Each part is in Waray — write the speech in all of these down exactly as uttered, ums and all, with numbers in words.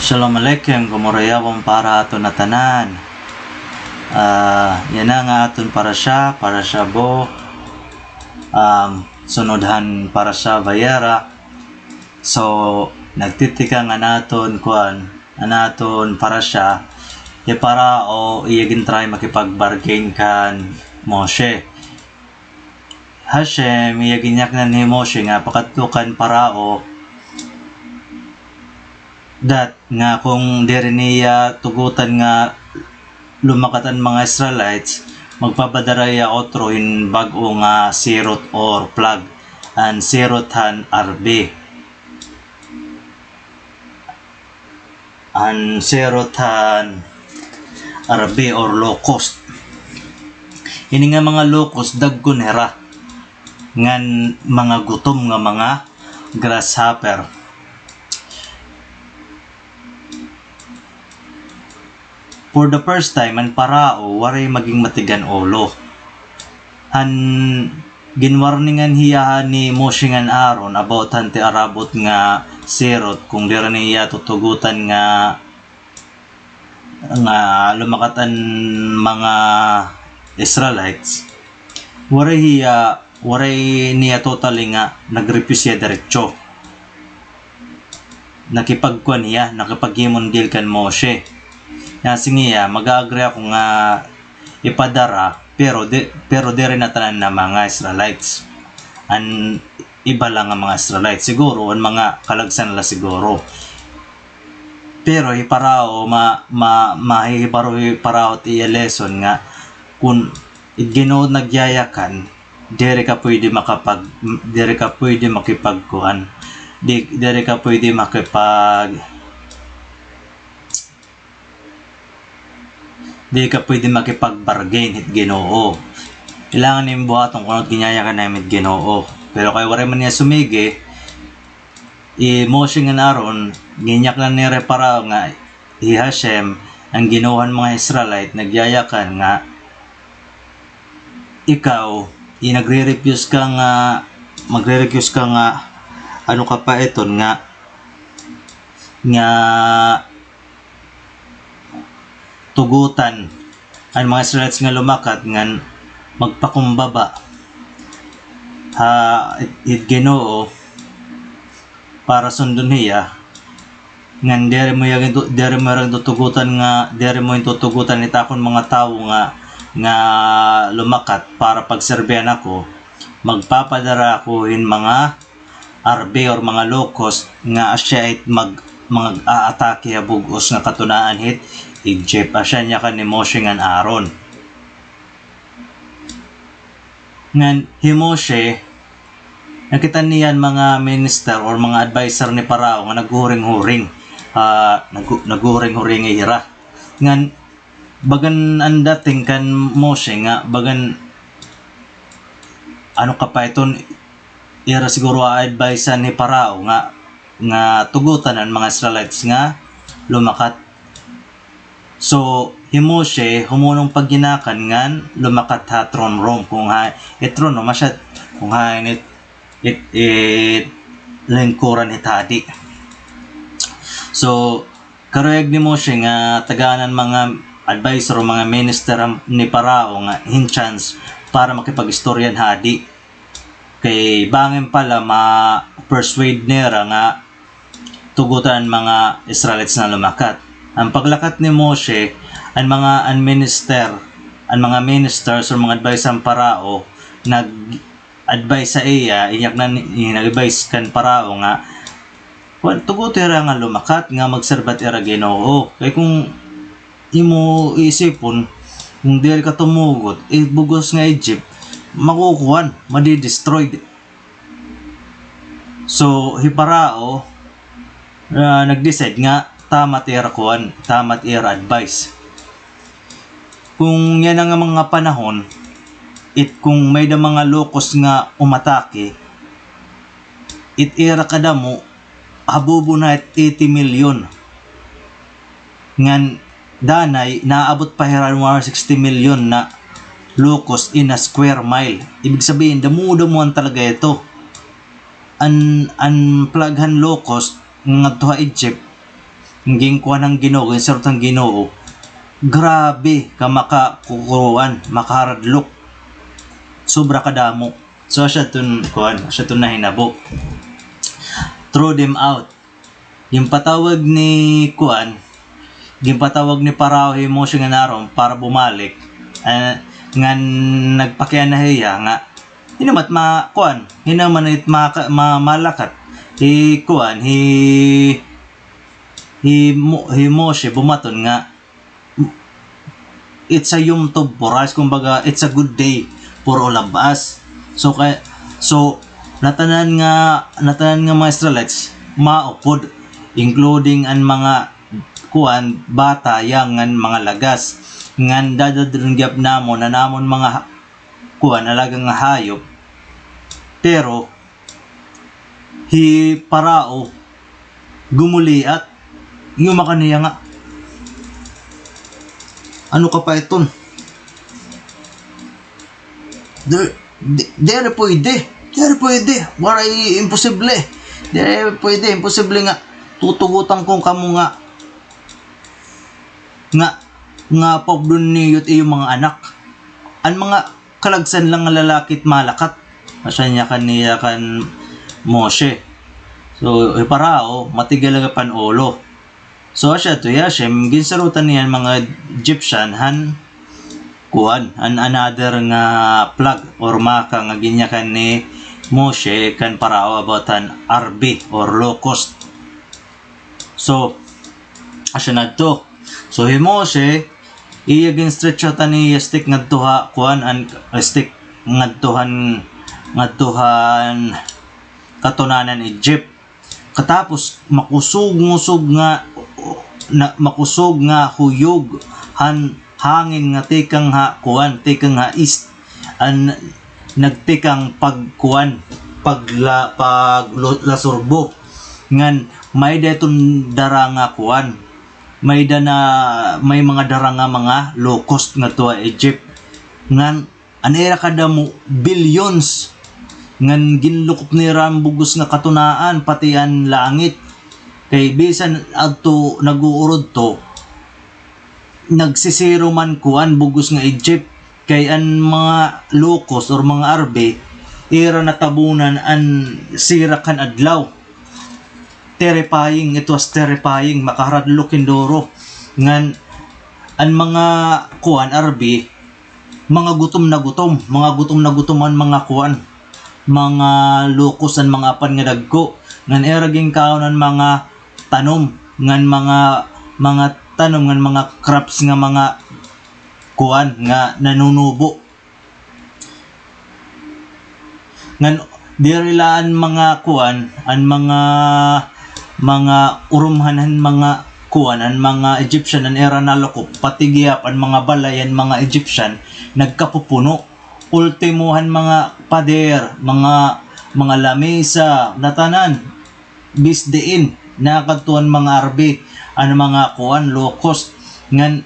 Shalom Aleichem, gumurayawon para ha aton ngatanan. Ah, yana nga aton parasha, parasha Bo, um, sunod han parasha Vayera. So, nagtitikang an aton, kuan, an aton parasha, hi Parao, iya gin-try makipag-bargain kan Moshe. Hashem, iya ginyaknan hi Moshe nga pakadto kan Parao, that nga kung diri niya tugutan nga lumakat an mga Israelites, magpapadara hiya utro hin bag-o nga sirot or plague, an sirot han Arbi. An sirot han Arbi or locust. Ini nga mga locust, dagko hira ngan mga gutom nga mga grasshopper. For the first time, an Parao waray maging matig an ulo. Han ginwarningan hiya ni Moshe ngan Aaron about han tiarabot nga sirot, kung diri niya tutugutan nga, nga lumakat an mga Israelites, waray hiya, waray niya totally nga nag-refuse hiya diretso. Nakipagkuan hiya, nakipaghimundil kan Moshe. Nasiring hiya, mag-agree ako nga ipadara, pero di, pero diri na tanan nga mga Israelites. An iba la nga mga Israelites. Siguro, an mga kalagsan la siguro. Pero hi Parao, ma-, ma-, mahihibaro hi Parao it iya lesson nga kun it Ginoo nagyayakan, diri ka pwede makapag-, diri ka pwede makipagkuan. Di, diri ka pwede makipag-, di ka pwede makipag-bargain hit Ginoo. Kailangan nim buhaton kun ano it ginyayakan na him hit Ginoo. Pero kay waray man niya sumigi, hi Moshe ngan Aaron, ginyaknan nira hi Parao nga hi Hashem, an Ginoo han mga Israelite, nagyayakan nga ikaw, i-, nagre-refuse ka nga, magre-refuse ka nga, ano ka pa iton nga, nga tugutan an mga Israelites nga lumakat ngan magpakumbaba ha it, it Ginoo para sundon hiya, ngan diri mo hiya gintu-, diri mo hiya gintutugutan nga, diri mo gintutugutan it akon mga tawo nga, nga lumakat para pagserbihan ako, magpapadara ako hin mga Arbi or mga locust nga asya it mag-, mag-aatake ha bug-os nga katunaan hit Egypt. Asya niya kan ni Moshe ngan Aaron. Ngan hi Moshe, nakita niya an mga minister or mga adviser ni Parao nga naghuhuring-huring, ah, naghu-, naghuhuring-huring hira. Ngan bagan an dating kan Moshe nga bagan, ano ka pa iton, ira siguro a-advisean ni Parao nga, nga tugutan an mga Israelites nga lumakat. So, hi Moshe, humunong pa ginakan ngan lumakat ha throne room, kung ha, it throne room, asya, kung ha, it, it, it, lingkuran hit hadi. So, karuyag ni Moshe nga tagaan an mga adviser o mga minister ni Parao nga hin chance para makipag-istorya han hadi. Kay bangin pa la ma-persuade nira nga tugutan an mga Israelites nga lumakat. An paglakat ni Moshe, an mga, an minister, an mga ministers o mga adviser han Parao, nag-advise ha iya, inyaknan, nag-advise kan Parao nga, kuan, tugot hira nga lumakat nga magserbi ha ira Ginoo. Kay kung imo iisipon, kung diri ka tumugot, it bug-os nga Egypt, makukuan, madi-destroyed. So, hi Parao, ah, nag-decide nga tama it ira kuan, tama it ira advice. Kung yana nga mga panahon, it kung may-ada mga locust nga umatake, it ira kadamo, habubo na it eighty million. Ngan danay, naabot pa hira an one hundred sixty million na locust in a square mile. Ibig sabihin, damo-damoan talaga ito. An, an plague han locust ngadto ha Egypt, Ginkuan han Ginoo, ginsarot han Ginoo. Grabe ka makakukuan, makaharadlok. Sobra kadamo. So, asya ton, kuan, asya ton nahinabo. Throw them out. Ginpatawag ni kuan, ginpatawag ni Parao hi Moshe ngan Aaron para bumalik. Ah, ngan nagpakiana hiya nga, hin-o man it ma-, kuan, hin-o man it maka-, ma-, malakat. Hi kuan, hi, hi Mo-, hi Moshe bumaton nga, it's a Yom Tov for us, kumbaga, it's a good day for all of us. So, kay, so, natanan nga, natanan nga mga Israelites, maupod, including an mga, kuan, bata, young, ngan mga lagas. Ngan dadadalon gihap namon, an amon mga ha-, kuan, alaga nga hayop. Pero, hi Parao, gumuliat. Yuma kaniya nga, ano ka pa iton? Di, di, diri pwede. Diri pwede. Waray, imposible. Diri pwede, imposible nga tutugutan ko kamo nga, nga, nga paupdon niyo it iyo mga anak. An mga kalagsan la nga lalaki it malakat. Asya niya kaniya kan Moshe. So, hi Parao, matig-a la gihap an ulo. So, asya to, hi Hashem, ginsarotan niya an mga Egyptian han kuan, an another nga plague or maka nga ginyakan ni Moshe kan Parao about han arbi or locust. So, asya na to. So, hi Moshe, iya gin-stretch out an iya stick ngadto ha, kuan, an stick ngadto han, ngadto han katunanan Egypt. Katapos, makusog-ngusog nga, na, makusog nga huyog han hangin nga tikang ha, kuan, tikang ha east. An nagtikang pagkuan, pagla-, paglo-, lasurbo. Ngan may-ada iton dara nga kuan. May-ada na, may mga dara nga mga locust ngadto ha Egypt. Ngan an ira kadamo, billions. Ngan ginlukop nira an bug-os nga katunaan, pati an langit. Kay bisan adto nag-uurudto, nagsisiro man kuan bug-os nga Egypt. Kay an mga locust or mga arbi, ira natabunan an sirak han adlaw. Terrifying, it was terrifying, makaharadlok hin duro. Ngan an mga kuan, arbi, mga gutom na gutom, mga gutom na gutom an mga kuan, mga locust an mga apan nga dagko. Ngan ira ginkaon an mga tanom, ngan mga, mga tanom, ngan mga crops nga mga kuan, nga nanunubo. Ngan diri la an mga kuan, an mga, mga urumhan han mga kuan, an mga Egyptian an ira nalukop, pati gihap an mga balay han mga Egyptian nagkapupuno. Ultimo han mga pader, mga, mga lamesa, natanan. Bis diin, nakadto an mga arbi, an mga kuan, locust. Ngan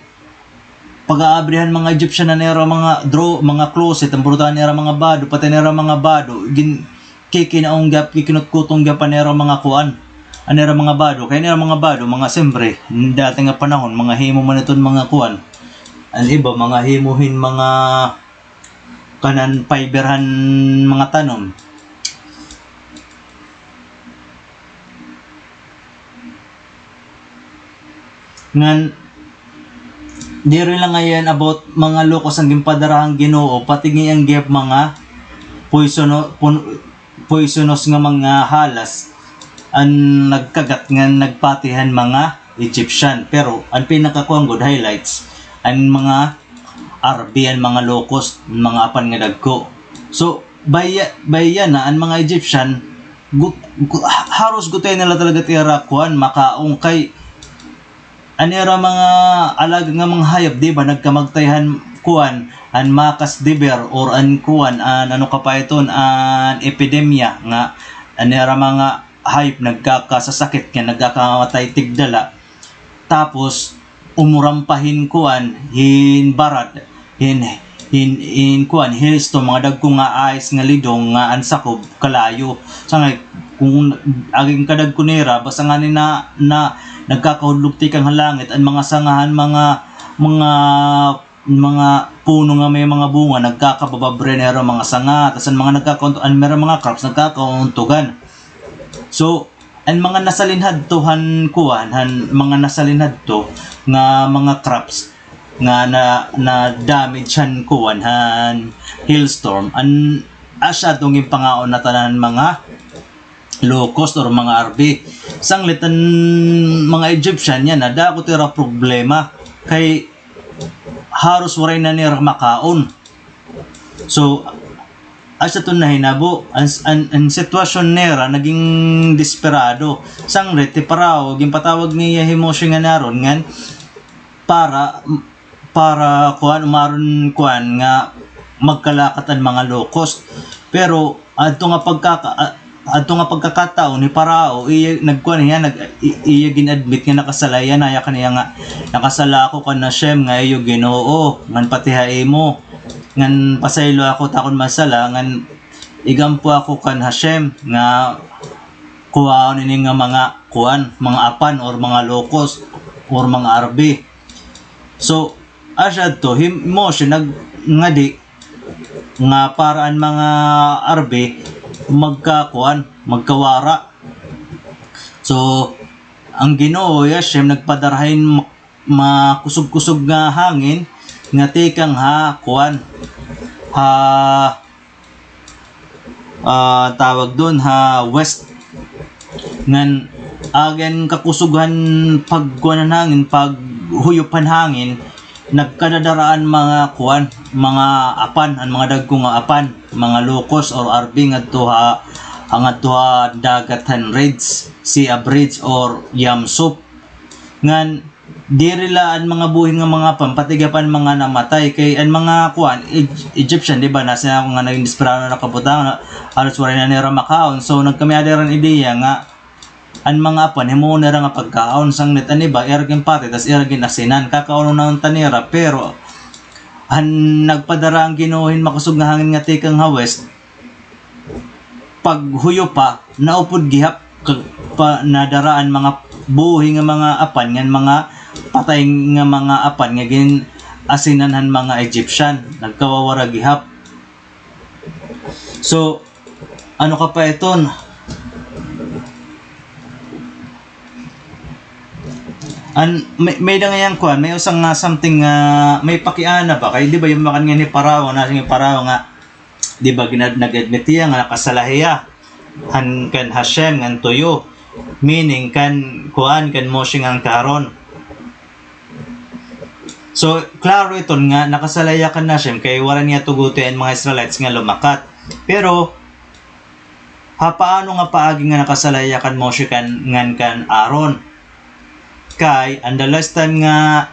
pag-aabri han mga Egyptian an ira mga draw-, mga closet, an burutahan nira mga bado, pati nira mga bado, gin-, kikinaon gihap, kikinutkutong gihap an ira mga kuan. An ira mga bado, kay an ira mga bado, mga siyempre, dati nga panahon, mga himo man iton mga kuan. An iba, mga himo hin mga kanan fiber han mga tanom. Ngan, diri la ngay-an about mga locust an ginpadara han Ginoo, pati ngay-an gihap mga poisono-, pon-, poisonous nga mga halas an nagkagat ngan nagpati han mga Egyptian. Pero an pinakakuan gud highlights, an mga arbi, an mga locust, an mga apan nga dagko. So, baya, baya na an mga Egyptian, gut-, gu-, ha-, haros gutay na la talaga it ira kuan, makaon kay an ira mga alaga nga mga hayop, di ba, nagkamagtay han kuan, an makas diber, or an kuan, an ano ka pa iton, an epidemya nga an ira mga hayop nagkakasasakit, kay nagkakamatay tigda la. Tapos, umuram pa hin kuan, hin barad, hin, hin, hin kuan, hailstorm, mga dagko nga ice nga lidong nga an sakob kalayo. Sangay, kon agi kadagko nira, basta ngani na, na, nagkakahudlog tikang ha langit, an mga sanga han mga, mga, mga puno nga may mga bunga, nagkakabababre na hira mga sanga, tas an mga nagkakaunto-, an mira mga crops, nagkakauntugan. So, an mga nasalin hadto han kuan, han mga nasalin hadto nga mga crops nga na, na damage han kuan, han hailstorm, an asya adto ginpangaon na tanan mga locust or mga arbi. Sanglit an mga Egyptian yana, dako it ira problema kay haros waray na nira makaon. So, asya iton nahinabo, an, an, an sitwasyon nira naging desperado. Sanglit, hi Parao, ginpatawag niya hi Moshe ngan Aaron ngan para, para, kuan, umaron, kuan, nga magkalakat an mga locust. Pero, adto nga pagkaka-, a-, adto nga pagkakataon, hi Parao, iya, nagkuan hiya, nag-, i-, iya gin-admit nga nakasala hiya, nayakan hiya nga, "Nakasala ako kan Hashem nga iyo Ginoo, ngan pati ha imo, ngan pasaylo ako ta akon masala, ngan igampo ako kan Hashem nga kuhaon ini nga mga kuan, mga apan or mga locust or mga arbi." So, asya adto, hi Moshe nagngadi nga para an mga arbi magkakuan, magkawara. So, an Ginoo, hi Hashem, nagpadara hin ma-, makusog-kusog nga hangin nga tikang ha kuan, ha ah, tawag doon, ha west. Ngan, agi an kakusog han pagkuan han hangin, paghuyop han hangin, nagkadadara an mga kuan, mga apan, an mga dagko nga apan, mga locust or arbi ngadto ha, ha ngadto ha dagat han Red Sea Bridge or Yam Suf. Ngan, diri la an mga buhi nga mga apan, pati gihap an mga namatay. Kay an mga kuan, Eg-, Egyptian, di ba, nasiring ako nga naging desperado na kabutang, na halos waray na nira makaon. So, nagkamay-ada hira hin ideya nga an mga apan, himuon nira nga pagkaon, sanglit an iba, ira ginpatay, tas ira gin-asinan. Kakaonon na unta nira, pero han nagpadara an Ginoo hin makusog nga hangin nga tikang ha west, paghuyop pa, naupod gihap, ka-, pa, nadara an mga buhi nga mga apan, ngan mga patay nga mga apan nga gin-asinan han mga Egyptian, nagkawawara gihap. So, ano ka pa iton? An, may, may-ada ngay-an kuan, may usa nga something nga may pakiana ba? Kay di ba, ginbakan ngay ni Parao, nasiring hi Parao nga, di ba, ginad-, nag-admit hiya nga nakasala hiya han kan Hashem ngan tuyo, meaning kan kuan, kan Moshe ngan kan Aaron. So, klaro iton nga nakasala hiya kan Hashem kay waray niya tuguti an mga Israelites nga lumakat. Pero, ha paano nga paagi nga nakasala hiya kan Moshe kan, ngan kan Aaron? Kay, an the last time nga,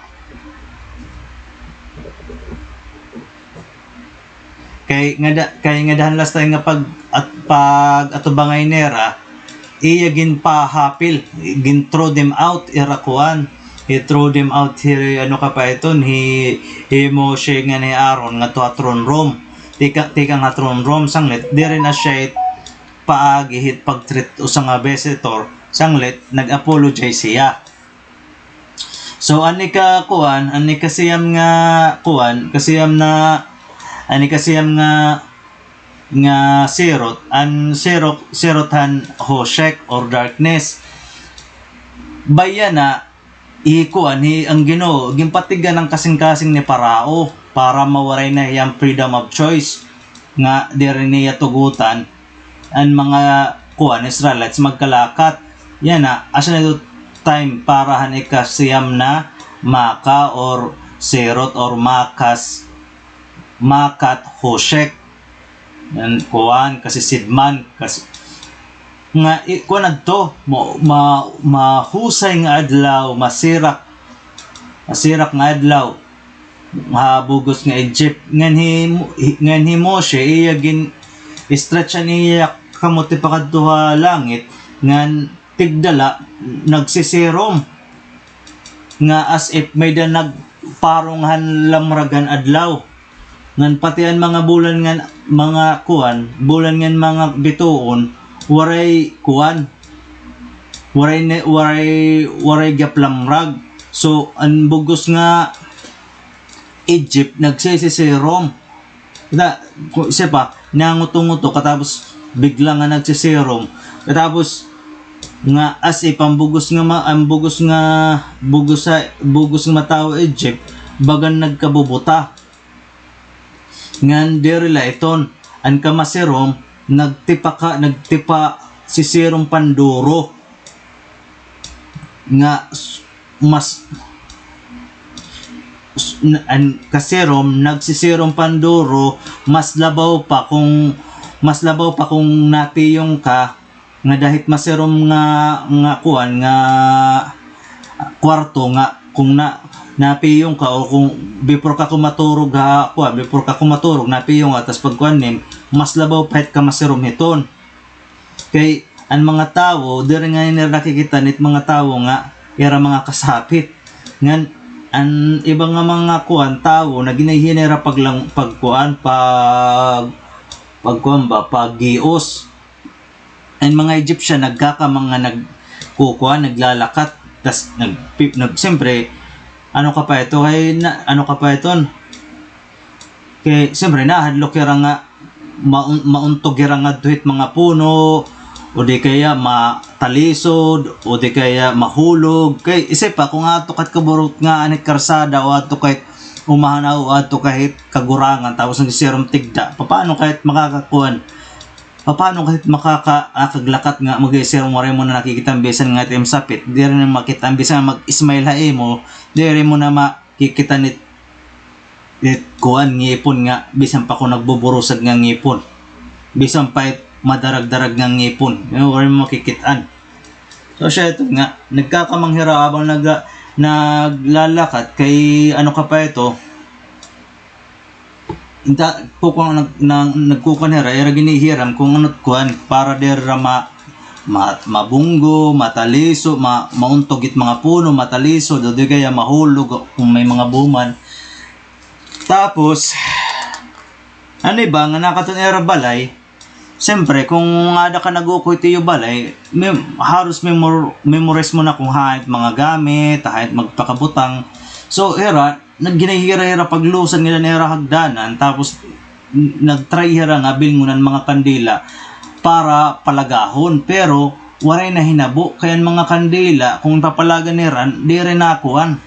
kay ngada-, kay ngada han last time nga pag-, at-, pag-atubangay nira, iya ginpahapil, gin-throw them out, ira kuan. He throw them out, hi, ano ka pa iton, hi, hi Moshe ngan hi Aaron ngadto ha throne room. Tika-, tikang ha throne room, sanglit, diri na siya paagi hit pag-treat usa nga visitor, sanglit, nag-apologize siya. So, an ika-, kuan, an ikasiyam nga, kuan, kasiyam na, an ikasiyam nga, nga sirot, an sirot, sirot han hoshek or darkness. Baya na, hi kuan, hi, an Ginoo, ginpatigga an kasingkasing ni Parao para mawaray na hiya han freedom of choice nga diri niya tugutan an mga kuan, Israelites magkalakat. Yana, asya na ito time para han ikasiyam na maka or sirot or makas, makat hoshek. An kuan, kasisidman, kas-, nga, i-, kuan adto, ma-, ma-, mahusay nga adlaw, masirak, masirak nga adlaw, ha bug-os nga Egypt. Ngan hi, hi, ngan hi Moshe, iya gin-stretch an iya kamot pakadto ha langit, ngan tigda la, nagsisirom. Nga as if may-ada nagparong han lamrag han adlaw. Ngan pati an mga bulan ngan mga kuan, bulan ngan mga bituon, waray kuan. Waray ni, waray, waray gihap lamrag. So, an bug-os nga Egypt, nagsisiserum. Da, ku-, siya pa, nanguto-nguto, katapos bigla nga nagsisiserum. Katapos, nga as if, an bug-os nga ma-, an bug-os nga, bug-os sa, bug-os nga matawo Egypt, bagan nagkabubuta. Ngan diri la iton, an kamasirum, nagtipa ka, nagtipa si Sirum Panduro. Nga s-, mas, s-, n-, an kasirum, nagsisirum Panduro, mas labaw pa kung, mas labaw pa kung napiyong ka, nga dahit masirum nga, nga kuan, nga kwarto nga kung na, napiyong ka o kung before ka kumaturog ha kuan, before ka kumaturog, napiyong ka, tas pagkuan nim, mas labaw pa hit kamasirum hiton. Kay an mga tawo, diri nga nira nakikita nit mga tawo nga ira mga kasapit. Ngan, an iba nga mga kuan, tawo, naginayhi nira paglang-, pagkuan, pag, pagkuan ba, paggios. An mga Egyptian nagkakamang nga nagkukuan, naglalakat, tas nag-, pi-, nag-, siyempre, ano ka pa ito, kay na, ano ka pa iton? Kay, siyempre, nahadlok hira nga maun-, mauntog hira ngadto hit mga puno, o di kaya matalisod, o di kaya mahulog. Kay, isip pa, kung adto ka hit kaburot nga anit karsada, o adto ka hit umahanaw, o adto ka hit kagurangan, tapos nagsisirum tigda, papaano ka hit makakakuan? Paano ka hit makaka-, ah, kaglakad nga mag-iisir, waray mo na nakikita an bisan nga it im sapit, diri na makita an bisan nga mag-smile ha imo, diri mo na makikita nit, it kuan, ngipon nga, bisan pa kon nagbuburusag nga ngipon, bisan pa it madarag-darag nga ngipon, eh, waray mo makikit-an. So, siya ito nga, nagkakamang hira habang nag-, naglalakat kay, ano ka pa ito, Inta, kukuan nag-, nag-, nagkukuan hira, ira ginihiram kung ano kuan, para diri ra ma-, ma-, mabunggo, mataliso, ma-, mauntog it mga puno, mataliso, o di kaya mahulog kung may mga buman. Tapos, ano iba, nga nakaton ira balay, siyempre, kung ada ka nag-ukoy it iyo balay, mem-, haros memor-, memorize mo na kung hain it mga gamit, hain it magpakabutang. So, ira, nagginay hira-hira paglusan nila nira hagdanan, tapos n-, nag-try hira nga bilngon an mga kandila para palagahon. Pero waray nahinabo, kay an mga kandila, kung papalagan nira, diri nakuan,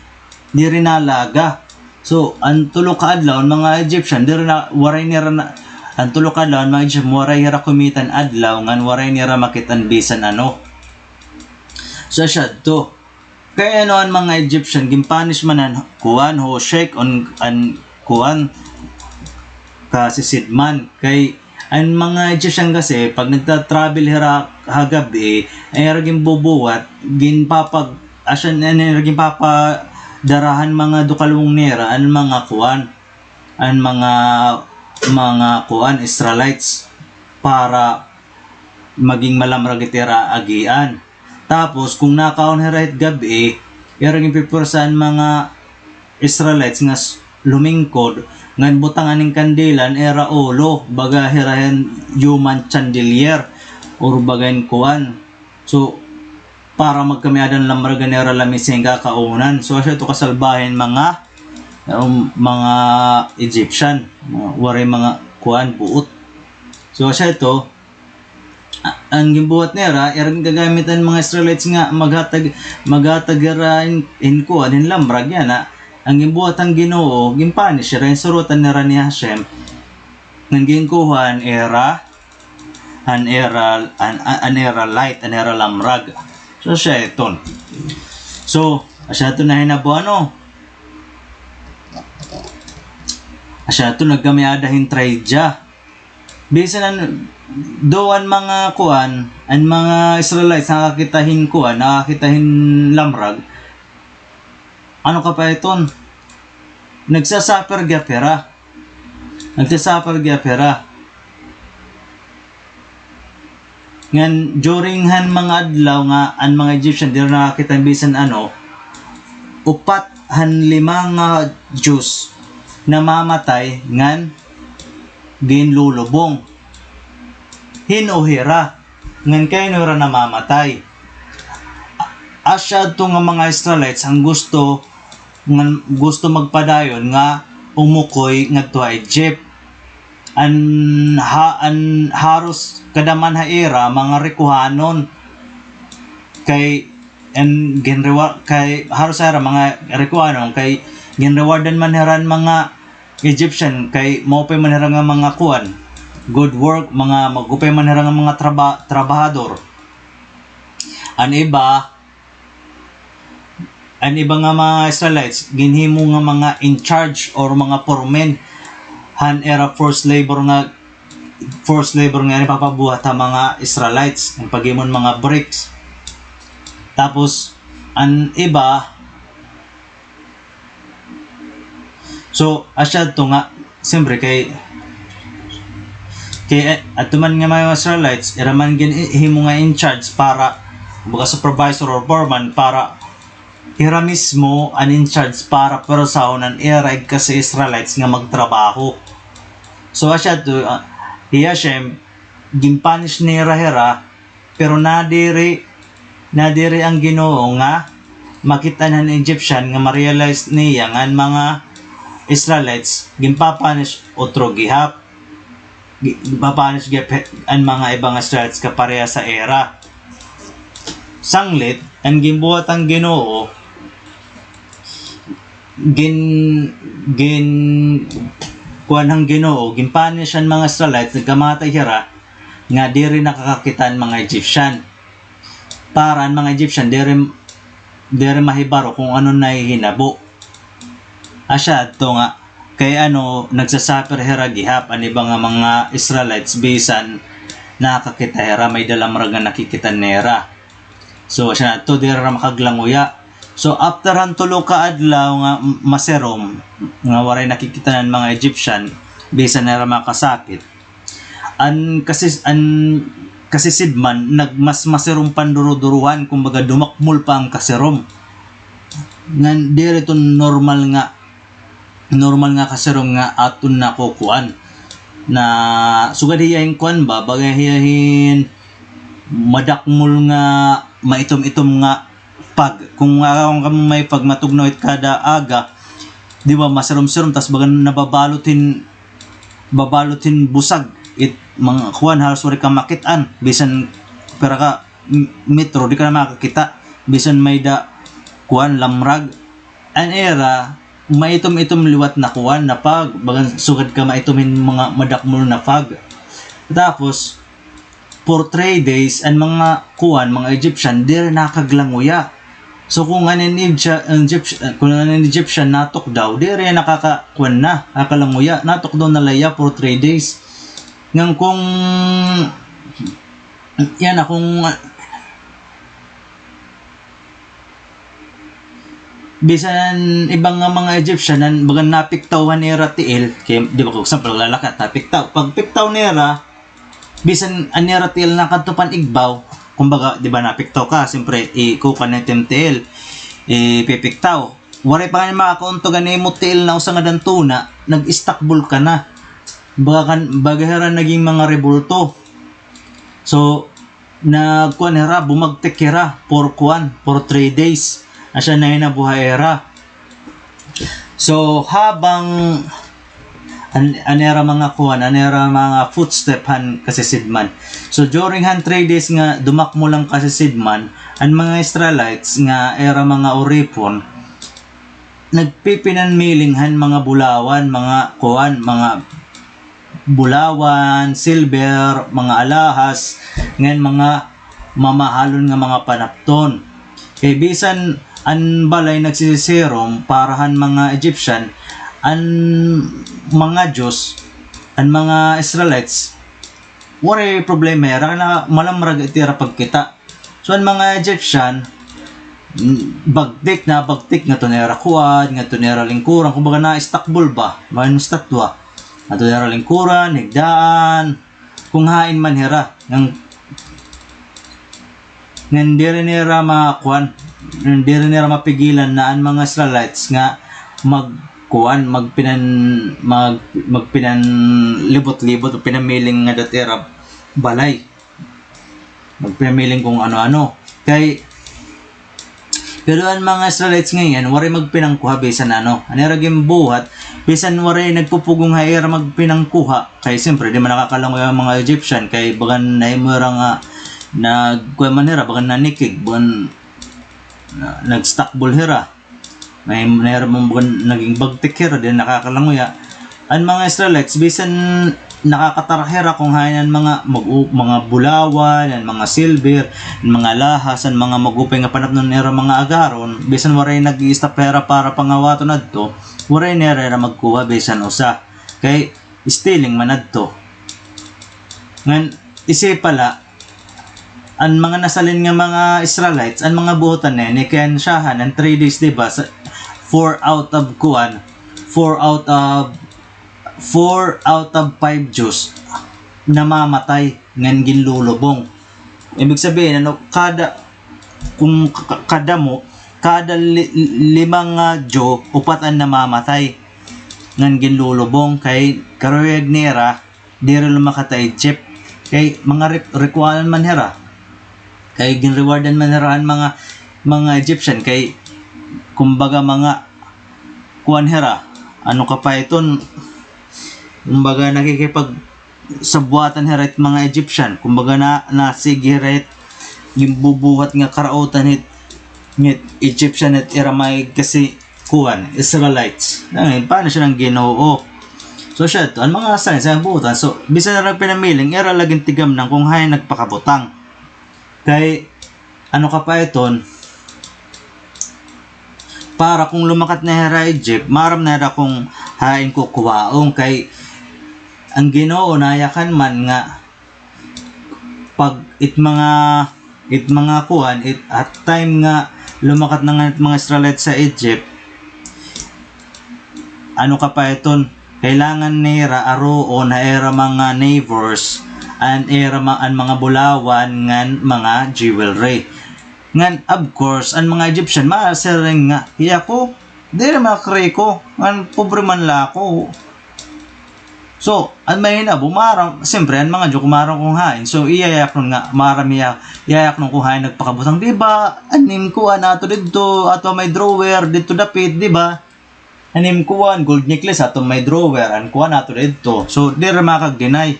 diri nalaga. So, an tulo ka adlaw, an mga Egyptian, diri na, waray nira na, an tulo ka adlaw, an mga Egyptian, waray hira kumita an adlaw, ngan waray nira makit-an bisan ano. So, siya to. Kay ano an mga Egyptian, ginpunish man an kuan, Hoshek, on, an kuan, kasisidman. Kay an mga Egyptian kasi, pag nagta-travel hira ha gab-i, ay ira ginbubuhat, ginpapag-, asya na, na ira ginpapadara han mga dukalwong nira, an mga kuan, an mga, mga kuan, Israelites, para maging malamrag it ira agian. Tapos, kung nakaon hira hit gab-i, ira ginpipwersa an mga Israelites nga s-, lumingkod, ngan butangan hin kandila an ira ulo, baga hira hin human chandelier, or baga hin kuan. So, para magkami-ada an lamrag an ira lamisa hin kakaunan. So, asya ito kasalbahe hin mga, um, mga Egyptian, mga waray mga kuan, buot. So, asya ito, A-, an ginbuhat nira, ira gingagamit an mga Israelites nga maghatag, maghatag hira hin, hin kuan, hin lamrag yana. An ginbuhat han Ginoo, ginpunish hira, ginsurutan hira ni Hashem. Ngan ginkuha an ira, an ira, an, an, an ira light, an ira lamrag. So, siya iton. So, asya ito nahinabo, ano? Asya ito nagkami-ada hin trahedya. Bisan an, do an mga kuan, an mga Israelites nakakita hin kuan, nakakita hin lamrag. Ano ka pa iton? Nagsasuffer gihap hira. Nagsasuffer gihap hira. Ngan during han mga adlaw nga an mga Egyptian diri nakakita bisan ano, upat han lima nga Jews namamatay ngan ginlulubong. Hin-o hira? Ngan kay hin-o hira namamatay? Asya adto nga mga Israelites an gusto, ngan gusto magpadayon nga umukoy ngadto ha Egypt. An ha-, an haros kada man ha ira mga rikuhanon, kay, an ginrewa-, kay haros ha ira mga rikuhanon, kay ginrewardan man hira an mga Egyptian, kay maupay man hira nga mga kuan, good work, mga mag-upay man hira nga mga traba-, trabahador. An iba, an iba nga mga Israelites, ginhimo nga mga in charge or mga foremen han ira forced labor nga, forced labor nga ipapabuhat ha mga Israelites, an paghimo han mga bricks. Tapos, an iba, so, asya adto nga, siyempre, kay, kay, eh, adto man nga mga Israelites, ira man ginhimo nga in charge para, kumbaga, supervisor or foreman para ira mismo an in charge para pwersahon an ira igkasi Israelites nga magtrabaho. So, asya adto, ah, hi Hashem, ginpunish nira hira, pero nadiri, nadiri an Ginoo nga makit-an han Egyptian nga ma-realize niya nga an mga Israelites ginpa-punish utro gihap. Gi-, ginpa-punish gihap an mga iba nga Israelites kaparehas ha ira. Sanglit, an ginbuhat han Ginoo, gin-, gin-, kuan han Ginoo, ginpunish an mga Israelites, nagkamatay hira, nga diri nakakakita an mga Egyptian. Para an mga Egyptian, diri, diri mahibaro kon ano nahihinabo. Asya adto nga, kay ano, nagsasuffer hira gihap, an iba nga mga Israelites, bisan nakakita hira, may-ada lamrag nga nakikita nira. So, asya adto, diri hira makaglanguya. So, after han tulo ka adlaw nga m-, masirom, nga waray nakikita an mga Egyptian, bisan hira makasakit, an kasis-, an kasisidman nagmas-, masirom pa an duruduruhan, kumbaga dumakmol pa an kasirom. Ngan diri ito normal nga, normal nga kasirom nga aton nakukuan. Na sugad hiya hin kuan ba, baga hiya hin madakmol nga maitom-itom nga fog. Kon aram kamo may fog, matugnaw it kada aga, di ba, masirom-sirom, tas baga nababalot hin, babalot hin busag it mga kuan, halos waray ka makit-an, bisan pira ka m-, metro, di ka na makakita, bisan may-ada kuan, lamrag. An ira, maitom-itom liwat na kuan, na fog, baga sugad ka maitom hin mga madakmol na fog. Tapos, for three days, an mga kuan, mga Egyptian, diri nakaglanguya. So, kon an Egyptia-, Egypt-, kon an Egyptian natukdaw, diri nakaka-, kuan na, nakalanguya, natukdaw na la hiya for three days. Ngan kon, yana, kon, bisan iba nga mga Egyptian, an baga napiktaw han ira tiil, kay, di ba, kon example, lalaki, napiktaw. Pagpiktaw nira, bisan an ira tiil nakadto pa han igbaw, kumbaga, di ba, napiktaw ka, siyempre, ikukuan na it im tiil, ipipiktaw. Waray pa ngani makakauntog an imo tiil na usa nga dantona, nag-istakbol ka na. Baga kan, baga hira naging mga rebulto. So, nagkuan hira, bumagtik hira for kuan, for three days. Asya nahinabo ha ira. So, habang an, an ira mga kuan, an ira mga footstep han kasisidman. So, during han three days nga dumakmol an kasisidman, an mga Israelites nga ira mga uripon, nagpipinanmiling han mga bulawan, mga kuan, mga bulawan, silver, mga alahas, ngan mga mamahalon nga mga panapton. Kay bisan an balay nagsisirom para han mga Egyptian, an mga Jews, an mga Israelites, waray problema hira, na malamrag it ira pagkita. So, an mga Egyptian, mm, bagtik na bagtik ngadto ha ira kuan, ngadto ha ira lingkuran, kumbaga naistakbol ba, mga estatwa. Ngadto ha ira lingkuran, higdaan, kon hain man hira, ngan, ngan diri nira makuan, diri nira mapigilan na an mga Israelites nga magkuan, magpinan-, mag-, magpinanlibot-libot o pinamiling ngadto ha ira balay. Magpinamiling kon ano-ano. Kay, Pero an mga Israelites ngay-an, waray magpinangkuha bisan ano. An ira ginbuhat, bisan waray nagpupugong ha ira magpinangkuha. Kay siyempre, di man nakakalangoy an mga Egyptian, kay bagan nahimo ira nga, nag-, kuwan man hira, bagan nanikig, bagan na, nagstakbol hira. May, mayroon mong bukan naging bagtik hira, di nakakalangoya. An mga Israelites, bisan nakakatara hira kon hain an mga mag-, mga bulawan, an mga silver, an mga lahas, an mga mag-upay nga panapnon nira mga agaron, bisan waray nag-i-stop hira para pangawaton adto, waray nira magkuha bisan usa. Kay stealing man adto. Ngan, isi pala, an mga nasalin nga mga Israelites, an mga buotan na ini, kay an siyahan, an three days, di ba, sa, four out of kuan, four out of, four out of five Jews namamatay ngan ginlulubong. Ibig sabihin, ano, kada, kung ka-, ka-, kadamo, kada li-, lima nga Jew, upat an namamatay ngan ginlulubong kay karuyag nira, diri lumakat ha Egypt. Kay mga re-, rekuhanan man hira. Kay ginrewardan man hira an mga, mga Egyptian. Kay, kumbaga, mga kuan hira. Ano ka pa iton? Kumbaga, nakikipagsabuatan hira it mga Egyptian. Kumbaga, na, nasigi hira it ginbubuhat nga karautan hit, hit Egyptian hit ira may kasi kuan, Israelites. Ay, paano siya ng Ginoo? So, siya to, an mga signs, an buotan. So, bisan na lang pinamiling, ira laging tigamnan kung hain nagpakabutang. Kay, ano ka pa iton, para kung lumakat na hira Egypt, maaram na hira kung hain kukuhaon. Kay, an Ginoo, nayakan man nga, pag it mga, it mga kuan, it, at time nga lumakat na nga it mga Israelites sa Egypt, ano ka pa iton, kailangan nira aruon ha ira mga neighbors, an ira ma-, an mga bulawan ngan mga jewelry. Ngan, of course, an mga Egyptian, maasiring nga, iya ko, diri man ako riko, ngan pobre man la ako. So, an mahinabo, maaram, siyempre, an mga Jew, maaram kung hain. So, iyayaknon nga, maaram iya, iyayaknon kung hain nagpakabutang, di ba? An im kuan ato didto, ato may drawer, didto dapit, di ba? An im kuan, gold necklace, ato may drawer, an kuan ato didto. So, diri makag-deny.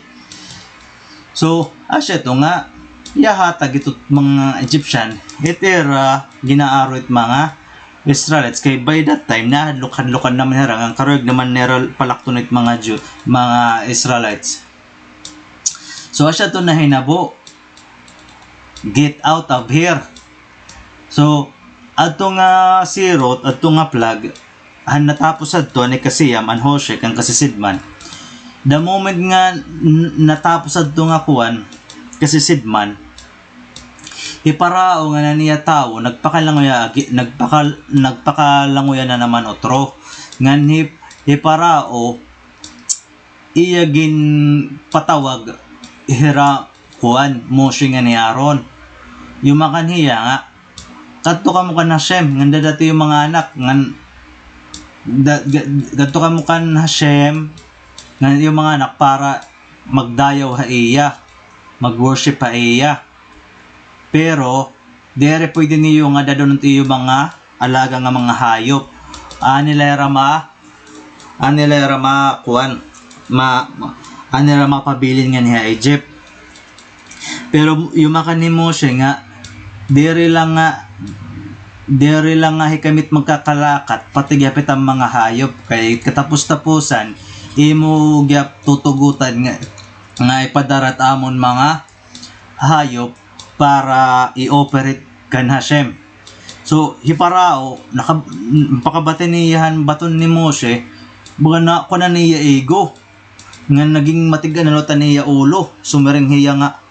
So, asya to nga, iyahatag ito mga Egyptian, it ira ginaaro it mga Israelites, kay by that time, nahadlok-hadlokan naman hira, nga karuyag naman nira palakton it mga Jew, mga Israelites. So, asya to nahinabo, get out of here. So, adto nga sirot, adto nga plague, han natapos adto, an ikasiyam, an Hoshek, an kasisidman. The moment nga n-, natapos adto nga kuan, kasisidman, hi Parao ngan an iya tawo, nagpakalangoya agi-, nagpakal-, nagpakalangoya na naman utro. Ngan hi, hi Parao, iya ginpatawag hira kuan, Moshe ngan hi Aaron. Yumakan hiya nga, "Kadto kamo kan Hashem, ngan dad-a it iyo mga anak, ngan da-, ga-, kadto kamo kan Hashem, ngan iyo mga anak para magdayaw ha iya, mag-worship ha iya. Pero, diri pwede niyo nga dad-on it iyo mga alaga nga mga hayop. Ani la hira ma-, ani la hira ma-, kuan, ma-, ma-, ani la hira mapabilin nganhi ha Egypt." Pero yumakan hi Moshe nga, "Diri la nga, diri la nga hikami it magkakalakat, pati gihap it mga hayop, kay katapos-tapusan, imo gihap tutugotan nga, nga ipadara it amon mga hayop para i-offer it kan Hashem." So, hi Parao, naka-, pakabati niya han baton ni Moshe, baga nakuan na niya ego. Nga naging matig-a na liwat an iya ulo. Sumiring hiya nga,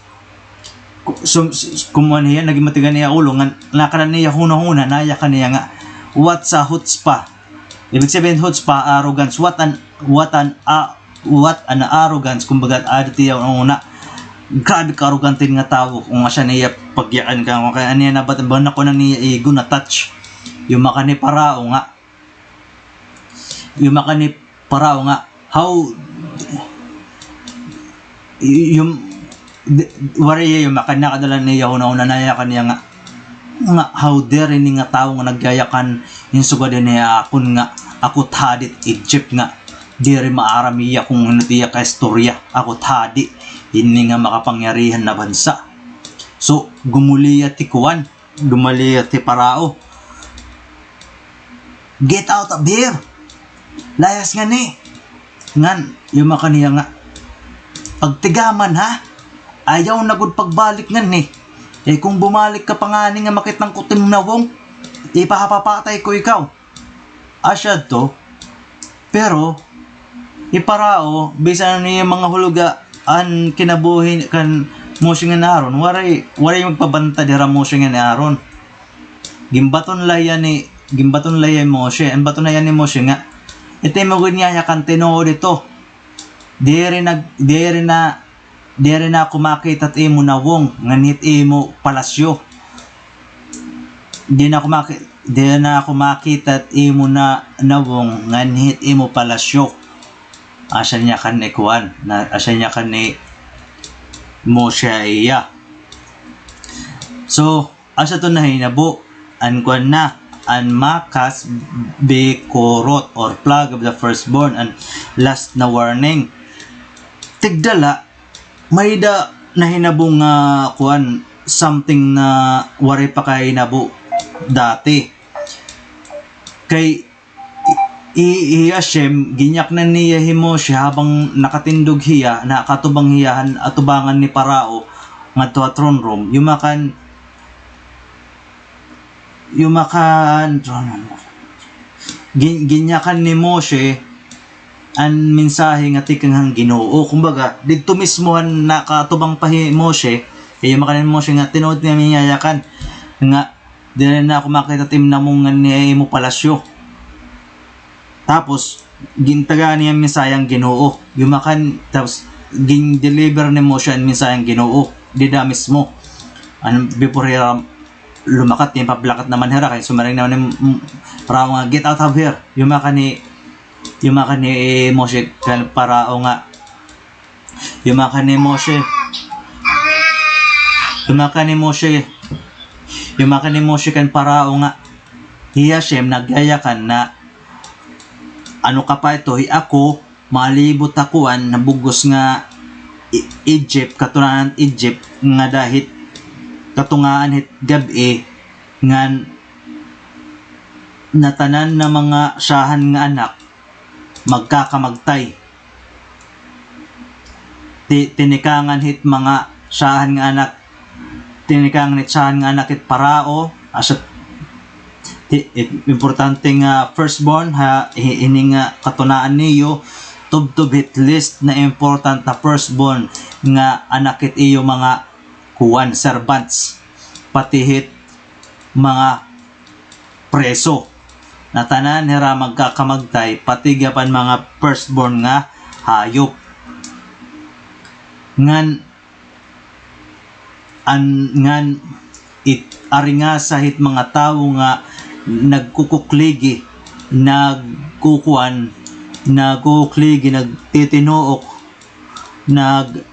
ku-, sum-, s-, kumuan hiya, naging matig-a an iya ulo, nga nakada niya hunahuna, nayakan niya nga, "What's a chutzpah?" Ibig sabihin, chutzpah, arrogance. What an, what an, a-, what an arrogance. Kumbaga, adi tiya una, grabe ka arrogante nga tawo. Kung asya niya, pagyakan ka, kay aniya na, ba't ba nakuha niya ego na touch? Yumakan hi Parao nga, yumakan hi Parao nga, how, y-, yung, di-, waray iya yumakan, nakada la niya hunahuna, nayakan niya nga, Nga, how dare ini nga tawo nga nagyayakan hin sugad ini ha akon nga ako it hadi hit Egypt nga diri maaram hiya kon ano it iya kaistorya. Ako it hadi ini nga makapangyarihan na bansa. So, gumuliyat hi kuan, gumuliyat hi Parao. "Get out of here! Layas ngani!" Ngan, yumakan hiya nga, "Pagtigaman, ha? Ayaw na gud pagbalik ngani. Eh, kon bumalik ka pa ngani nga makit-an ko it im nawong, ipapapatay ko ikaw." Asya adto, pero, hi Parao, bisan ano niya mga hulga, an kinabuhi kan Moshe ngan Aaron, waray, waray magpabantad hira Moshe ngan Aaron. Ginbaton la hiya ni, ginbaton la hiya ni Moshe. An baton la hiya ni Moshe nga, "It imo ginyayakan tinuod ito. Diri na, diri na, diri na ako makita it imo nawong ngan hit imo palasyo. Di na ako maki-, di na ako makita it imo na, nawong ngan hit imo palasyo." Asya niya kan ni kuan, na, asya niya kan ni Moshe iya. So, asya to nahinabo, an kuan na, an makas bekorot or plague of the firstborn, an last na warning. Tigda la, may-ada nahinabo nga kuan, something na waray pa kahinabo dati. Kay hi, hi Hashem, ginyaknan niya hi Moshe habang nakatindog hiya, nakatubang hiya han atubangan ni Parao ngadto ha throne room. Yumakan, yumakan, gin-, ginyakan ni Moshe an mensahe nga tikang han Ginoo. Kumbaga, didto mismo han nakatubang pa hi Moshe, yumakan ni Moshe nga tinuod nga ginyayakan nga diri na ako makita it im nawong ngan hit imo palasyo. Tapos, gintagaan niya mensahe an Ginoo. Yumakan, tapos, gin-deliver ni Moshe an mensahe an Ginoo. Dida mismo. An before hira lumakat, ginpablakat naman hira, kay sumiring naman ni, mm, Parao nga, "Get out of here." Yumakan ni, yumakan ni Moshe kan Parao nga, Yumakan ni Moshe. Yumakan ni Moshe. Yumakan ni Moshe kan Parao nga, "Hi Hashem nagyayakan na, ano ka pa ito, hi ako, malibot ha kuan, ha bug-os nga E-, Egypt, katunaan Egypt, ngada hit, katungaan hit gab-i, ngan ngatanan na mga syahan nga anak, magkakamagtay." Ti-, tinikangan hit mga syahan nga anak, tinikangan hit syahan nga anak hit Parao, asya ti-, i-, importante nga firstborn ha, hi-, ini nga katunaan niyo, tubtob hit list na important na firstborn nga anak hit iyo mga kuan, servants, pati hit mga preso. Ngatanan hira magkakamagtay, pati gihap an mga firstborn nga hayop. Ngan, an, ngan, it, aringasa hit mga tawo nga nagkukukligi, nagkukuan, nagkukukligi, nagtitinuok, nag-,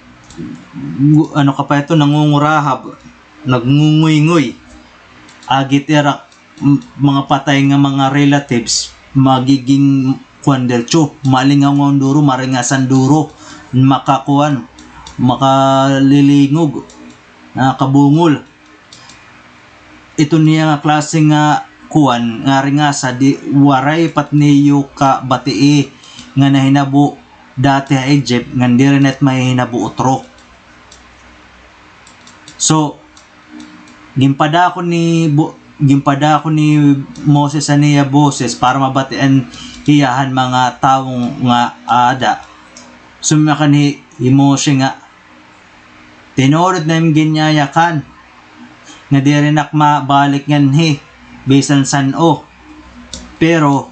ngu-, ano ka pa ito, nangungurahab, nagngunguyngoy. Agi it ira m-, mga patay nga mga relatives, magiging kuan diretso, malingaw nga duro, maringasan duro, makakuan, makalilingog, ah, kabungol. Ito niya nga klase nga kuan, nga ringasa, di, waray pa it niyo kabatii nga nahinabo dati ha Egypt, ngan diri na it mahihinabo utro. So, ginpadako ni Bo-, ginpadako ni Moses an iya boses para mabatian hiya han mga tawo nga aada. Sumiring hi, hi Moshe nga, "Tinuod na im ginyayakan nga diri na ak mabalik nganhi bisan san-o. Pero,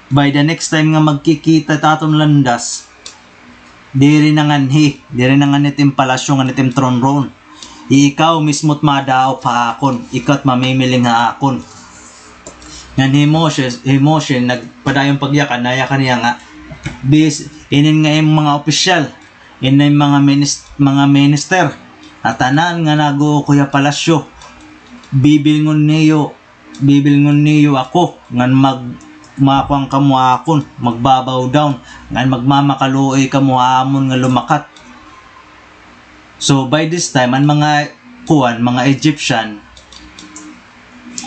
by the next time nga magkikita it aton landas, diri na nganhi, diri na nganhi it im palasyo, nganhi it im throne room. Ikaw mismo it madaop ha akon, ikaw it mamimiling ha akon." Ngan hi Moshe, hi Moshe nagpadayon pagyakan, nayakan niya nga, bis-, inin nga im mga opisyal, inin mga minis-, mga minister, ngatanan nga nag-uukoy ha palasyo, bibilngon niyo, bibilngon niyo ako, ngan mag-, makuan kamo ha akon, magba-bow down, ngan magmamakaluoy kamo ha amon nga lumakat. So, by this time, an mga kuan, mga Egyptian,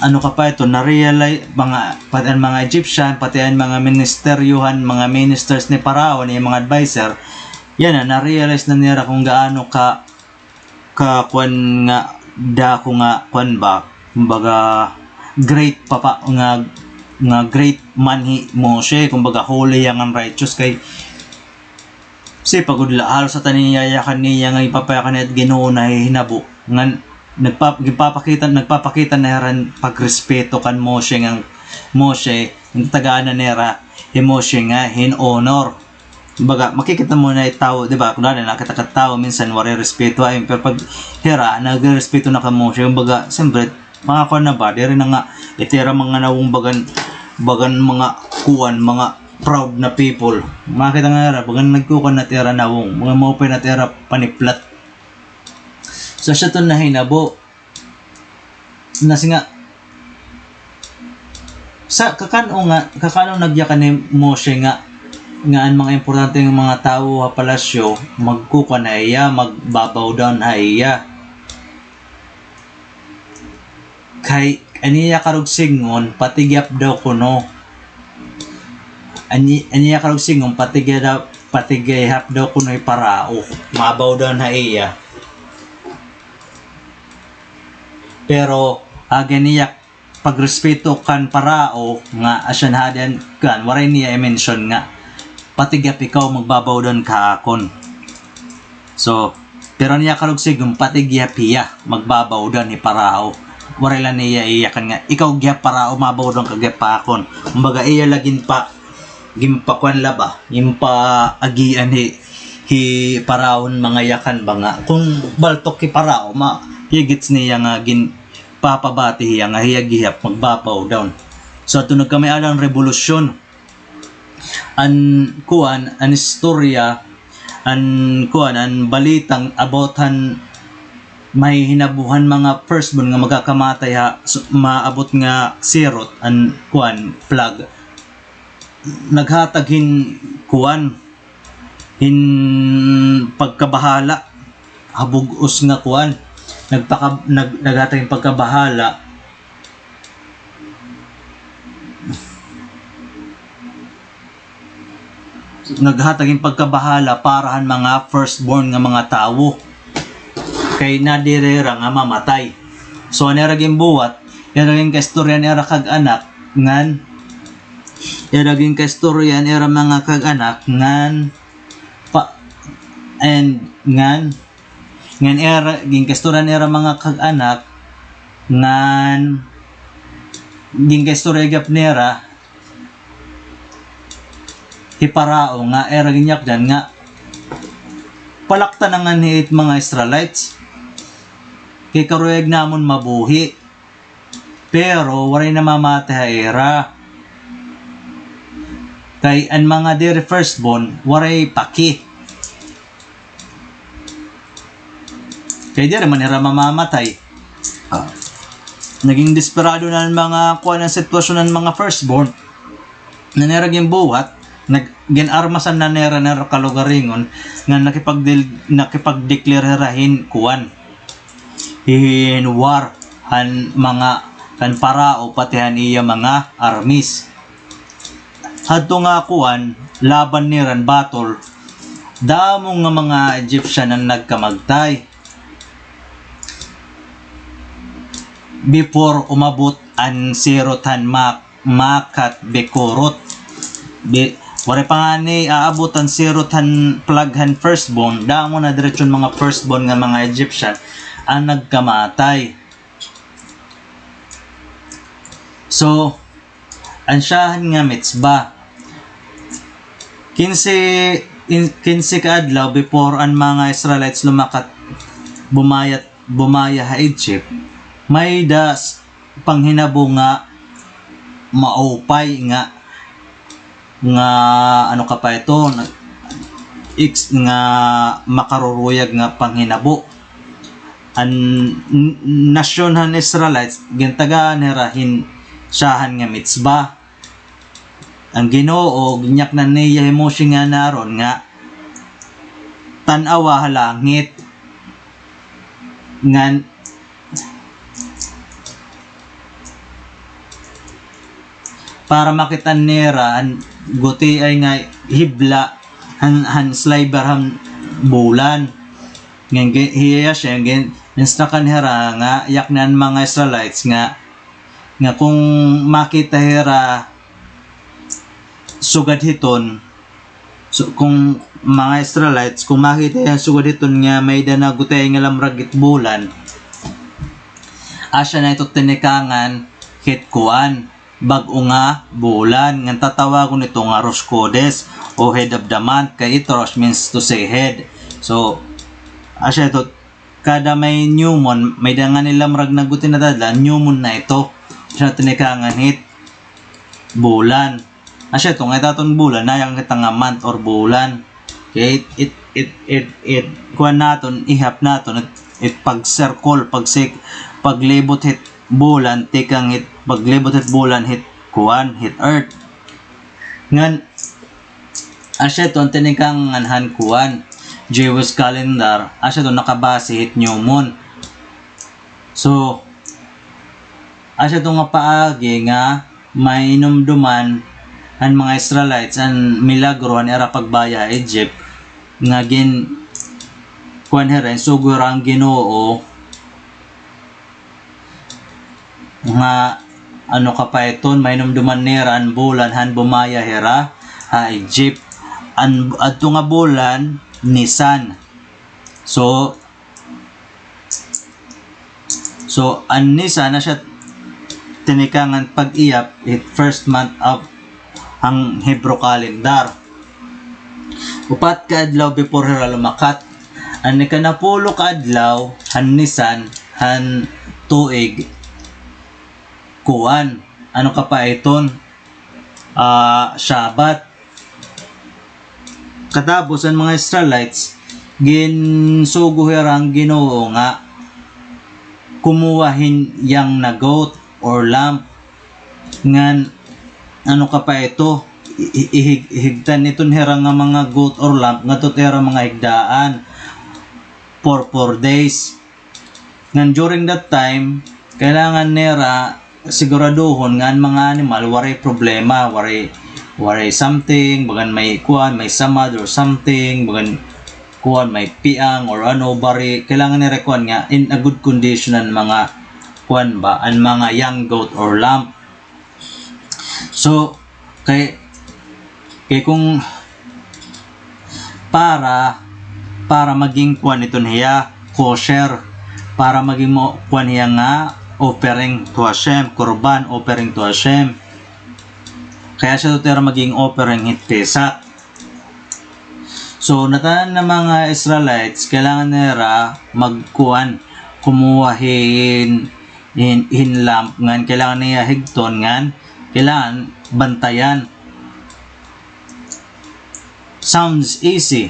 ano ka pa ito, na-realize, mga, pati an mga Egyptian, pati an mga ministeryohan, mga ministers ni Pharaoh, an iya mga adviser, yana, na-realize na nira kon gaano ka, ka kuan nga, dako nga, kuan ba, kumbaga, great papa, nga, nga great man hi Moshe, kumbaga, holy hiya ngan righteous kay, si pagod la, halos ata niyayakan niya nga ipapayakan niya Ginoo na hihinabo. Ngan, nagpa-, ginpapakita, nagpapakita na hira hin pagrespeto kan Moshe ngan Moshe, nagtagaan na nira hi Moshe nga hin honor. Kumbaga, makikita mo na tawo, di ba? Kun dati nakita ka tawo, minsan waray respeto, ay, pero pag hira, nagrespeto na kan Moshe. Kumbaga, siyempre, mga kuan na ba, diri na nga, it ira mga nawong bagan, bagan mga kuan, mga proud na people. Makita nga nira, bagan nagkukuan na it ira nawong, mga maupay na it ira paniplat. So, siya to nahinabo. Nasi nga, sa kakan-o nga, kakan-o nagyakan ni Moshe nga, nga an mga importante nga mga tawo ha palasyo, magkukuan ha iya, magba-bow down ha iya. Kay, an iya karuyag sidngon, patigihap daw kuno. An i-, an iya karuyag sidngon, patigihap daw, patigihap daw kuno hi Parao. Ma-bow down ha iya. Pero, agi an iya pagrespeto kan Parao nga asya na hadi an kuan, waray niya i-mention nga, patigihap ikaw, magba-bow down ka ha akon. So, pero an iya karuyag sidngon, patigihap hiya, magba-bow down hi Parao. Waray la niya iyakan nga, ikaw gihap Parao, ma-bow down ka gihap ha akon. Kumbaga, iya la ginpa-, ginpakuan la ba, ginpaagian hi, hi Parao hin mga yakan ba nga, kon baltok hi Parao, ma-, hi-gets niya nga ginpapabati hiya nga hiya gihap magba-bow down. So, adto nagkamay-ada an rebolusyon. An kuan, an istorya, an kuan, an balitang about han mahihinabuhan mga firstborn nga magkakamatay ha, s-, maabot nga sirot, an kuan, plague. Naghatag hin kuan, hin pagkabahala ha bug-os nga kuan. Nagpaka-, nag-, naghatag hin pagkabahala. Naghatag hin pagkabahala para han mga firstborn nga mga tawo. Kay nadiri hira nga mamatay. So, an ira ginbuhat, ira ginkaistorya an ira kag-anak, ngan, ira ginkaistorya an ira mga kag-anak, ngan, pa, and, ngan, Ngan ira, ginkaistorya nira mga kag-anak, ngan ginkaistorya gihap nira hi Parao nga ira ginyakdan nga palakta na ngani it mga Israelites. Kay karuyag namon mabuhi. Pero waray namamatay ha ira. Kay an mga diri firstborn, waray paki. Kay diri man hira mamamatay. Ah, naging desperado na an mga kuan, an sitwasyon han mga firstborn. An ira ginbuhat, nag-, gin-armasan na nira an ira kalugaringon, nga nakipagdil-, nakipag-declare hira hin kuan, hin war han mga, kan Parao, pati han iya mga armies. Hadto nga kuan, laban nira, battle, damo nga mga Egyptian an nagkamagtay. Before umabot an sirot han Mak-, Makat Bekorot. Bi-, waray pa ngani aabot an sirot han plague han firstborn, damo na diretso an mga firstborn nga mga Egyptian an nagkamatay. So, an syahan nga mitzvah. Kinse, in, kinse ka adlaw before an mga Israelites lumakat, bumayat, bumaya ha Egypt, may-ada s-, panghinabo nga maupay nga, nga ano ka pa ito, nag-, ex-, nga makaruruyag nga panghinabo. an n-, nasyon han Israelites, gintagaan hira hin syahan nga mitzvah. An Ginoo, ginyaknan niya hi Moshe ngan Aaron nga tan-awa ha langit. Ngan para makit-an nira an gutiay nga hibla han, han sliver han bulan. Ngan gi-, hiya siya, gin-, instruct-an hira nga yaknan mga Israelites nga, nga kon makita hira sugad hiton, so, kon mga Israelites, kon makita hiya sugad hiton nga may-ada na gutiay nga lamrag hit bulan, asya na ito tinikangan hit kuan, bag-o nga bulan, ngan tatawagon ito nga Rosh Chodesh o head of the month, kay it Rosh means to say head. So, asya ito, kada may new moon, may-ada ngani lamrag na gutiay na tadlaw, new moon na ito. Asya na tinikangan hit bulan. Asya ito, nga it aton bulan, nayakan kita nga month or bulan. Okay, it, it, it, it, it, kuan naton, ihap naton, it, it pag-circle, pag-, paglibot hit bulan, tikang hit, paglibot hit bulan, hit kuan, hit earth. Ngan, asya ito, an tinikangan han kuan, Jewish calendar, asya ito, nakabase hit new moon. So, asya ito nga paagi nga mainumduman han mga Israelites an milagro han ira pagbaya ha Egypt, nga gin-, kuan hira, ginsugo hira han Ginoo nga, ano ka pa iton, mainumduman nira an bulan han bumaya hira ha Egypt. An adto nga bulan, Nisan. So, So, an Nisan, asya tinikangan pag-iyap, it first month of an Hebrew calendar. Upat ka adlaw before hira lumakat. An ikanapulo ka adlaw han Nisan, han tuig, kuan, ano ka pa iton, ah, Shabbat. Katapos, an mga Israelites, ginsugo hira han Ginoo nga kumuha hin young na goat or lamb, ngan, ano ka pa ito, i-, i-, ihig-, ihigtan iton hira nga mga goat or lamb ngadto hira mga higdaan for four days. Ngan during that time, kailangan nira siguraduhon nga an mga animal waray problema, waray, waray something, bagan may kuan, may samad or something, bagan kuan, may piang or ano, bari, kailangan nira kuan nga in a good condition an mga kuan ba, an mga young goat or lamb. So, kay, kay kung para, para maging kuan iton hiya, kosher, para maging mo, kuan hiya nga offering to Hashem, korban offering to Hashem. Kay asya ito hira maging offering hit Pesach. So, ngatanan nga mga Israelites, kailangan nira magkuan, kumuha hin, hin, hin lamb, ngan kailangan niya higton, ngan kailangan bantayan. Sounds easy,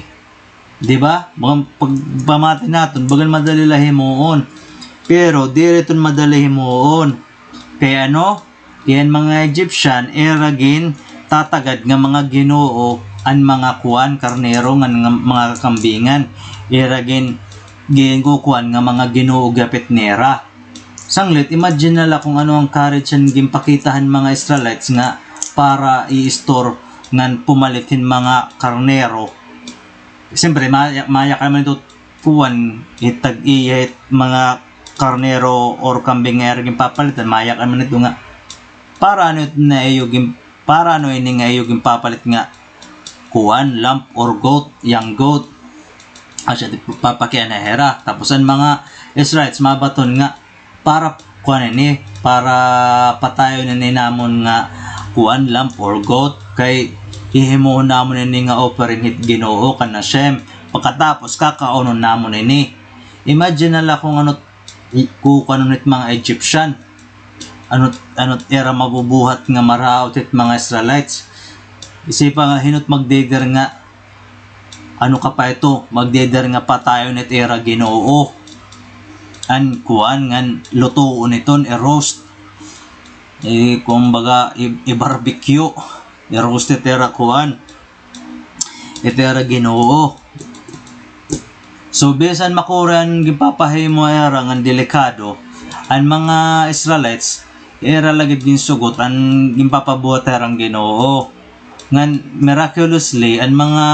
di ba? Bagan pagpamati naton, bagan madali la himuon. Pero diri iton madali himuon. Kay ano? Kay an mga Egyptian, ira gintatagad nga mga ginoo an mga kuan, karnero, ngan nga mga kakambingan. Ira gin-, ginkukuan nga mga ginoo gihapit nira. Sanglit, imagine na la kung ano an courage an ginpakita han mga Israelites nga para i-store ngan pumalit hin mga karnero. Siyempre, maya-, mayakan man ito kuan, hit tag-iya hit mga karnero or kambing nga ira ginpapalitan, mayakan man ito nga, para ano it na iyo gin-, para ano ini nga iyo ginpapalit nga kuan, lamb or goat, young goat. Asya it papakiana hira. Tapos an mga Israelites mabaton nga, para kuan ini, para patayon ini namon nga kuan, lamb or goat, kay hihimuon namon ini nga offering hit Ginoo kan Hashem. Pagkatapos, kakaunon namon ini. Imagine na la kung ano it kukuanon hit mga Egyptian. Ano, ano it ira mabubuhat nga maraot hit mga Israelites. Isipa nga hin-o it magdeder nga ano ka pa ito, magdeder nga patayon it ira Ginoo. an kuan ngan lutoon iton i-roast. Eh, kumbaga, i-, i-barbecue. I-roast it ira kuan. It ira Ginoo. So, bisan makuri an ginpapahimo ira ngan delikado, an mga Israelites, ira la gid ginsugot an ginpapabuhat ha ira han Ginoo. Ngan miraculously, an mga,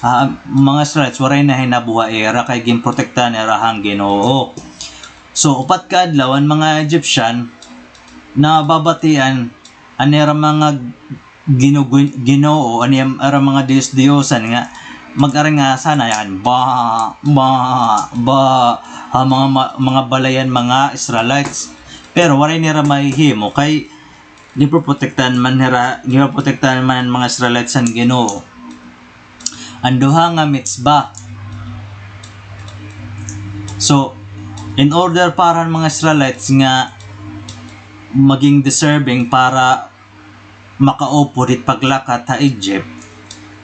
ah, mga Israelites, waray na hinabuhi ira kay ginprotektahan ira han Ginoo. So, upat ka adlaw, an mga Egyptian, nababatian an ira mga ginu-, ginoo, an ira mga diyos-diyosan nga mag-aringasa na yan. Ba, ba, ba, ha mga, ma-, mga balay han mga Israelites. Pero waray nira mahihimo kay gipoprotektahan man hira, gipoprotektahan man an mga Israelites han Ginoo. An duha nga mitzvah. So, in order para han mga Israelites nga maging deserving para makaupod hit paglakat ha Egypt,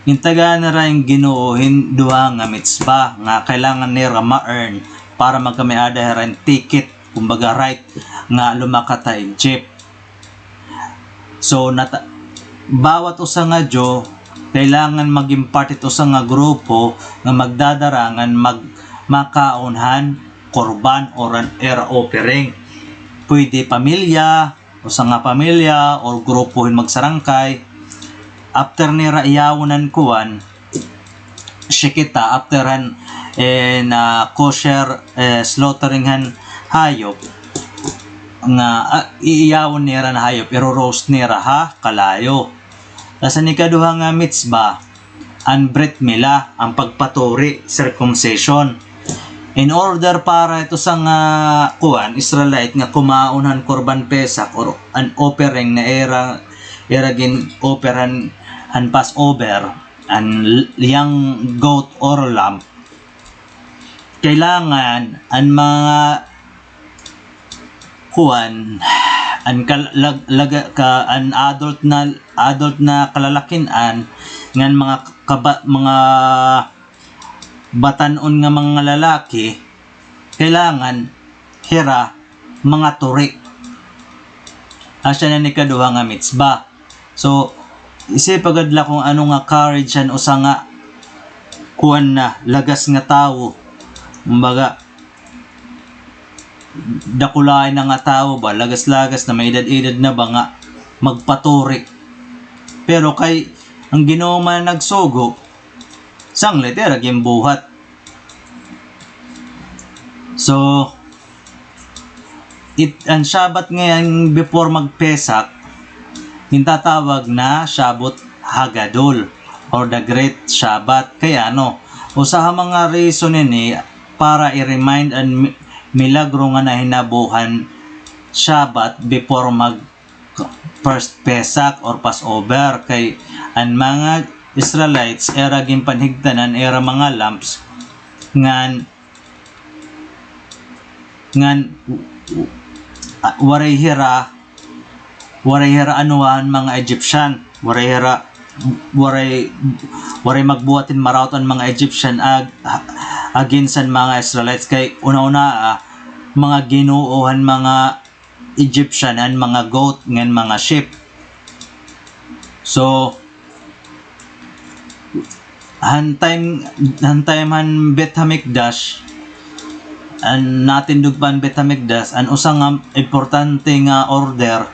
gintagaan nira hin Ginoo hin duha nga mitzvah nga kailangan nira ma-earn para magkamay-ada hira hin ticket, kumbaga right, nga lumakat ha Egypt. So, nata-, bawat usa nga Jew, kailangan maging part hit usa nga grupo nga magdadara ngan mag-, makaon han korban or an ira offering. Pwede pamilya, usa nga pamilya, or grupo hin magsarangkay. After nira iyawon an kuan, shechita, after han, eh, na kosher, eh, slaughtering han hayop, nga, ah, iiyawon nira an hayop, iro-roast nira ha kalayo. Tas an ikaduha nga mitzvah, an brit milah, an pagpaturi, circumcision. In order para hit usa nga, kuan, Israelite nga kumaon han korban Pesach or an offering na ira, ira gin-offer han, han Passover, an young goat or lamb, kailangan an mga kuan, an kal-, lag-, laga-, ka-, an adult na, adult na kalalakin-an, ngan mga kaba-, mga batan-on nga mga lalaki, kailangan hira mga turi. Asya na an ikaduha nga mitzvah. So, isip agad la kung ano nga courage an usa nga kuan na, lagas nga tawo. Kumbaga, dakulaay na nga tawo ba, lagas-lagas na, may edad-edad na ba nga magpaturi. Pero kay an Ginoo man nagsugo, sanglit ira ginbuhat. So, it, an Shabbat ngay-an before mag-Pesach, gintatawag na Shavuot Hagadol or the Great Shabbat. Kay ano, usa ha mga reason ini para i-remind an mi-, milagro nga nahinabo han Shabbat before mag first Pesach or Passover, kay an mga Israelites ira ginpanhigtan an ira mga lambs ngan, ngan, ah, waray hira, waray hira anuhan mga Egyptian, waray hira, waray, waray magbuhat hin maraot an mga Egyptian ag-, against han mga Israelites kay una-una, ah, mga ginoo han mga Egyptian an mga goat ngan mga sheep. So, han time, han time han Beit Hamikdash, an natindog pa an Beit Hamikdash, an usa nga importante nga order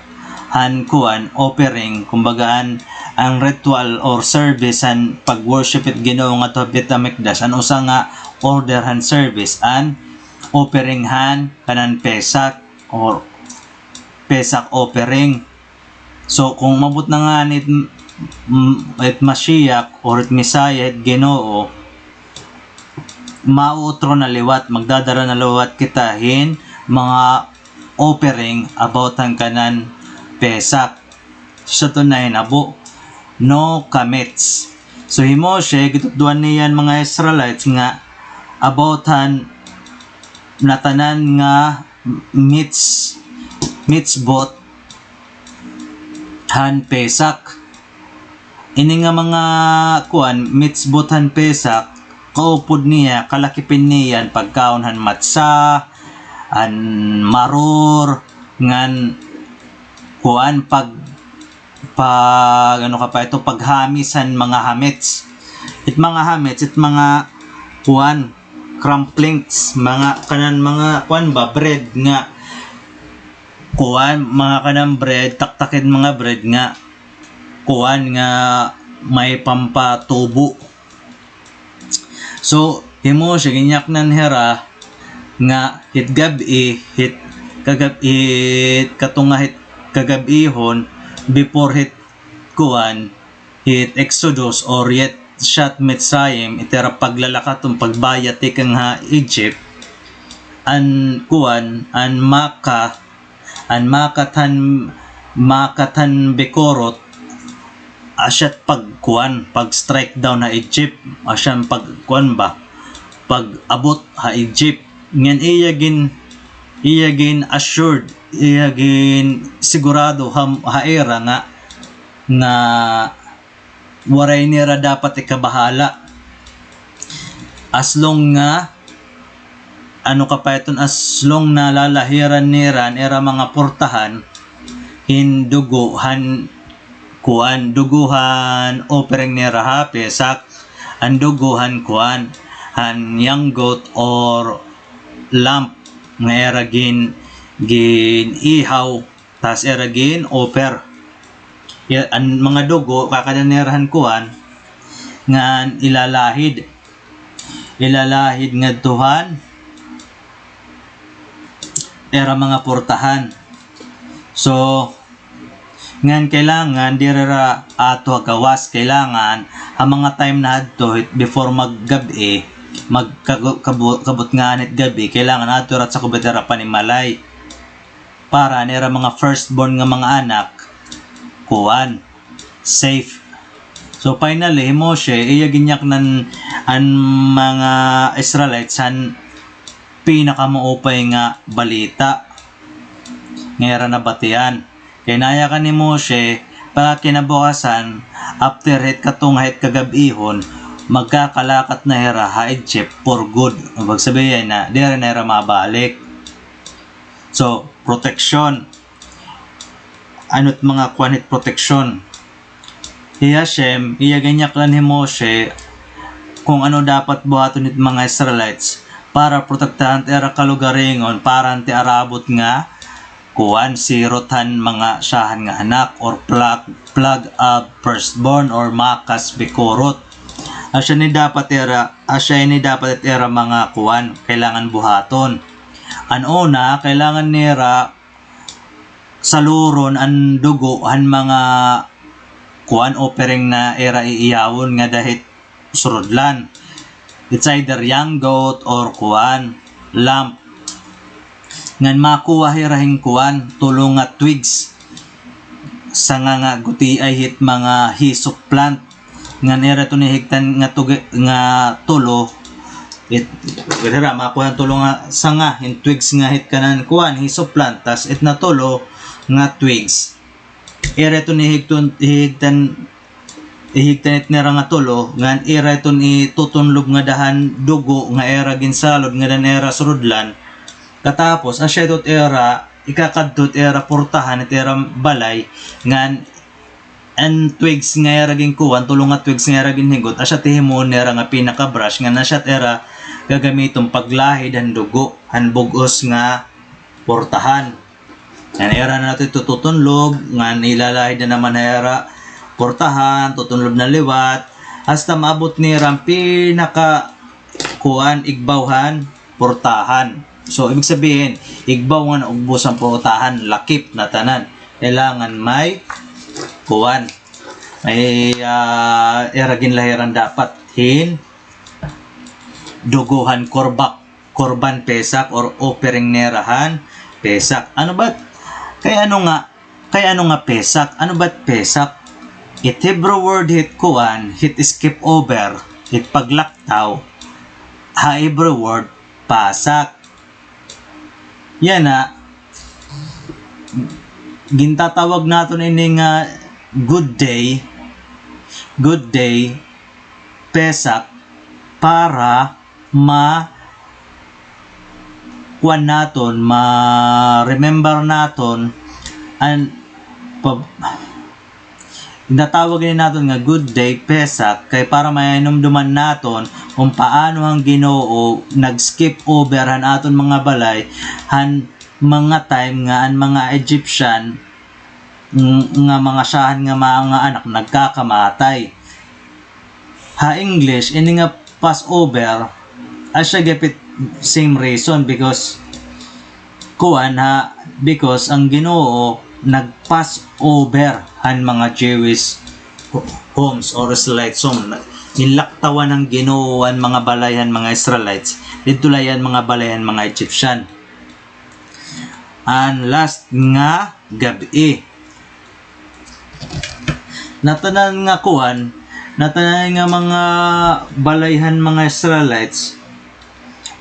han kuan, offering, kumbaga an, an ritual or service han pag-worship hit Ginoo ngadto ha Beit Hamikdash, an usa nga order han service, an offering han kanan Pesach or Pesach offering. So, kung umabot na ngani it, mm, it Mashiach or it Messiah, it Ginoo, mauutro na liwat, magdadara na liwat kita hin mga offering about han kanan Pesach. So, ito na hinabo, no chametz. So, hi Moshe, gitutdoan niya an mga Israelites nga about han natanan nga mitz-, mitzvot han Pesach. Ini nga mga kuan, mitzvot han Pesach, kaupod niya, kalakipin niya an pagkaon han matzah, an maror, ngan kuan, pag, pag, ano ka pa ito, paghamis han mga hamets. It mga hamets, it mga kuan, crumplings, mga kanan mga kuan ba, bread nga kuan, mga kanan bread, taktakid mga bread nga kuan nga may pampatubo. So, hi Moshe, ginyaknan hira nga hit gab-i, hit kagab-, hit katunga hit kagab-ihon, before hit kuan, hit Exodus or Yetziat Mitzrayim, it ira paglalakat o pagbaya tikang ha Egypt, an kuan, an maka, an makat han, makat han Bekorot, asya it pagkuan, pag-strike down ha Egypt, asya an pagkuan ba, pag-abot ha Egypt. Ngan iya gin-, iya gin-assured, iya gin-sigurado ha, ha ira nga, nga waray nira dapat ikabahala. As long nga, ano ka pa iton, as long nga lalahiran nira an ira mga portahan hin dugo han kuan, dugo han offering nira ha Pesach, an dugo han kuan, han young goat or lamb nga ira gin-, gin-ihaw. Tas ira gin-offer. Ya, an mga dugo, kakanan nira han kuan, ngan ilalahid. Ilalahid ngadto han ira mga portahan. So, ngan kailangan diri ra adto ha gawas, kailangan ha mga time na hadto, before maggab-i, magkagu-, kabu-, kabutngaan hit gab-i, kailangan adto ra sa kubit ira panimalay. Para an ira mga firstborn nga mga anak, kuan, safe. So, finally, hi Moshe, iya ginyaknan an mga Israelites han pinakamaupay nga balita nga ira nabatian. Kay nayakan ni Moshe, pagkinabukasan, after hit katunga hit kagab-ihon, magkakalakat na hira ha Egypt for good. Ibig sabihin na, diri na hira mabalik. So, protection. Ano it mga kuan hit protection? Hi Hashem, iya ginyaknan hi Moshe kung ano dapat buhaton hit mga Israelites para protektahan it ira kalugaringon, para an tiarabot nga kuan, sirot han mga syahan nga anak, or plague, plague of firstborn, or makas bekorot. Asya ini dapat ira, asya ini dapat it ira mga kuan, kailangan buhaton. An una, kailangan nira saluron an dugo han mga kuan, offering na ira iihawon ngada hit surudlan. It's either young goat or kuan, lamb. Ngan makuha hira hin kuan, tulo nga twigs. Sanga nga gutiay hit mga hyssop plant. Ngan ira iton ihigtan nga tugi-, nga tulo. It, hira, makuha an tulo nga sanga, hin twigs nga hit kanan kuan, hyssop plant. Tas it na tulo nga twigs. Ira iton ihigton, ihigtan, ihigtan it nira nga tulo, ngan ira iton itutunlob ngada han dugo nga ira ginsalod ngada han ira surudlan. Katapos, asya ito it ira, ikakadto it ira portahan, it ira balay, ngan an twigs nga ira ginkuan, tulo nga twigs nga ira ginhigot, asya it himuon nira nga pinaka-brush, ngan asya it ira gagamiton paglahid han dugo, han bug-os nga portahan. Ngan ira na nato ito tutunlob, ngan ilalahid na naman ha ira portahan, tutunlob na liwat, hasta maabot nira an pinaka, kuan, igbaw han portahan. So, ibig sabihin, igbaw ngan ubos han portahan, lakip na tanan. Kailangan may, kuan, may, ah, ira ginlahiran dapat hin dugo han korban. Korban Pesach or offering nira han Pesach. Ano ba? Kay ano nga, kay ano nga Pesach? Ano ba Pesach? It Hebrew word hit kuan, hit skip over, hit paglaktaw, ha Hebrew word, Pasak. Yana, gintatawag naton ini nga good day, good day, Pesach, para ma-, kuan naton, ma-remember naton, an pa-, ginatawag ini naton nga Good Day Pesach, kay para mahinumduman naton kon paano an Ginoo nag-skip over han aton mga balay, han mga time nga an mga Egyptian ng-, nga mga syahan nga mga anak nagkakamatay. Ha English, ini nga Passover, asya gihap it same reason because, kuan ha, because an Ginoo nag-Passover han mga Jewish ho-, homes or Israelites home. Ginlaktawan han Ginoo an mga balay han mga Israelites. Didto la iya an mga balay han mga Egyptian. An last nga gab-i. Natanan nga kuan, natanan nga mga balay han mga Israelites,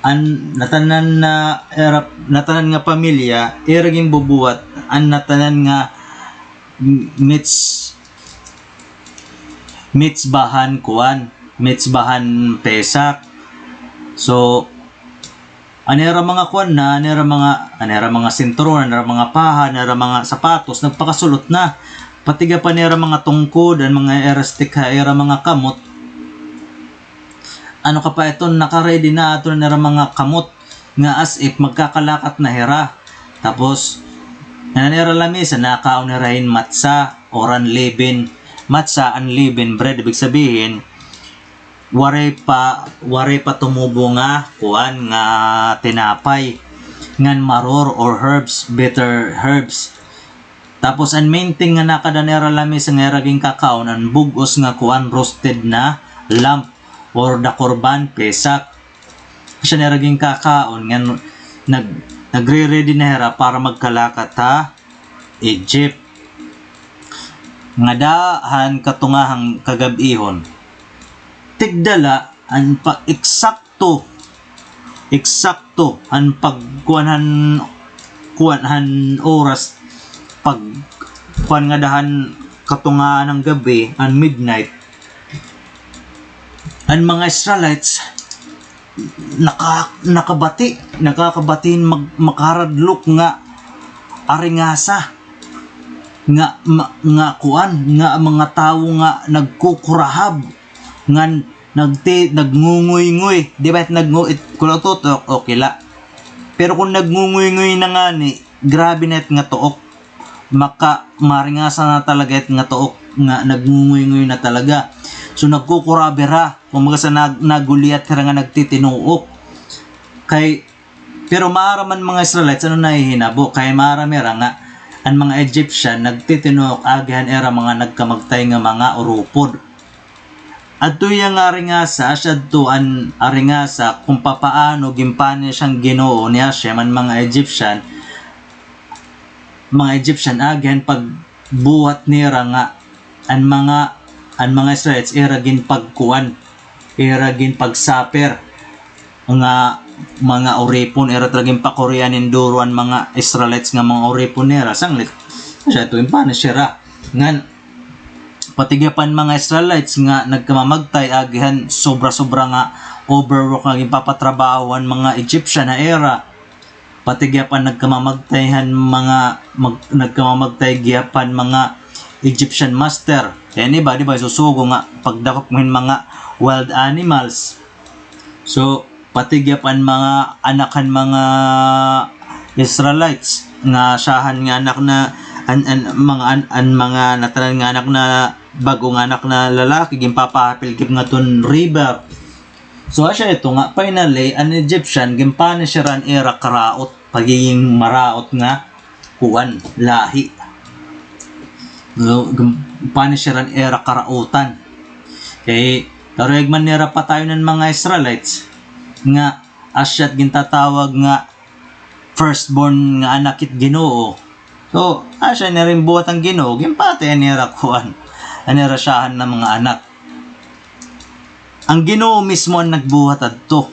an natanan na era-, natanan nga pamilya, ira ginbubuhat an natanan nga m-, mitz-, mitzvah han kuan, mitzvah han Pesach. So, an ira mga kuan na, an ira mga, an ira mga sinturon, an ira mga paha, an ira mga sapatos, nagpakasul-ot na. Pati gihap an ira mga tungkod, an mga ira stick ha ira mga kamot. Ano ka pa iton, naka-ready na aton an ira mga kamot nga as if magkakalakat na hira. Tapos, an ira lamisa, nakaon hira hin matzah or unleavened, matzah, unleavened bread, ibig sabihin, waray pa, waray pa tumubo nga kuan nga tinapay ngan maror or herbs, bitter herbs. Tapos an main thing nga nakada nira lamisa nga ira ginkakaon an bug-os nga kuan, roasted na lamb or the korban pesach. Asya nira ginkakaon ngan nag-, nagre-ready na hira para magkalakat ha Egypt. Ngada han katunga han kagab-ihon, tigda la an pa-, eksakto, eksakto an pagkuan han, kuan han oras, pagkuan ngada han katunga han gab-i, an midnight. An mga Israelites, naka-, nakabati, nakakabati hin mag-, makaradlok nga aringasa, nga, ma-, nga kuan, nga mga tawo nga nagkukurahab, ngan nagti-, nagngunguynguy. Di ba it nagngu-, it, kun tutok, okay la. Pero kun nagngunguynguy na ngani, grabe na it nga tuok. Maka-, maringasa na talaga it nga tuok nga nagngunguynguy na talaga. So, nagkukurahab hira. Kumbaga sa nag-, naguliat hira nga nagtitinuok. Kay, pero maaram an mga Israelites, ano nahihinabo? Kay maaram hira nga an mga Egyptian nagtitinuok agi han ira mga nagkamagtay nga mga urupod. Adto iya nga aringasa, asya adto an aringasa kung papaano gin-punish han Ginoo ni Hashem an mga Egyptian, mga Egyptian agi han pagbuhat nira nga an mga, an mga Israelites ira ginpagkuan, ira ginpag-suffer nga mga uripon, ira talaga ginpakurian hin duro an mga Israelites nga mga uripon nira. Sanglit, asya adto gin-punish hira. Ngan, pati gihap an mga Israelites nga nagkamamagtay agi han sobra-sobra nga overwork nga ginpapatrabaho han mga Egyptian ha ira. Pati gihap an nagkamamagtay han mga mag-, nagkamamagtay gihap han mga Egyptian master. Kay an iba, di ba, isusugo nga pagdakop hin mga wild animals. So, pati gihap an mga anak han mga Israelites nga syahan nga anak na, an, an, mga an, an mga natanan nga anak na, bag-o nga anak na lalaki, ginpapahapil gihap ngadton river. So, asya ito nga, finally, an Egyptian, gin-punish hira han ira karaot, pagiging maraot nga kuan, lahi. No, gin-punish hira han ira karautan. Kay karuyag man nira patayon an mga Israelites nga asya it gintatawag nga firstborn nga anak it Ginoo. So, asya nira ginbuhat an Ginoo, ginpatay an ira kuan, an ira syahan nga mga anak. An Ginoo mismo an nagbuhat adto.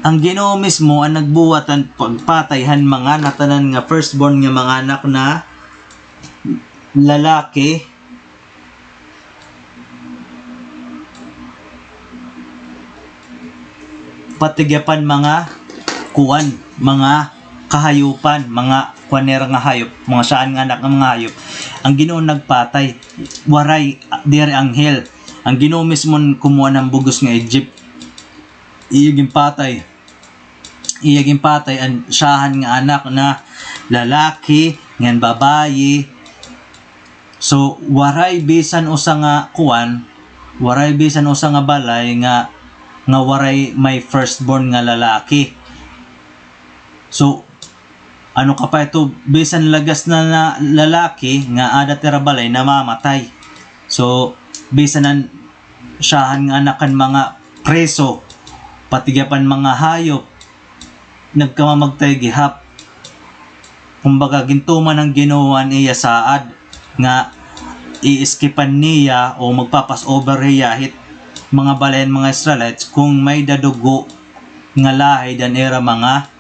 An Ginoo mismo an nagbuhat han pagpatay han mga natanan nga firstborn nga mga anak na lalaki, pati gihap an mga kuan, mga kahayupan, mga kuan nira nga hayop, mga syahan nga anak nga mga hayop, an Ginoo nagpatay. Waray, ah, diri anghel. An Ginoo mismo an kumuha han bug-os nga Egypt. Iya ginpatay. Iya ginpatay an syahan nga anak na lalaki, ngan babayi. So, waray bisan usa nga kuan, waray bisan usa nga balay nga, nga waray may firstborn nga lalaki. So, ano ka pa ito, bisan lagas na, na lalaki nga aada ha ira balay, namamatay. So, bisan an syahan nga anak han mga preso, pati gihap an mga hayop, nagkamamagtay gihap. Kumbaga, gintuman han Ginoo an iya saad nga iiskipan niya o magpa-Passover hiya hit mga balay han mga Israelites kon may-ada dugo nga lahid han ira mga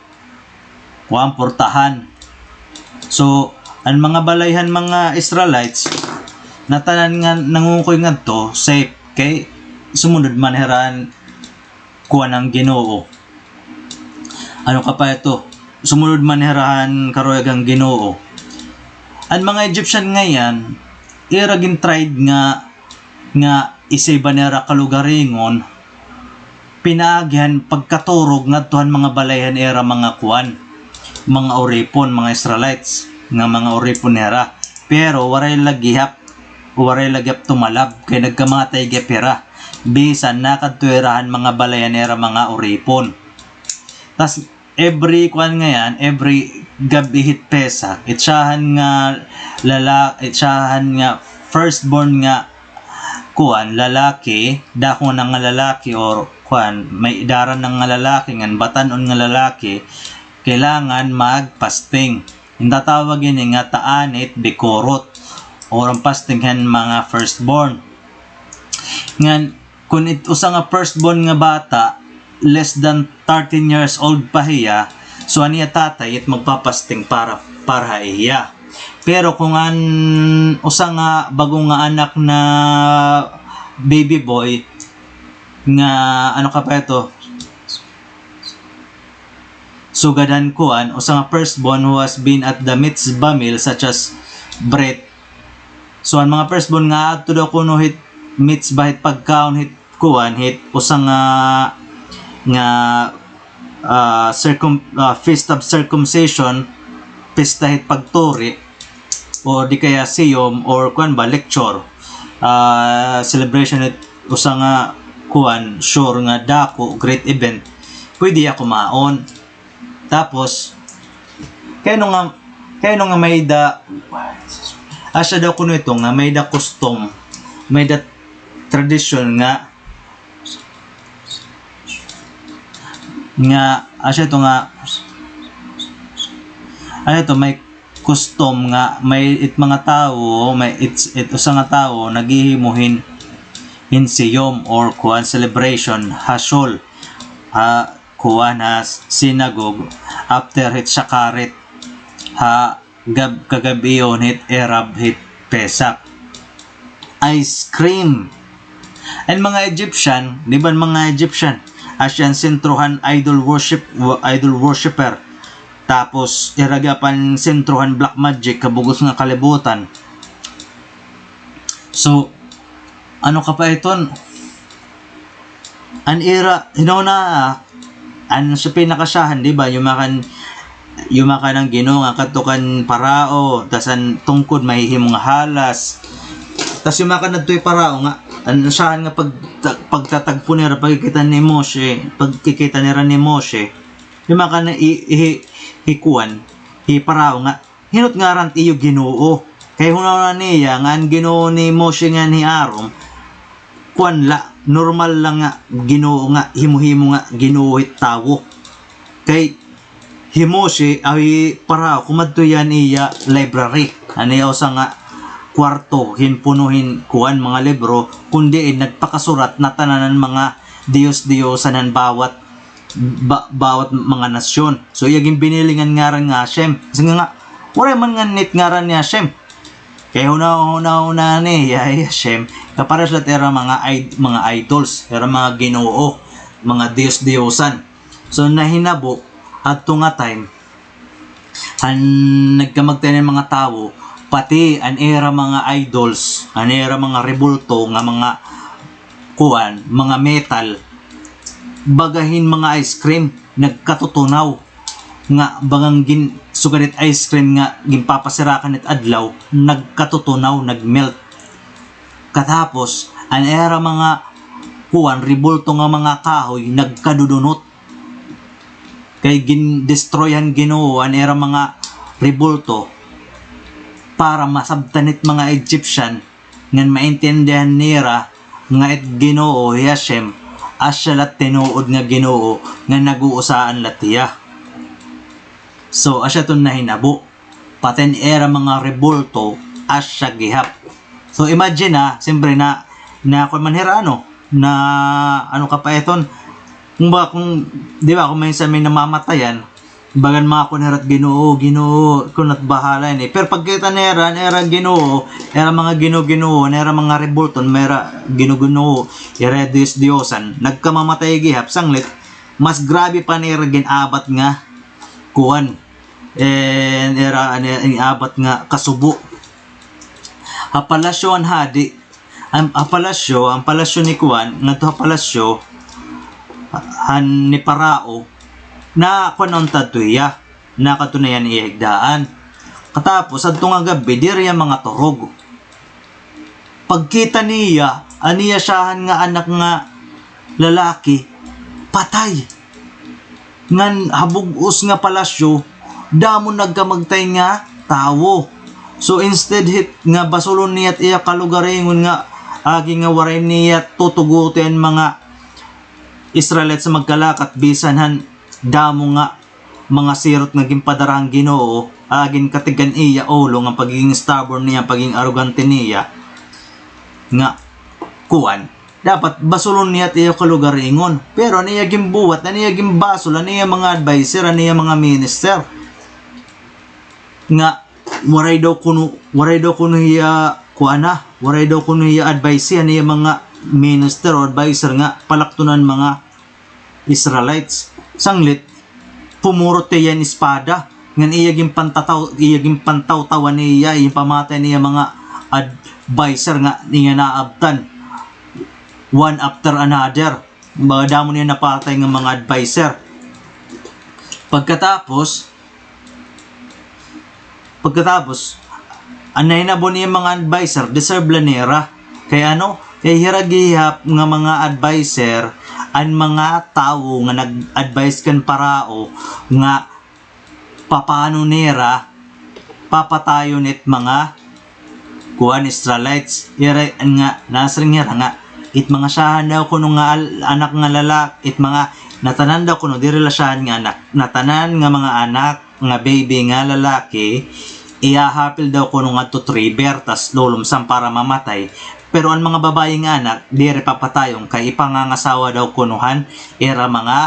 kuan, portahan. So, an mga balay han mga Israelites, ngatanan nga nangungukoy ngadto, safe, kay sumunod man hira han kuan han Ginoo. Ano ka pa ito? Sumunod man hira han karuyag han Ginoo. An mga Egyptian ngay-an, ira gin-tried nga, nga isay ba nira kalugaringon, pinaagi han pagkaturog ngadto han mga balay han ira mga kuan, mga uripon, mga Israelites, nga mga uripon nira. Pero waray la gihap, waray la gihap tumalab, kay nagkamatay gihap hira, bisan nakadto hira han mga balay han ira mga uripon. Tas, every kuan ngay-an, every gab-i hit Pesach, it syahan nga lala-, it syahan nga firstborn nga kuan, lalaki, dako na nga lalaki, or kuan, may-ada na nga lalaki, ngan batan-on nga lalaki, kailangan mag-fasting. An tatawag ini nga ta'anit bikorot, or an fasting han mga firstborn. Ngan, kon it usa nga firstborn nga bata, less than thirteen years old pa hiya, so an iya tatay it magpapasting para, para ha iya. Pero kon an usa nga bag-o nga anak na baby boy, nga ano ka pa ito, sugad han kuan, usa nga firstborn who has been at the mitzvah meal such as brit. So, an mga firstborn nga adto daw kuno hit mitzvah, hit pagkaon, hit kuan, hit usa nga, nga, ah, circum-, ah, feast of circumcision, pista hit pagturi, o di kaya siyum, or kuan ba, lecture, ah, celebration hit usa nga kuan, sure nga dako, great event, pwede hiya kumaon. Tapos, kay ano nga, kay ano nga may-ada, asya daw kuno ito nga may-ada custom, may-ada tradisyon nga, nga, asya ito nga, asya ito, may custom nga may it mga tawo, may it, it usa nga tawo naghihimo hin, hin siyum or kuan celebration ha shul, ha kuan ha synagogue after hit Shacharit ha gab-, kagab-ihon hit Erev hit Pesach. Ice cream. An mga Egyptian, di ba an mga Egyptian, asya an sentro han idol worship, idol worshipper. Tapos, ira gihap an sentro han black magic, kabug-os nga kalibutan. So, ano ka pa iton? An ira, hinuna, ah, an sa pinakasyahan, di ba? Yumakan, yumakan an Ginoo nga kadto kan Parao, tas an tungkod mahihimo nga halas. Tas yumakan adto hi Parao nga, an syahan nga pagta-, pagtatagpo nira, pagkikita ni Moshe, pagkikita nira ni Moshe, yumakan hi, hi, hi kuan, hi Parao nga, "Hin-o it ngaran it iyo Ginoo?" Kay hunahuna niya nga an Ginoo ni Moshe ngan hi Aaron, kuan la, normal la nga Ginoo nga himo-himo nga ginoo hit tawo. Kay hi Moshe, aw, hi Parao, kumadto hiya han iya library. An iya usa nga kwarto, hin puno hin kuan, mga libro, kon diin nagpakasurat natanan an mga diyos-diyosan han bawat ba-, bawat mga nasyon. So, iya ginbinili ngan ngaran nga Hashem. Kasi nga, nga, waray man ngan nit ngaran ni Hashem. Kay huna-, huna-huna ni, ya, ya Hashem, kapares la hit ira mga id-, mga idols, ira mga ginoo, mga diyos-diyosan. So, nahinabo, Adto nga time, an nagkamagtay nga mga tawo, pati an ira mga idols, an ira mga rebulto nga mga kuan, mga metal, baga hin mga ice cream, nagkatutunaw nga bagan gin-, sugad it ice cream nga ginpapasirakan it adlaw, nagkatutunaw, nag-melt. Katapos, an ira mga kuan, rebulto nga mga kahoy, nagkadudunot. Kay gin-destroy han Ginoo an ira mga rebulto para masabtan it mga Egyptian ngan maintindihan nira nga it Ginoo hi Hashem, asya la it tinuod nga Ginoo nga nag-uusaan la hiya. So, asya iton nahinabo. Pati an ira mga rebulto, asya gihap. So, imagine, ah, siyempre na, na kuan man hira, ano, na, ano ka pa iton, kung ba, kung, di ba, kung minsan may namamatayan, bagan mga kuan hira it Ginoo, Ginoo, ikaw na it bahala ini. Pero pagkita nira, an ira Ginoo, ira mga Ginoo, Ginoo, an ira mga rebulto, an ira Ginoo, Ginoo, ira Diyos, Diyosan, nagkamamatay gihap, sanglit, mas grabe pa nira gin-abat nga, kuan, eh, ira, an ira, gin-abat nga kasubo. Ha palasyo han hadi, an, ha palasyo, an palasyo ni kuan, ngadto ha palasyo, han ni Parao, na kuan unta adto hiya, nakadto na hiya han iya higdaan. Katapos, adto nga gab-i, diri hiya mangaturog. Pagkita niya, an iya syahan nga anak nga lalaki, patay. Ngan ha bug-os nga palasyo, damo nagkamagtay nga tawo. So, instead hit nga basulon niya it iya kalugaringon nga agi nga waray niya tutuguti an mga Israelites nga magkalakat bisan han damo nga mga sirot nga ginpadara han Ginoo, agi nga katig-an iya ulo nga pagiging stubborn niya, pagiging arogante niya, nga kuan, dapat basulon niya it iya kalugaringon. Pero an iya ginbuhat, an iya ginbasol, an iya mga adviser, an iya mga minister, nga waray daw kuno, waray daw kuno hiya kuan na, waray daw kuno hiya advice an iya mga minister o adviser nga palakton an mga Israelites. Sanglit, pumurot hiya hin espada, ngan iya ginpantataw-, iya ginpantawtaw an iya, iya pamatay an iya mga adviser nga iya naabtan. One after another. Mga damo niya napatay nga mga adviser. Pagkatapos, Pagkatapos, an nahinabo niya mga adviser, deserve la nira. Kay ano? Kay hira gihap nga mga adviser, an mga tawo nga nag-advise kan Parao nga papano nira papatayon it mga kuan, Israelites. Hira nga, nasiring hira nga, it mga syahan daw kuno nga al-, anak nga lalak-, it mga natanan daw kuno, diri la syahan nga anak, natanan nga mga anak, nga baby nga lalaki, iyahapil daw kuno ngadto it river, tas lulumsan para mamatay. Pero an mga babaye nga anak, diri papatayon kay ipangangasawa daw kuno han ira mga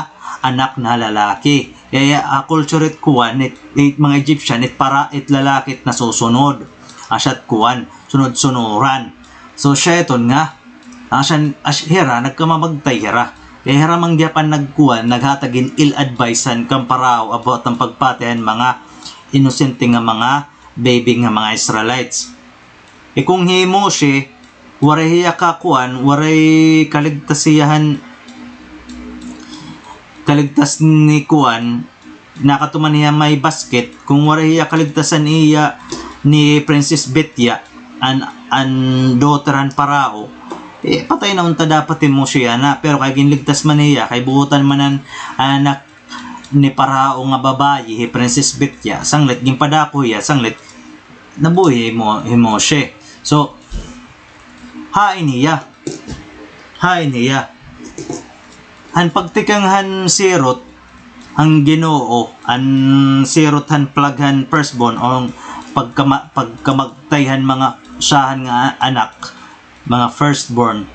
anak na lalaki. Kay, ah, culture it kuan, it, it mga Egyptian, it para, it lalaki it nasusunod. Asya it kuan, sunod-sunuran. So, siya iton nga, Asya, asya, hira, nagkamamagtay hira. Kay hira man gihap an nagkuan, naghatag hin ill advice han kan Parao about han pagpatay han mga inosente nga mga baby nga mga Israelites. E, kung hi Moshe, waray hiya kakuan, waray kaligtas hiya han, kaligtas ni kuan, nakatuman hiya may basket, kung waray hiya kaligtas an iya ni Princess Bitya, an, an daughter han Parao, e, patay na unta dapat hi Moshe yana. Pero kay ginligtas man hiya, kay buotan man an anak ni Parao nga babaye, hi Princess Bitya, sanglit ginpadako hiya, sanglit nabuhi hi Mo-, hi Moshe. So, hain hiya. Hain hiya. Han pagtikang han sirot han Ginoo, an sirot han plague han firstborn, o pagkama-, pagkamagtay han mga syahan nga anak, mga firstborn.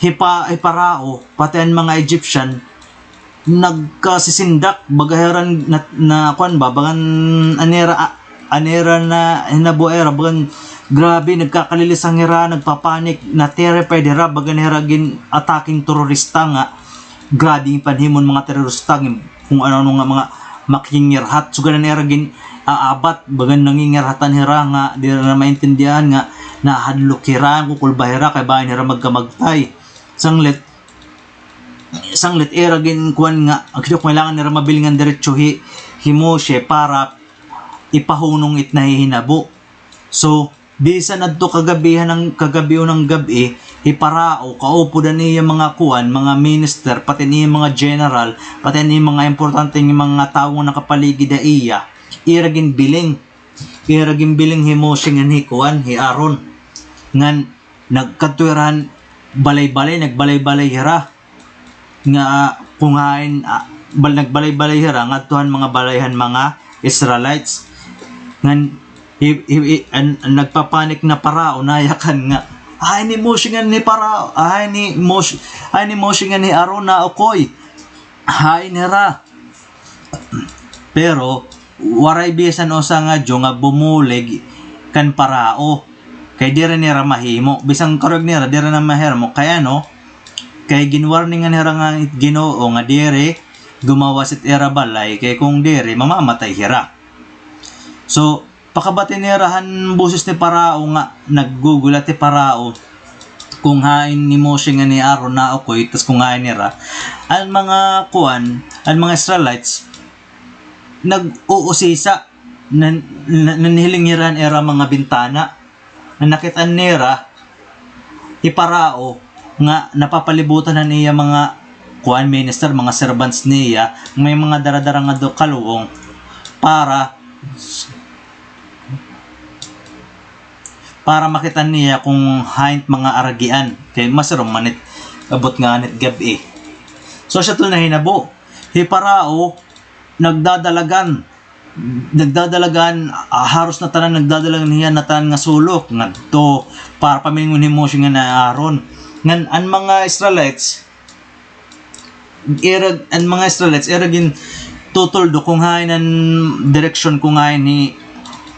Hi Pa-, hi Parao, pati an mga Egyptian, nagkasisindak, baga hira na, na, kuan ba, bagan an ira, a-, an ira nahinabo hira, bagan grabe, nagkakalilisang hira, nagpapanik, na-terrified hira, bagan hira gin-attack hin terorista nga, grabe an panhimo han mga terorista, gin-, kung ano-ano nga mga makingirhat. Sugad na nira gin-aabat, bagan nangingirhatan hira nga diri na maintindihan nga nahadlok hira, kukulba hira, kay bangin hira magkamagtay. Sanglit, sanglit ira ginkuan nga, ang kailangan nira mabilingan diretso hi, hi Moshe para ipahunong it nahihinabo. So, bisan adto kagabihan ng, kagabion ng gab-i, hi Parao, kaupod an iya mga kuan, mga minister, pati an iya mga general, pati an iya mga importante nga mga tawo nga nakapaligid ha iya, ira ginbiling. Ira ginbiling hi Moshe ngan hi kuan, hi Aaron. Ngan nagkadto ira han balay-balay, nagbalay-balay hira. Nga, ah, kung hain, ah, bal-, nagbalay-balay hira ngadto han mga balay han mga Israelites. Ngan hi-, hi-, hi-, an-, an nagpapanik na Parao, nayakan nga, "Hain ni Moshe ngan ni Parao, hain ni Moshe, hain ni Moshe ngan ni Aaron, naukoy. Hain hira." Pero waray bisan usa nga Jew nga bumulig kan Parao. Kay diri nira mahimo. Bisan karuyag nira, diri na mahimo. Kay ano? Kay ginwarningan hira nga Ginoo nga diri gumawas it ira balay. Kay kung diri, mamamatay hira. So, pakabati nira han boses ni Parao nga naggugulat hi Parao kung hain ni Moshe ngan ni Aaron naukoy, tas kung hain nira. An mga kuan, an mga Israelites, nag-uusisa, nan-, nan-, nanhiling hira han ira mga bintana. Nga nakit-an nira, hi Parao, nga napapalibutan han iya mga kuan, minister, mga servants niya, may mga dara-dara nga do-, kaluong para, para makit-an niya kung hain it mga aragian. Kay masirom man it abot nga anit gab-i. So, asya to nahinabo. Hi Parao, nagdadalagan, nagdadalagan, ah, haros natanan, nagdadalagan hiya natanan nga sulok ngadto para pamilingon hi Moshe ngan ni Aaron. Ngan an mga Israelites, ira, an mga Israelites, ira gintutuldo kung hain an direksyon kung hain hi,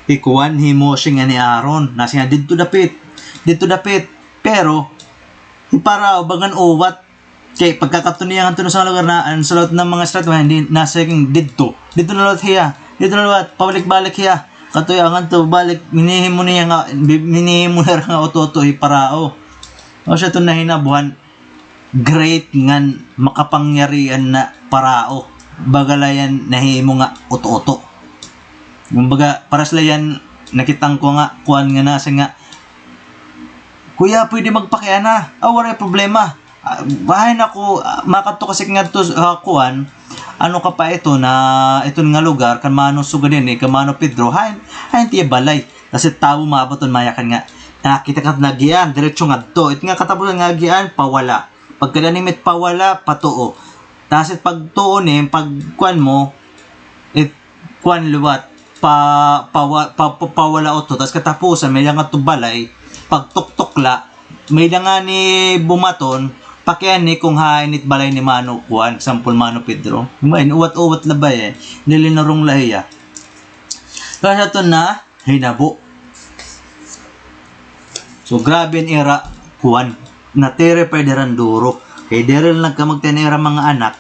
hi kuan, hi Moshe ngan ni Aaron. Nasiring nga, "Didto dapit, didto dapit." Pero hi Parao, bagan uwat, kay pagkakadto niya ngadto sa lugar na, an sulod nga mga Israelite, hindi, nasiring, "Didto." Didto na liwat hiya. Didto na liwat, pabalik-balik hiya. Kadto hiya ngadto, balik, minihimo niya nga, bi-, minihimo na nga uto-uto hi Parao. O, asya to nahinabo han great ngan makapangyarihan na Parao. Baga la hiya nahimo nga uto-uto. Kumbaga, paras la hiya nakit-an ko nga, kuan nga nasiring nga, "Kuya, pwede magpakiana?" "Ah, waray problema." Ah, hain ako, ah, makadto kasi ngadto, ah, kuan, ano ka pa ito na, iton nga lugar, kan Mano Sugad ini, kan Mano Pedro, hain, hain it iya balay. Tas it tawo maabuton mayakan nga, nakita ka nga agian, diretso ngadto. It nga katapusan nga agian, pawala. Pagkadani mit pawala, patuo. Tas it pagtuo ni, pagkuan mo, it kuan liwat, pa, pawa-, pa, pa, pawala uto. Tas katapusan, may-ada ngadto balay, pagtuktok la, may-ada ngani bumaton, pakiani kung hain it balay ni Mano kuan, example, Mano Pedro. May uwat-uwat la ba eh, nilinurong la hiya. Kaya ito na, hinabo. So, grabe an ira, kuan, na-terrified hira duro. Kay diri la nagkamagtay an ira mga anak,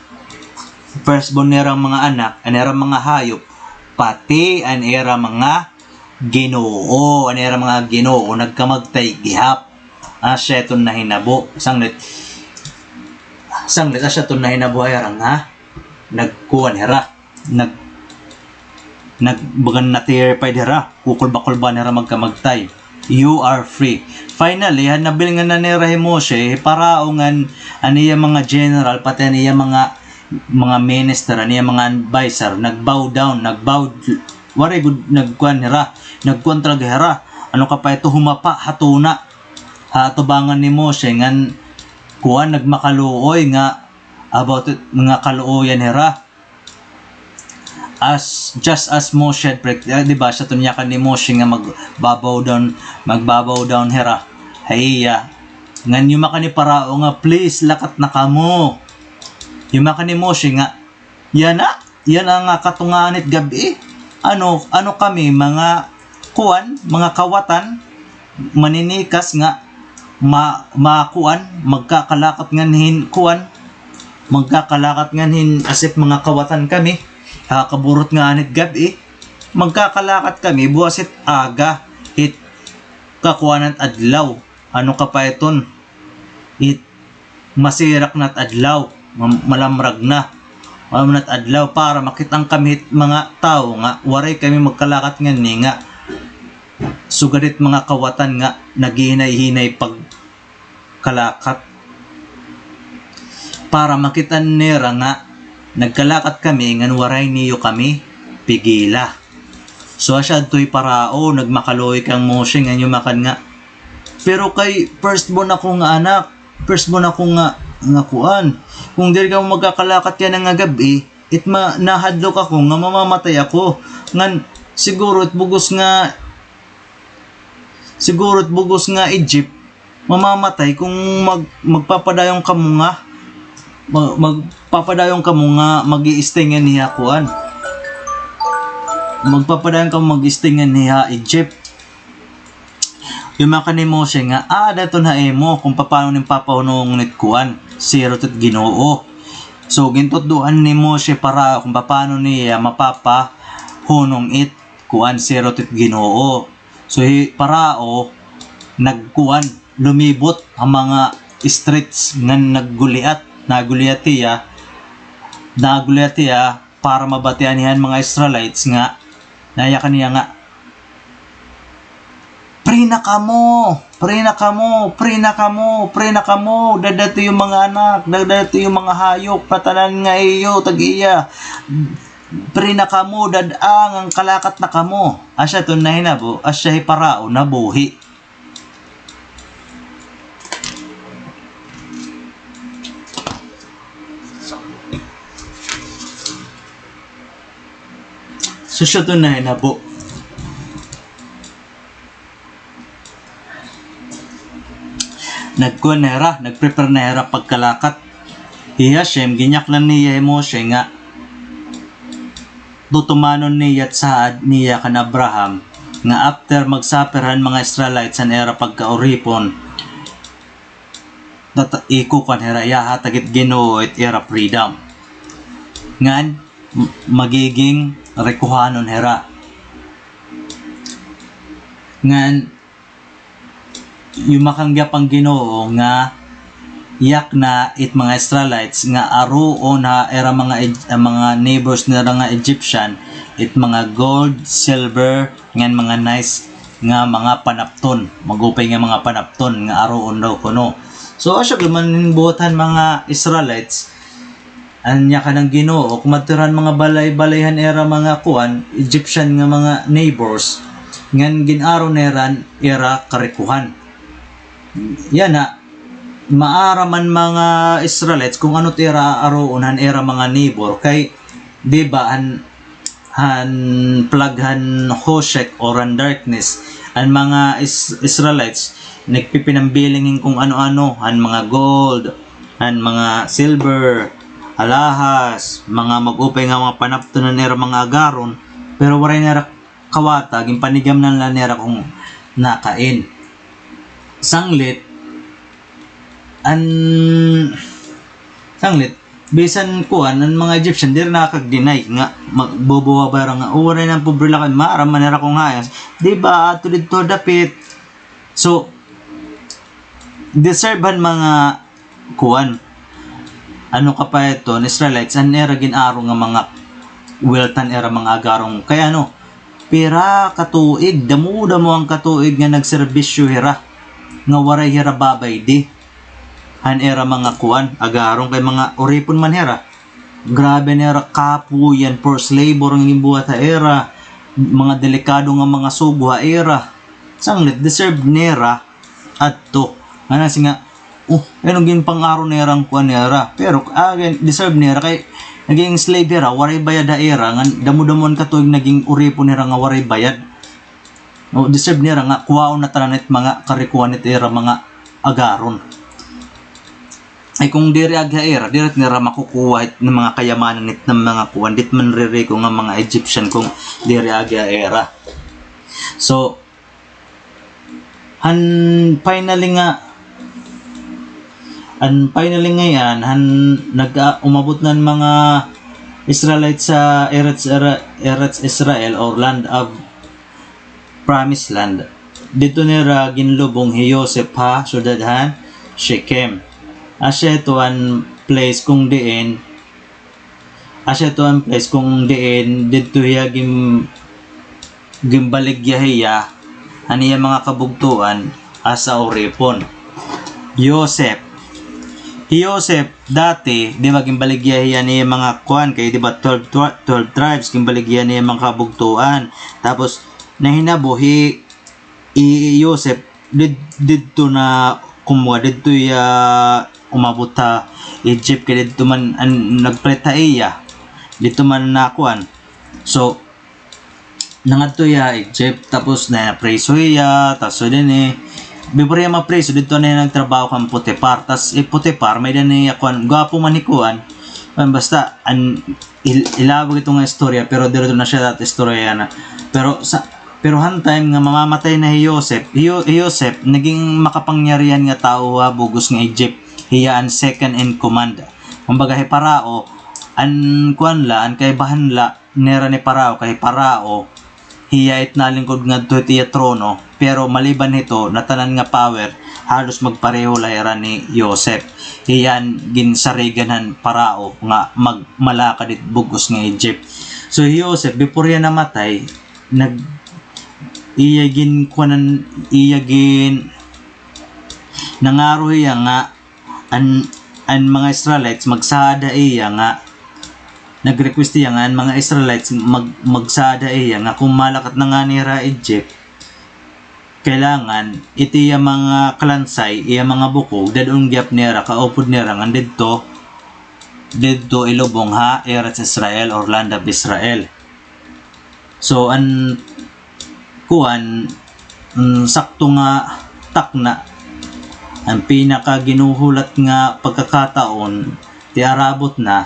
firstborn nira mga anak, an ira mga hayop, pati an ira mga ginoo, an ira mga ginoo, nagkamagtay gihap. Asya iton nahinabo, sanglit, sanglit, asya iton nahinabo ha ira nga, nagkuan hira. Nag-, nag-, bagan na-terrified hira, kukulba-kulba na hira magkamagtay. "You are free." Finally, han nabilingan na nira hi Moshe, hi Parao ngan an iya mga general, pati an iya mga, mga minister, an iya mga adviser, nag-bow down, nag-bow, waray gud, nagkuan hira, nagkuan talaga hira. Ano ka pa ito, humapa ha tuna, ha atubangan ni Moshe, ngan kuan, nagmakaluoy nga about it, nga kaluoyan hira. As, just as Moshe had pre-, ah, di ba, asya iton yakan ni Moshe nga magba-bow down, magba-bow down hira ha iya. Ngan yumakan ni Parao nga, "Please, lakat na kamo." Yumakan ni Moshe nga, "Yana, yana nga katunga anit gab-i. Ano, ano kami, mga kuan, mga kawatan, maninikas nga ma-, makuan, magkakalakat ngan hin kuan, magkakalakat ngan hin asip mga kawatan kami, ha, kaburot nga anit gab-i, magkakalakat kami, buwas hit aga, hit kakuanan adlaw, ano ka pa iton, hit masirak na't adlaw, ma-, malamrag na, malamrag na't adlaw, para makit-an kami hit mga tawo nga, waray kami magkalakat nganhi nga, sugad hit mga kawatan nga, naghihinay-hinay pag kalakat. Para makit-an nira nga nagkalakat kami ngan waray niyo kami pigila. So, asya adto hi Parao, nagmakaluoy kan Moshe ngan yumakan nga, "Pero kay first born ako nga anak, first born ako nga, nga kuan. Kung diri kamo magkakalakat yana nga gab-i, it ma-, nahadlok ako nga mamamatay ako. Ngan siguro it bug-os nga, siguro it bug-os nga Egypt, mamamatay kung mag-, magpapadayon kamo nga, ma-, magpapadayon kamo nga mag-i-stay nganhi ha kuan. Magpapadayon kamo mag-i-stay nganhi ha Egypt." Yumakan hi Moshe nga, "Ah, daton ha imo kung papaano nim papahunongon it kuan, sirot it Ginoo." So, gintutdoan ni Moshe Parao kung papaano niya mapapahunong it kuan, sirot it Ginoo. So, hi Parao nagkuan, lumibot ha mga streets ngan nagguliat, nagguliat hiya, nagguliat hiya para mabatian hiya han mga Israelites nga, nayakan niya nga, "Free na kamo! Free na kamo! Free na kamo! Free na kamo! Dad-a it iyo mga anak, dad-a it iyo mga hayop, ngatanan nga iyo, tag-iya. Free na kamo, dad-a, ngan kalakat na kamo." Asya iton nahinabo, asya hi Parao nabuhi. So, asya iton nahinabo. Nagkuan na hira, nag-prepare na hira pagkalakat. Hi Hashem, ginyaknan niya hi Moshe nga tutumanon niya it saad niya kan Abraham nga after mag-suffer han mga Israelites han ira pagkauripon, tata-, ikukuan hira, ihahatag it Ginoo it ira freedom. Ngan, m-, magiging rikuhanon hira. Ngan, yumakan gihap an Ginoo nga yakna it mga Israelites nga aroon ha ira mga Eg-, mga neighbors nira nga Egyptian, it mga gold, silver, ngan mga nice nga mga panapton, mag-upay nga mga panapton nga aroon daw kuno. So, asya gud man buhat han mga Israelites, an yakan han Ginoo, kumadto hira han mga balay-balay han ira mga kuan, Egyptian nga mga neighbors, ngan gin-aro nira an ira karikuhan. Yana, maaram an mga Israelites kung ano it ira aroon han ira mga neighbor, kay, di ba, han han plague han Hoshek or han darkness, an mga Is-, Israelites, nagpipinambiling hin kung ano-ano, han mga gold, han mga silver, alahas, mga mag-upay nga mga panapton han ira mga agaron, pero waray nira kawata, ginpanigamnan la nira kung nakain. Sanglit, an, sanglit, bisan kuan, an mga Egyptian, diri nakakag-deny nga, magbubuwa ba hira nga, "O, waray na, pobre la kami, maaram man hira kon hain." Di ba, ato didto dapit. So, deserve han mga kuan, ano ka pa iton, Israelites, an ira gin-aro nga mga wealth han ira mga agaron. Kay ano, pira ka tuig, damo-damo an katuig nga nagserbisyo hira, nga waray hira babaydi han ira mga kuan, agaron, kay mga uripon man hira. Grabe nira kapoy, an forced labor nga ginbuhat ha ira, mga delikado nga mga sugo ha ira. Sanglit, deserve nira adto. Ngani nga, oh, ano ginpang-aro nira an kuan nira. Pero, again, deserve nira kay naging slave hira, waray bayad ha ira, ngan damo-damo an katuig naging uripon hira nga waray bayad. O, deserve nira nga kuhaon na tanan it mga karikuhan it ira mga agaron. Ay, kung diri agi ha ira, diri nira makukuha it mga kayamanan it mga kuan, diri man ririko nga mga Egyptian kung diri agi ha ira. So, han finally nga, An finally ngay-an, han nag-, ah, umabot na an mga Israelites sa Eretz, Ere-, Eretz Israel or land of promised land. Didto nira ginlubong hi Joseph ha syudad han Shechem. Asya ito an place kung diin, asya ito an place kung diin didto hiya gin-, ginbaligya hiya han iya mga kabugtoan as a uripon. Joseph. Hi Joseph, dati, di ba, ginbaligya hiya han iya mga kuan, kay di ba twelve, tw-, twelve tribes, ginbaligya han iya mga kabugtoan. Tapos, nahinabo hi, hi Joseph, did-, didto na, kumbaga, didto hiya umabot ha Egypt, kay didto man an nagpalit ha iya. Didto man na kuan. So, nangadto hiya Egypt, tapos napriso hiya, tas so dinhi, before hiya mapriso, didto na hiya nagtrabaho kan Potifar. Tas hi Potifar, may-ada niya kuan, gwapo man hi kuan. Kuan, basta, an, il-, ilawag ito nga istorya, pero diri na siya dat istorya na. Pero sa, pero han time nga mamamatay na hi Joseph, hi Yo-, hi Joseph, naging makapangyarihan nga tawo ha bug-os nga Egypt. Hiya an second in command. Kumbaga, hi Parao, an kuan la, an kaibahan la, nira ni Parao, kay Parao, hiya it nalingkod ngadto hit iya trono, pero maliban hito, natanan nga power, halos magpareho la hira ni Joseph. Hiya an ginsarigan han Parao nga mag-, malakad hit bug-os nga Egypt. So, hi Joseph, before hiya namatay, nag-, iya gin-, kuanan, iya gin-, nangaro hiya nga, an, an mga Israelites magsaad ha iya nga, nag-request hiya nga an mga Israelites mag-, magsaad ha iya nga kung malakat na ngani hira Egypt, kailangan it iya mga kalansay, iya mga bukog, dad-on gihap nira, kaupod nira ngan didto, didto ilubong ha Eretz Israel or land of Israel. So, an kuan, mm, sakto nga takna, an pinakaginuhulat nga pagkakataon, ti arabot na,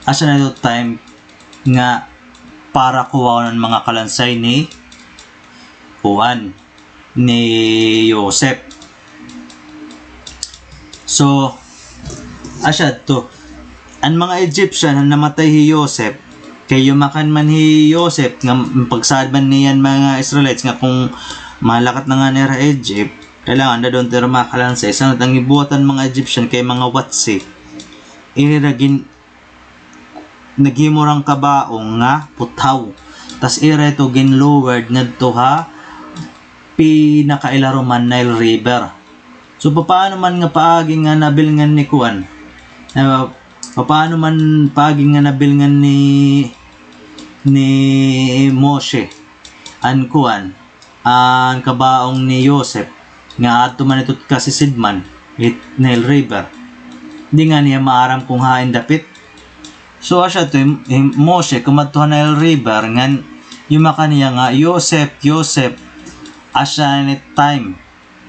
asya na ito time nga para kuhaon an mga kalansay ni kuan, ni Joseph. So, asya adto. An mga Egyptian, han namatay hi Joseph, kay yumakan man hi Joseph, nga pagsaad man niya an mga Israelites nga kung malakat na ngani hira Egypt, kailangan dad-on it ira mga kalansay. Sa nagtanggibuhat an mga Egyptian kay mga watsi. Ira gin-, naghimo hira hin kabaong nga puthaw. Tas ira ito gin-lowered ngadto ha pinakailarom han Nile River. So, papaano man nga paagi nga nabilngan ni kuan? Ah, papaano man paagi nga nabilngan ni, ni Moshe an kuan? An kabaong ni Joseph, nga adto man ito kasisidman, it Nile River. Di ngani hiya maaram kung hain dapit. So, asya ito, hi, hi Moshe, kumadto ha Nile River, ngan yumakan hiya nga, "Joseph, Joseph, asya ini time,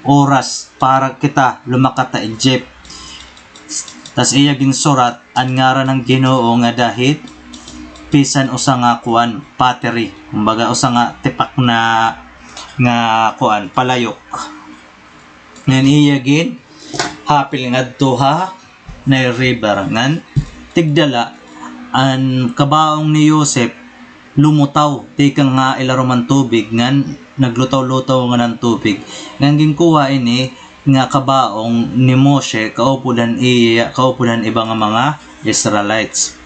oras, para kita lumakat ha Egypt." Tas iya ginsurat, an ngaran han Ginoo ngada hit bisan usa nga kuan, pottery. Kumbaga, usa nga tipak na nga kuan, palayok. Ngan iya ginhapil ngadto ha Nile River. Ngan tigda la, an kabaong ni Joseph lumutaw tikang ha ilarom han tubig, ngan naglutaw-lutaw ngada an tubig. Ngan ginkuha ini nga kabaong ni Moshe, kaupod han iya, kaupod han iba nga mga Israelites.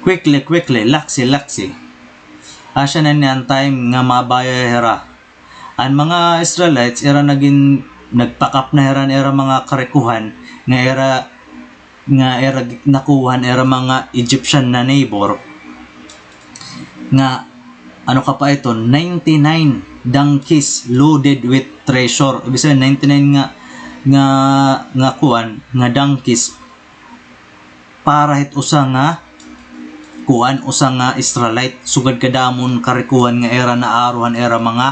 Quickly, quickly, laksi, laksi. Asya na ini an time nga mabaya hira. An mga Israelites, ira nagin-, nagpack up na hira an ira mga karikohan nga ira nga ira gi-, nakuha han ira mga Egyptian na neighbor, nga, ano ka pa ito, ninety-nine donkeys loaded with treasure. Ibig sabihin, ninety-nine nga, nga, nga kuan, nga donkeys para hit usa nga kuan, usa nga Israelite. Sugad kadamo an karikohan nga ira naaro han ira mga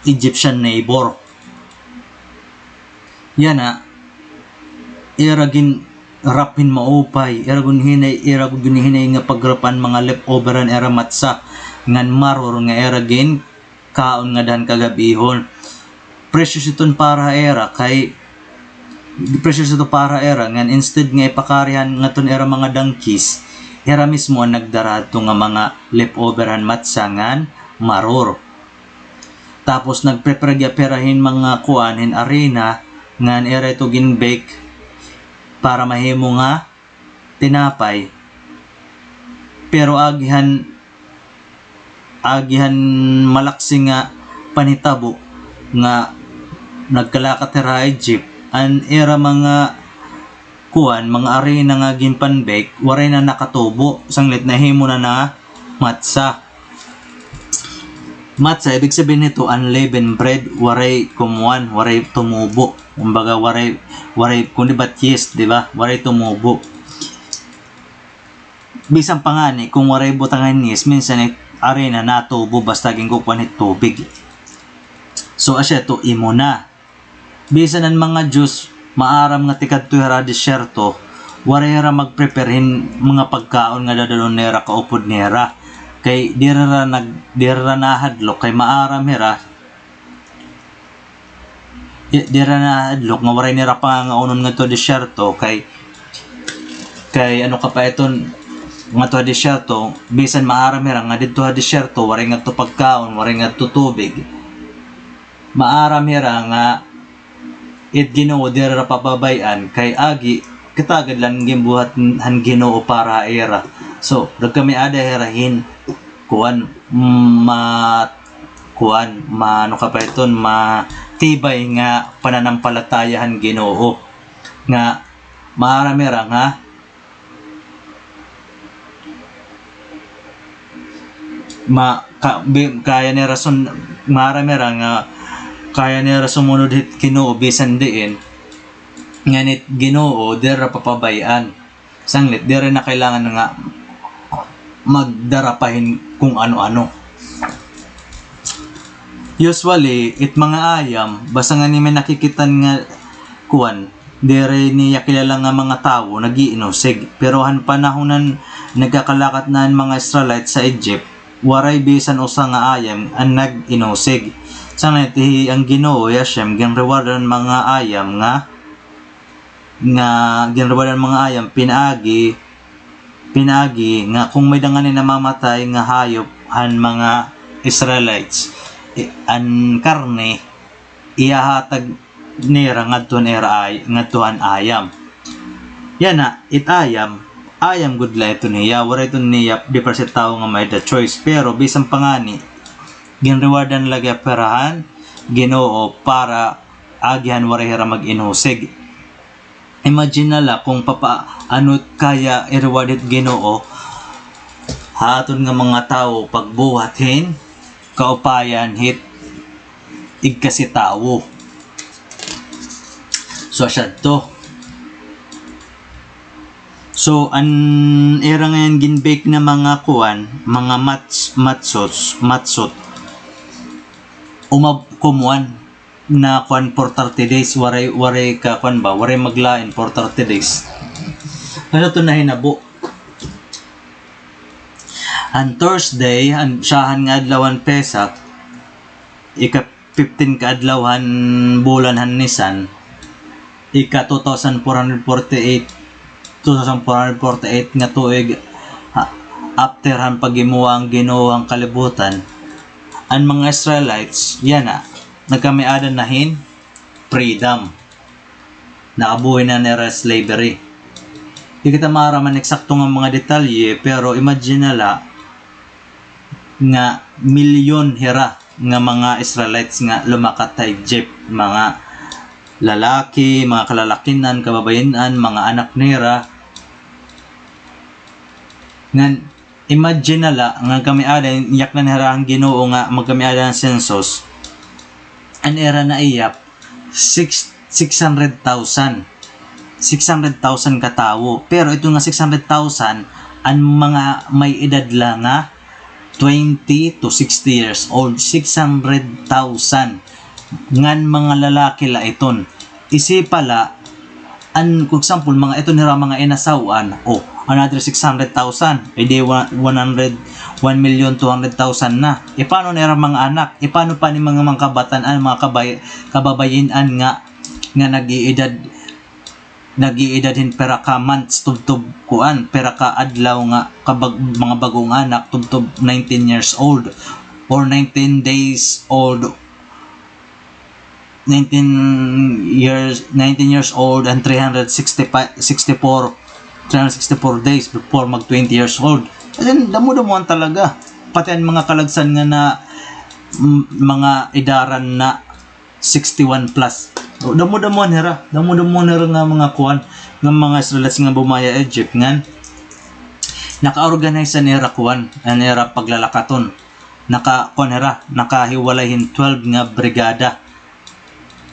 Egyptian neighbor. Yana, ira gin-wrap hin maupay, ira gud hinay, ira gud gud hinay nga pag-wrap an mga leftover han ira matza ngan maror nga ira ginkaon ngada han kagab-ihon. Precious iton para ha ira kay Precious ito para ira, ngan instead nga ipakari han ngadton ira mga donkeys, ira mismo an nagdara hadto nga mga leftover han matsa ngan maror. Tapos nag-prepare gihap hira hin mga kuan, hin arena, ngan ira ito gin-bake para mahimo nga tinapay. Pero agi han, agi han malaksi nga panhitabo nga nagkalakat hira ha Egypt, an ira mga kuan, mga arena nga ginpan-bake, waray na nakatubo, sanglit nahimo na nga matsa. Matsa, ibig sabihin hito, unleavened bread, waray kumuan, waray tumubo. Kumbaga, waray, waray, kundi ba yeast, di ba? Waray tumubo. Bisan pa ngani, kung waray butang hin yeast, minsan it arena natubo, basta ginkukuan hit tubig. So, asya ito, imo na. Bisan an mga Jews, maaram nga tikadto hira ha disyerto, waray hira mag-prepare hin mga pagkaon nga dadalhon nira kaupod nira. Kay diri ra nag-, diri ra nahadlok, kay maaram hira, di-, diri ra nahadlok nga waray nira pangangaunon ngadto ha disyerto, kay, kay ano ka pa iton, ngadto ha disyerto, bisan maaram hira nga didto ha disyerto, waray ngadto pagkaon, waray ngadto tubig. Maaram hira nga it Ginoo diri ra pababay-an, kay agi, kita gad la an ginbuhat han Ginoo para ha ira. So, nagkami-ada hira hin, kuan, ma-, kuan, ma-, ano ka pa iton, matibay nga pananampalataya han Ginoo. Nga, maaram hira nga, Ma-, ka-, bi-, kaya nira sun-, maaram hira nga kaya nira sumunod hit Ginoo bisan diin. Ngan it Ginoo, diri ra papabay-an. Sanglit, diri na kailangan nga magdara pa hin kung ano-ano. Usually, it mga ayam, basta ngani may nakikita nga kuan, diri niya kilala nga mga tawo, nag-iinusig. Pero han panahon han nagkakalakat na an mga Israelites sa Egypt, waray bisan usa nga ayam an nag-inusig. Sanglit hi, an Ginoo, hi Hashem, ginrewardan an mga ayam nga, nga ginrewardan an mga ayam, pinaagi, pinaagi nga kung may-ada ngani namamatay nga hayop han mga Israelites, i-, an karne, ihahatag nira ngadto han ira ay-, ngadto han ayam. Yana, it ayam, ayam gud la iton hiya, waray iton niya, di para sa tawo nga may-ada choice. Pero bisan pa ngani, ginrewardan la gihap hira han Ginoo para agi han waray hira mag-inusig. Imagine na la kung papaano kaya i-reward hit Ginoo ha aton nga mga tawo pagbuhat hin kaupayan hit igkasi tawo. So, asya adto. So, an ira ngayon gin-bake na mga kuan, mga mats-, matzot, matzot. Umab-, kumuan, na kuan for thirty days, waray, waray ka kuan ba, waray maglain for thirty days. Ano to nahinabo? An Thursday, an syahan nga adlaw han Pesach, ika fifteen ka adlaw han bulan han Nisan, ika two thousand four hundred forty-eight, two thousand four hundred forty-eight nga tuig, ha, after han paghimuwa han Ginoo han kalibutan, an mga Israelites, yana, nagkamiadan na hin freedom. Nakabuhi na nira slavery. Di kita maaram an eksakto nga mga detalye, pero imagine na la nga milyon hira nga mga Israelites nga lumakat ha Egypt, mga lalaki, mga kalalakinan, kababayin-an, mga anak nira. Ngan, imagine na la nga kamiadan, iyak na nira han Ginoo nga magkamiadan han census. An ira naiyap, six, six hundred thousand. Six hundred thousand ka tawo. Pero ito nga six hundred thousand, an mga may edad la nga twenty to sixty years old, six hundred thousand. Ngan mga lalaki la iton. Isipa la, an, for example, mga ito nira mga inasaw-an, o, another six hundred thousand, e di one, one hundred, one million two hundred thousand na. E, paano nira mga anak? E, paano pa ni mga, mga kabatan-an, mga kabay-, kababayin-an nga, nga nag-iedad nag-iedad hin pira ka months tubtob kuan, pira ka adlaw nga kabag-, mga bag-ong anak tubtob nineteen years old or nineteen days old, nineteen years, nineteen years old and three hundred sixty-five, sixty-four, three hundred sixty-four days before mag twenty years old. As in, damo-damoan talaga. Pati an mga kalagsan nga na, m-, mga edaran na sixty-one plus. O, damo-damoan hira. Damo-damoan hira nga mga kuan, nga mga Israelites nga bumaya Egypt ngan naka-organize an ira kuan, an ira paglalakaton. Naka, kuan hira, nakahiwalay hin twelve nga brigada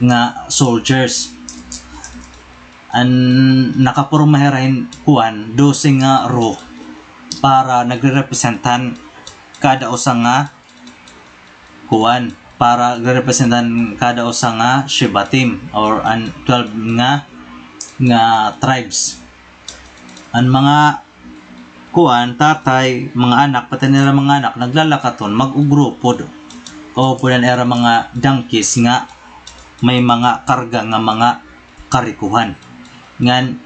nga soldiers. An nakaporma hira hin kuan, dose nga row para nagrerepresentan kada usa nga kuan, para representan kada usa nga Shevatim or an twelve nga, nga tribes. An mga kuan, tatay, mga anak, pati nira mga anak, naglalakaton, mag-ugrupo. Kaupod an ira mga donkeys nga may mga karga nga mga karikuhan. Ngan,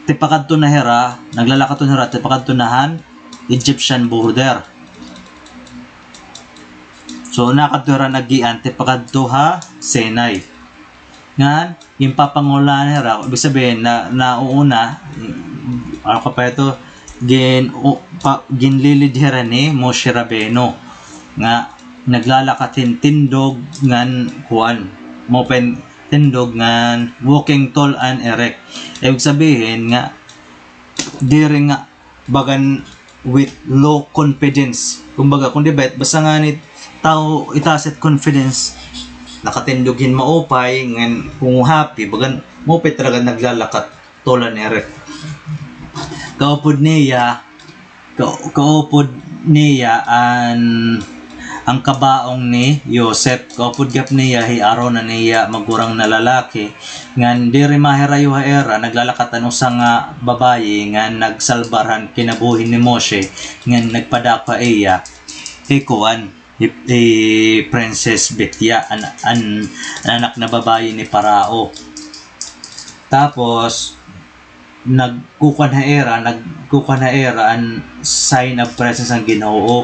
tipakadto na hira, naglalakaton hira, tipakadto na han Egyptian border. So, nakadto hira nag-agian, tipakadto ha Sinai. Ngan, ginpapangulohan hira, ibig sabihin, na, nauuna, ano ka pa ito, gin-, u-, pa-, ginlilid hira ni Moshe Rabbeinu, nga naglalakat hin tindog ngan kuan, mao pa hin tindog ngan walking tall and erect. Ibig sabihin nga, diri nga bagan with low confidence. Kumbaga, kung di ba, basta ngani tawo itaas it confidence, nakatindog hin maupay, ngan kung happy, bagan maupay talaga naglalakat, tall and erect. Kaupod niya, ka-, kaupod niya an, an kabaong ni Yosef, kaupod gihap niya hi Aaron an iya magurang na lalaki, ngan diri mahirayo ha ira, naglalakat an usa nga babayi nga nagsalbar han kinabuhi ni Moshe, ngan nagpadako ha iya, hi kuan, hi, hi Princess Bitya, an, an, an anak na babayi ni Parao. Tapos, nagkukuan ha ira, nagkukuan ha ira an sign of presence an Ginoo.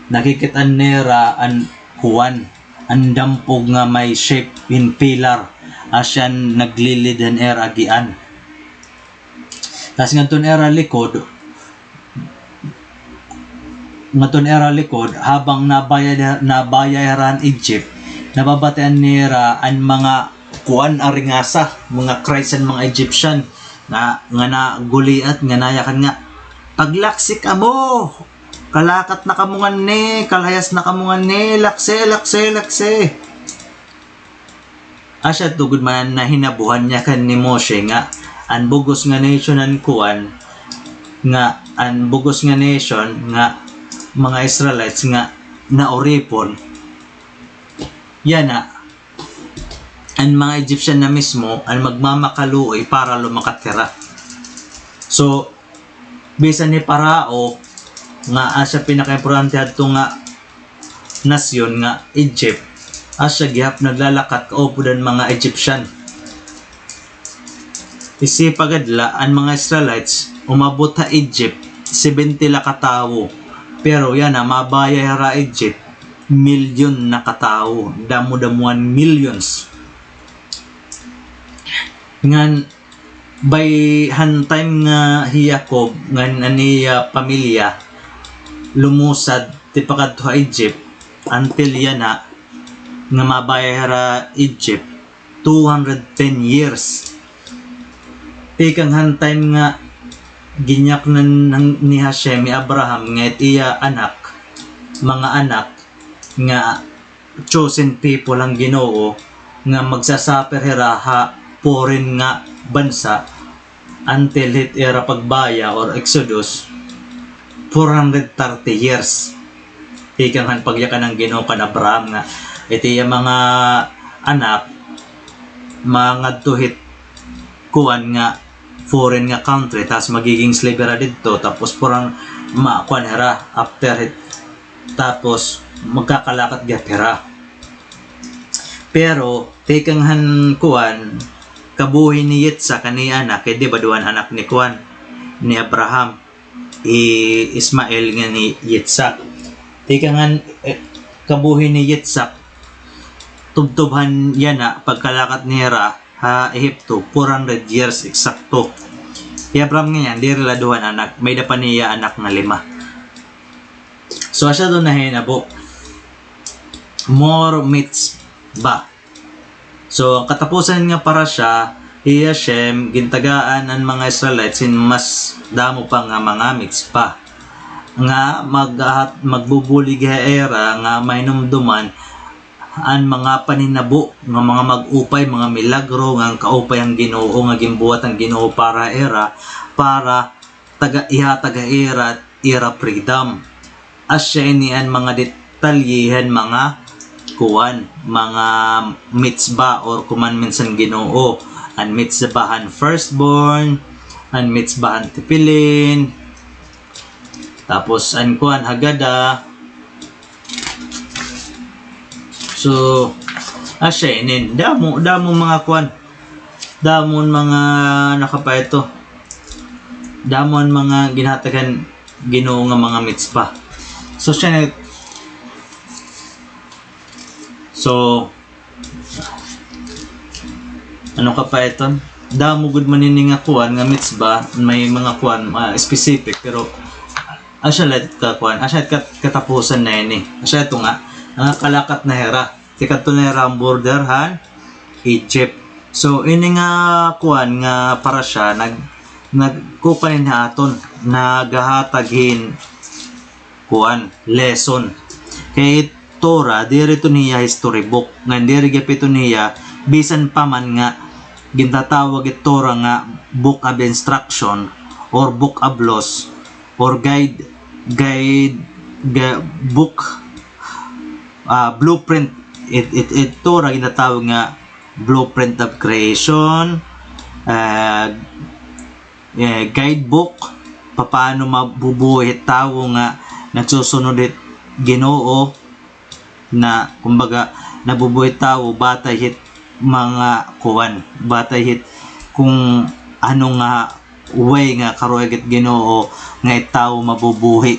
Nakikit-an nira an kuan, an dampog nga may shape hin pillar, asya an naglilid han ira agian. Tas ngadto an ira likod, ngadto an ira likod, habang nabaya, nabaya hira han Egypt, nababatian nira an mga kuan, aringasa, mga cries han mga Egyptian, na, nga naguliat, nga nayakan nga, "Paglaksi kamo! Kalakat na kamo nganhi, kalahayas na kamo nganhi, laksi, laksi, laksi!" Asya tuod man an nahinabuhan niya kan ni Moshe nga an bug-os nga nation an kuan, nga an bug-os nga nation nga mga Israelites nga nauripon. Yana, an mga Egyptian na mismo an magmamakaluoy para lumakat hira. So, bisan hi Parao nga asya pinakaimportante hadto nga nasyon nga Egypt, asya gihap naglalakat kaupod an mga Egyptian. Isipa gad la, an mga Israelites umabot ha Egypt, seventy la ka tawo. Pero yana, mabaya hira Egypt, milyon na ka tawo, damo-damoan, millions. Ngan, by han time nga hi Jacob ngan an iya pamilya lumusad tipakadto ha Egypt, until yana nga mabaya hira Egypt, two hundred ten years. Tikang han time nga ginyaknan ni Hashem hi Abraham ngan it iya anak, mga anak, nga chosen people han Ginoo nga magsasuffer hira ha foreign nga bansa until hit ira pagbaya or Exodus, four hundred thirty years. Tikang han pagyakan han Ginoo kan Abraham nga it iya mga anak mangadto hit kuan nga foreign nga country, tas magiging slave hira didto, tapos purang ma-, kuan hira, after hit, tapos magkakalakat gihap hira. Pero, tikang han kuan, kabuhi ni Yitzhak, an iya anak, kay di ba duha an anak ni kuan, ni Abraham, hi Ismael ngan hi Yitzhak. Tikang han, eh, kabuhi ni Yitzhak, tubtob han yana, pagkalakat nira ha Ehipto, four hundred years eksakto. Hi Abraham ngan yana, diri la duha an anak, may-ada pa niya anak nga lima. So, asya ito nahinabo. More mitzvah. So, an katapusan nga parasha, hi Hashem, gintagaan an mga Israelites hin mas damo pa nga mga mitzvah. Nga mag-, magbubulig ha ira nga mahinumduman an mga panhinabo nga mga mag-upay, mga milagro, nga an kaupay han Ginoo, nga ginbuhat han Ginoo para ha ira, para taga-, ihatag ha ira, ira freedom. Asya ini an mga detalye han mga kuan, mga mitzvah or commandments han Ginoo. An mitzvah han firstborn, an mitzvah han tefillin, tapos an kuan, Haggadah. So, asya inin. Damo, damo mga kuan. Damo an mga nakapaito. Damo an mga ginhatag han Ginoo nga mga mitzvah. So, siya na, so, ano ka pa iton? Damo gud man ini nga kuan nga mitzvah, may mga kuan, ah, specific, pero asya la ka kuan, asya ka katapusan na ini. Asya ito nga, nga kalakat na hira. Tikadto na hira han border han Egypt. So, ini nga kuan nga parasha, nag-, nagkukuan ini ha aton, nagahatag hin kuan, lesson. Kay Torah, diri ito niya history book. Ngan diri gihap ito niya, bisan pa man nga gintatawag it Torah nga book of instruction or book of laws or guide, guide, ga-, book, ah, blueprint. It, it, it Torah gintatawag nga blueprint of creation, ah, eh, guidebook, papaano mabubuhi it tawo nga nagsusunod hit Ginoo, na, kumbaga, nabubuhi it tawo batay hit mga kuan, batay hit kung ano nga way nga karuyag it Ginoo nga it tawo mabubuhi,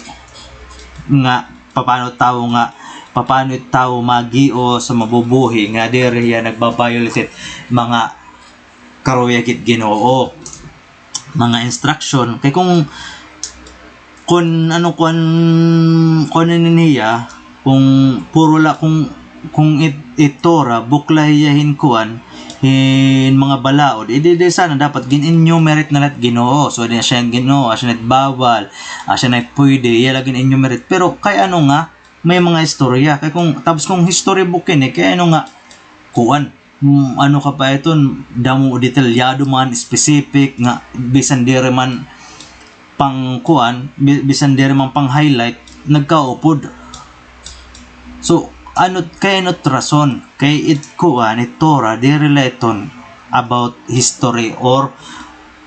nga papaano tawo nga, papaano it tawo maghiusa mabubuhi nga diri hiya nagba-violate hit mga karuyag hit Ginoo, mga instruction. Kay kung, kung ano, kuan, kuan ini niya, kung puro la, kung, kung it, it Torah, book la hiya hin kuan, hin mga balaod, edi, di sana dapat gin-enumerate na la hit Ginoo. So, di na siya Ginoo, asya na it bawal, asya na it pwede, iya la gin-enumerate. Pero kay ano nga, may mga istorya. Kay kung, tapos kung history book ini, kay ano nga, kuan, mm, ano ka pa iton, damo, detalyado man, specific, nga bisan diri man pang-kuan, bi-, bisan diri man pang-highlight, nagkaupod. So, ano, kay ano it rason? Kay it kuan, it Torah, diri la iton about history or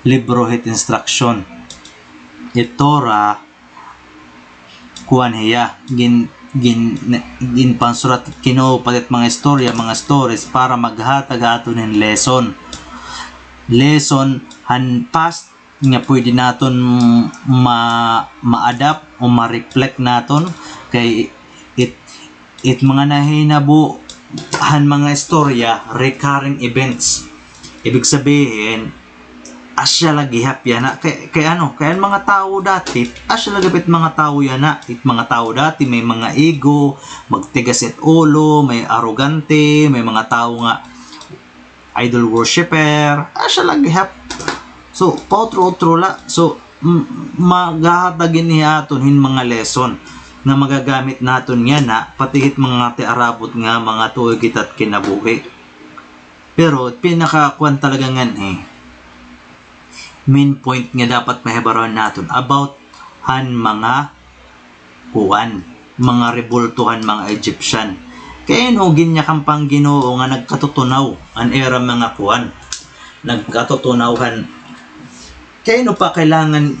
libro hit instruction. It Torah, kuan hiya, gin-, gin-, ginpansurat hit Ginoo pati it mga istorya, mga stories para maghatag ha aton hin lesson. Lesson han past nga pwede naton ma-, ma-adapt o ma-reflect naton kay it, it mga nahinabo han mga istorya, recurring events. Ibig sabihin, asya la gihap yana. Kay, kay ano, kay an mga tawo dati, asya la gihap it mga tawo yana. It mga tawo dati may mga ego, magtigas it ulo, may arogante, may mga tawo nga idol worshipper, asya la gihap. So, pautro-utro la. So, m-, maghahatag ini ha aton hin mga lesson nga magagamit naton yana, pati hit mga tiarabot nga mga tuig kita hit kinabuhi. Pero pinakakuan talaga nganhi, main point nga dapat mahibaroan naton about han mga kuan, mga rebulto han mga Egyptian. Kay ano ginyakan pa han Ginoo nga nagkatutunaw an ira mga kuan, nagkatutunaw han, kay ano pa kailangan,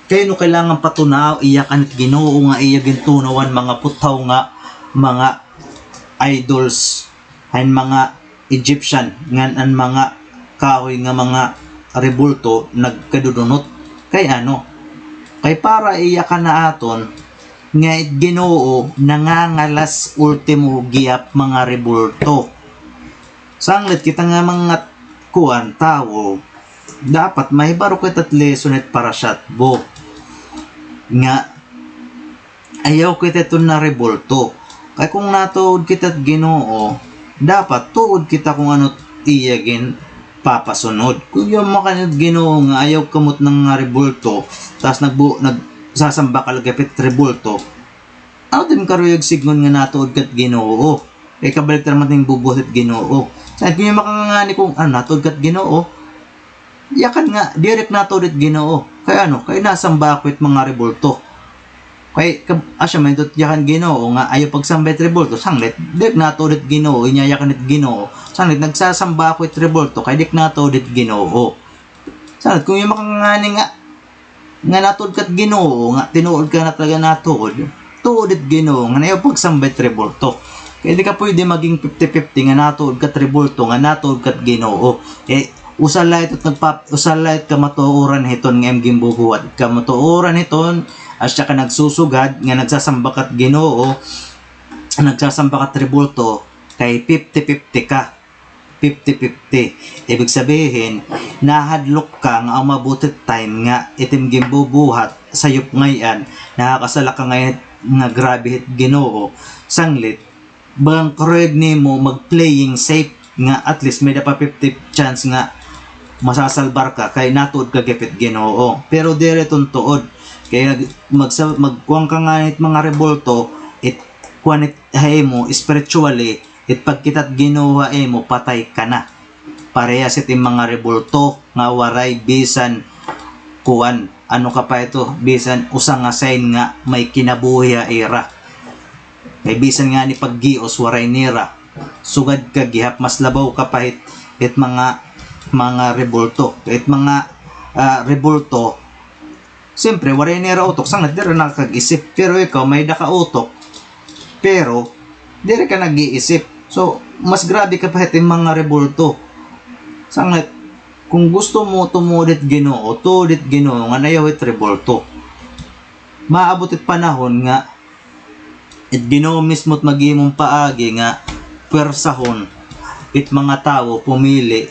kay ano kailangan patunaw, iyakan hit Ginoo nga iya gintunaw an mga puthaw nga mga idols han mga Egyptian, ngan an mga kahoy nga mga rebulto nagkadudunot. Kay ano? Kay para iya kanaaton nga it Ginoo nangangalas ultimo gihap mga rebulto. Sanglit kita nga mga kuan, tawo, dapat mahibaro kita hit lesson hit Parashat Bo nga ayaw kita iton narebulto. Kay kung natuod kita hit Ginoo, dapat tuod kita kung ano it iya ginpapasunod. Kung iya makan-an it Ginoo nga ayaw kamo it nangarebulto, tas nagbu-, nagsasamba ka la gihap hit rebulto, ano it im karuyag sidngon nga natuod ka hit Ginoo? Kay kabaliktaran man it im bubuhat hit Ginoo. Sa kung iya makangangani kung ano, natuod ka hit Ginoo, yakan nga, diri ka natuod hit Ginoo. Kay ano? Kay nasamba ako hit mga rebulto. Kay, kab-, asya man ito yakan Ginoo nga ayaw pagsamba hit rebulto, sanglit, diri ka natuod hit Ginoo, inya yakan hit Ginoo, sanglit, nagsasamba ako hit rebulto, kay di ka natuod hit Ginoo. Sanglit, kung iya makangangani nga, nga natuod ka hit Ginoo, nga tinuod ka na talaga natuod, tuod hit Ginoo, nga ayaw pagsamba hit rebulto. Kay di ka pwede maging fifty fifty nga natuod ka hit rebulto, nga natuod ka hit Ginoo. Eh, usa la ito nagpa-, usa la it kamatuoran hiton nga im ginbubuhat. Kamatuoran hiton, asya ka nagsusugad, nga nagsasamba ka hit Ginoo, nagsasamba ka hit rebulto, kay fifty fifty ka. Fifty fifty. Ibig sabihin, nahadlok ka nga umabot it time nga it im ginbubuhat, sayop ngay-an, nakakasala ka ngay-an nga grabe hit Ginoo, sanglit, baga karuyag nimo mag-playing safe nga at least may-ada pa fifty chance nga masasalbar ka kay natuod ka gihap hit Ginoo. Pero diri iton tuod. Kay nag-, magsa-, magkuan ka nga hit mga rebulto, it kuan it ha imo spiritually, it pagkita hit Ginoo ha imo, patay ka na. Parehas it im mga rebulto nga waray bisan kuan, ano ka pa ito, bisan usa nga sign nga may kinabuhi ha ira. Kay bisan ngani paggios, waray nira. Sugad ka gihap, mas labaw ka pa hit, hit mga, mga rebulto. Hit mga, ah, rebulto, siyempre, waray nira utok, sanglit diri nakakag-isip. Pero ikaw, may-ada ka utok, pero diri ka nag-iisip. So, mas grabe ka pa hit im mga rebulto. Sanglit, kung gusto mo tumuod hit Ginoo, tuod hit Ginoo, ngan ayaw hit rebulto. Maabot it panahon nga it Ginoo mismo it mag-imong paagi nga pwersahon it mga tawo pumili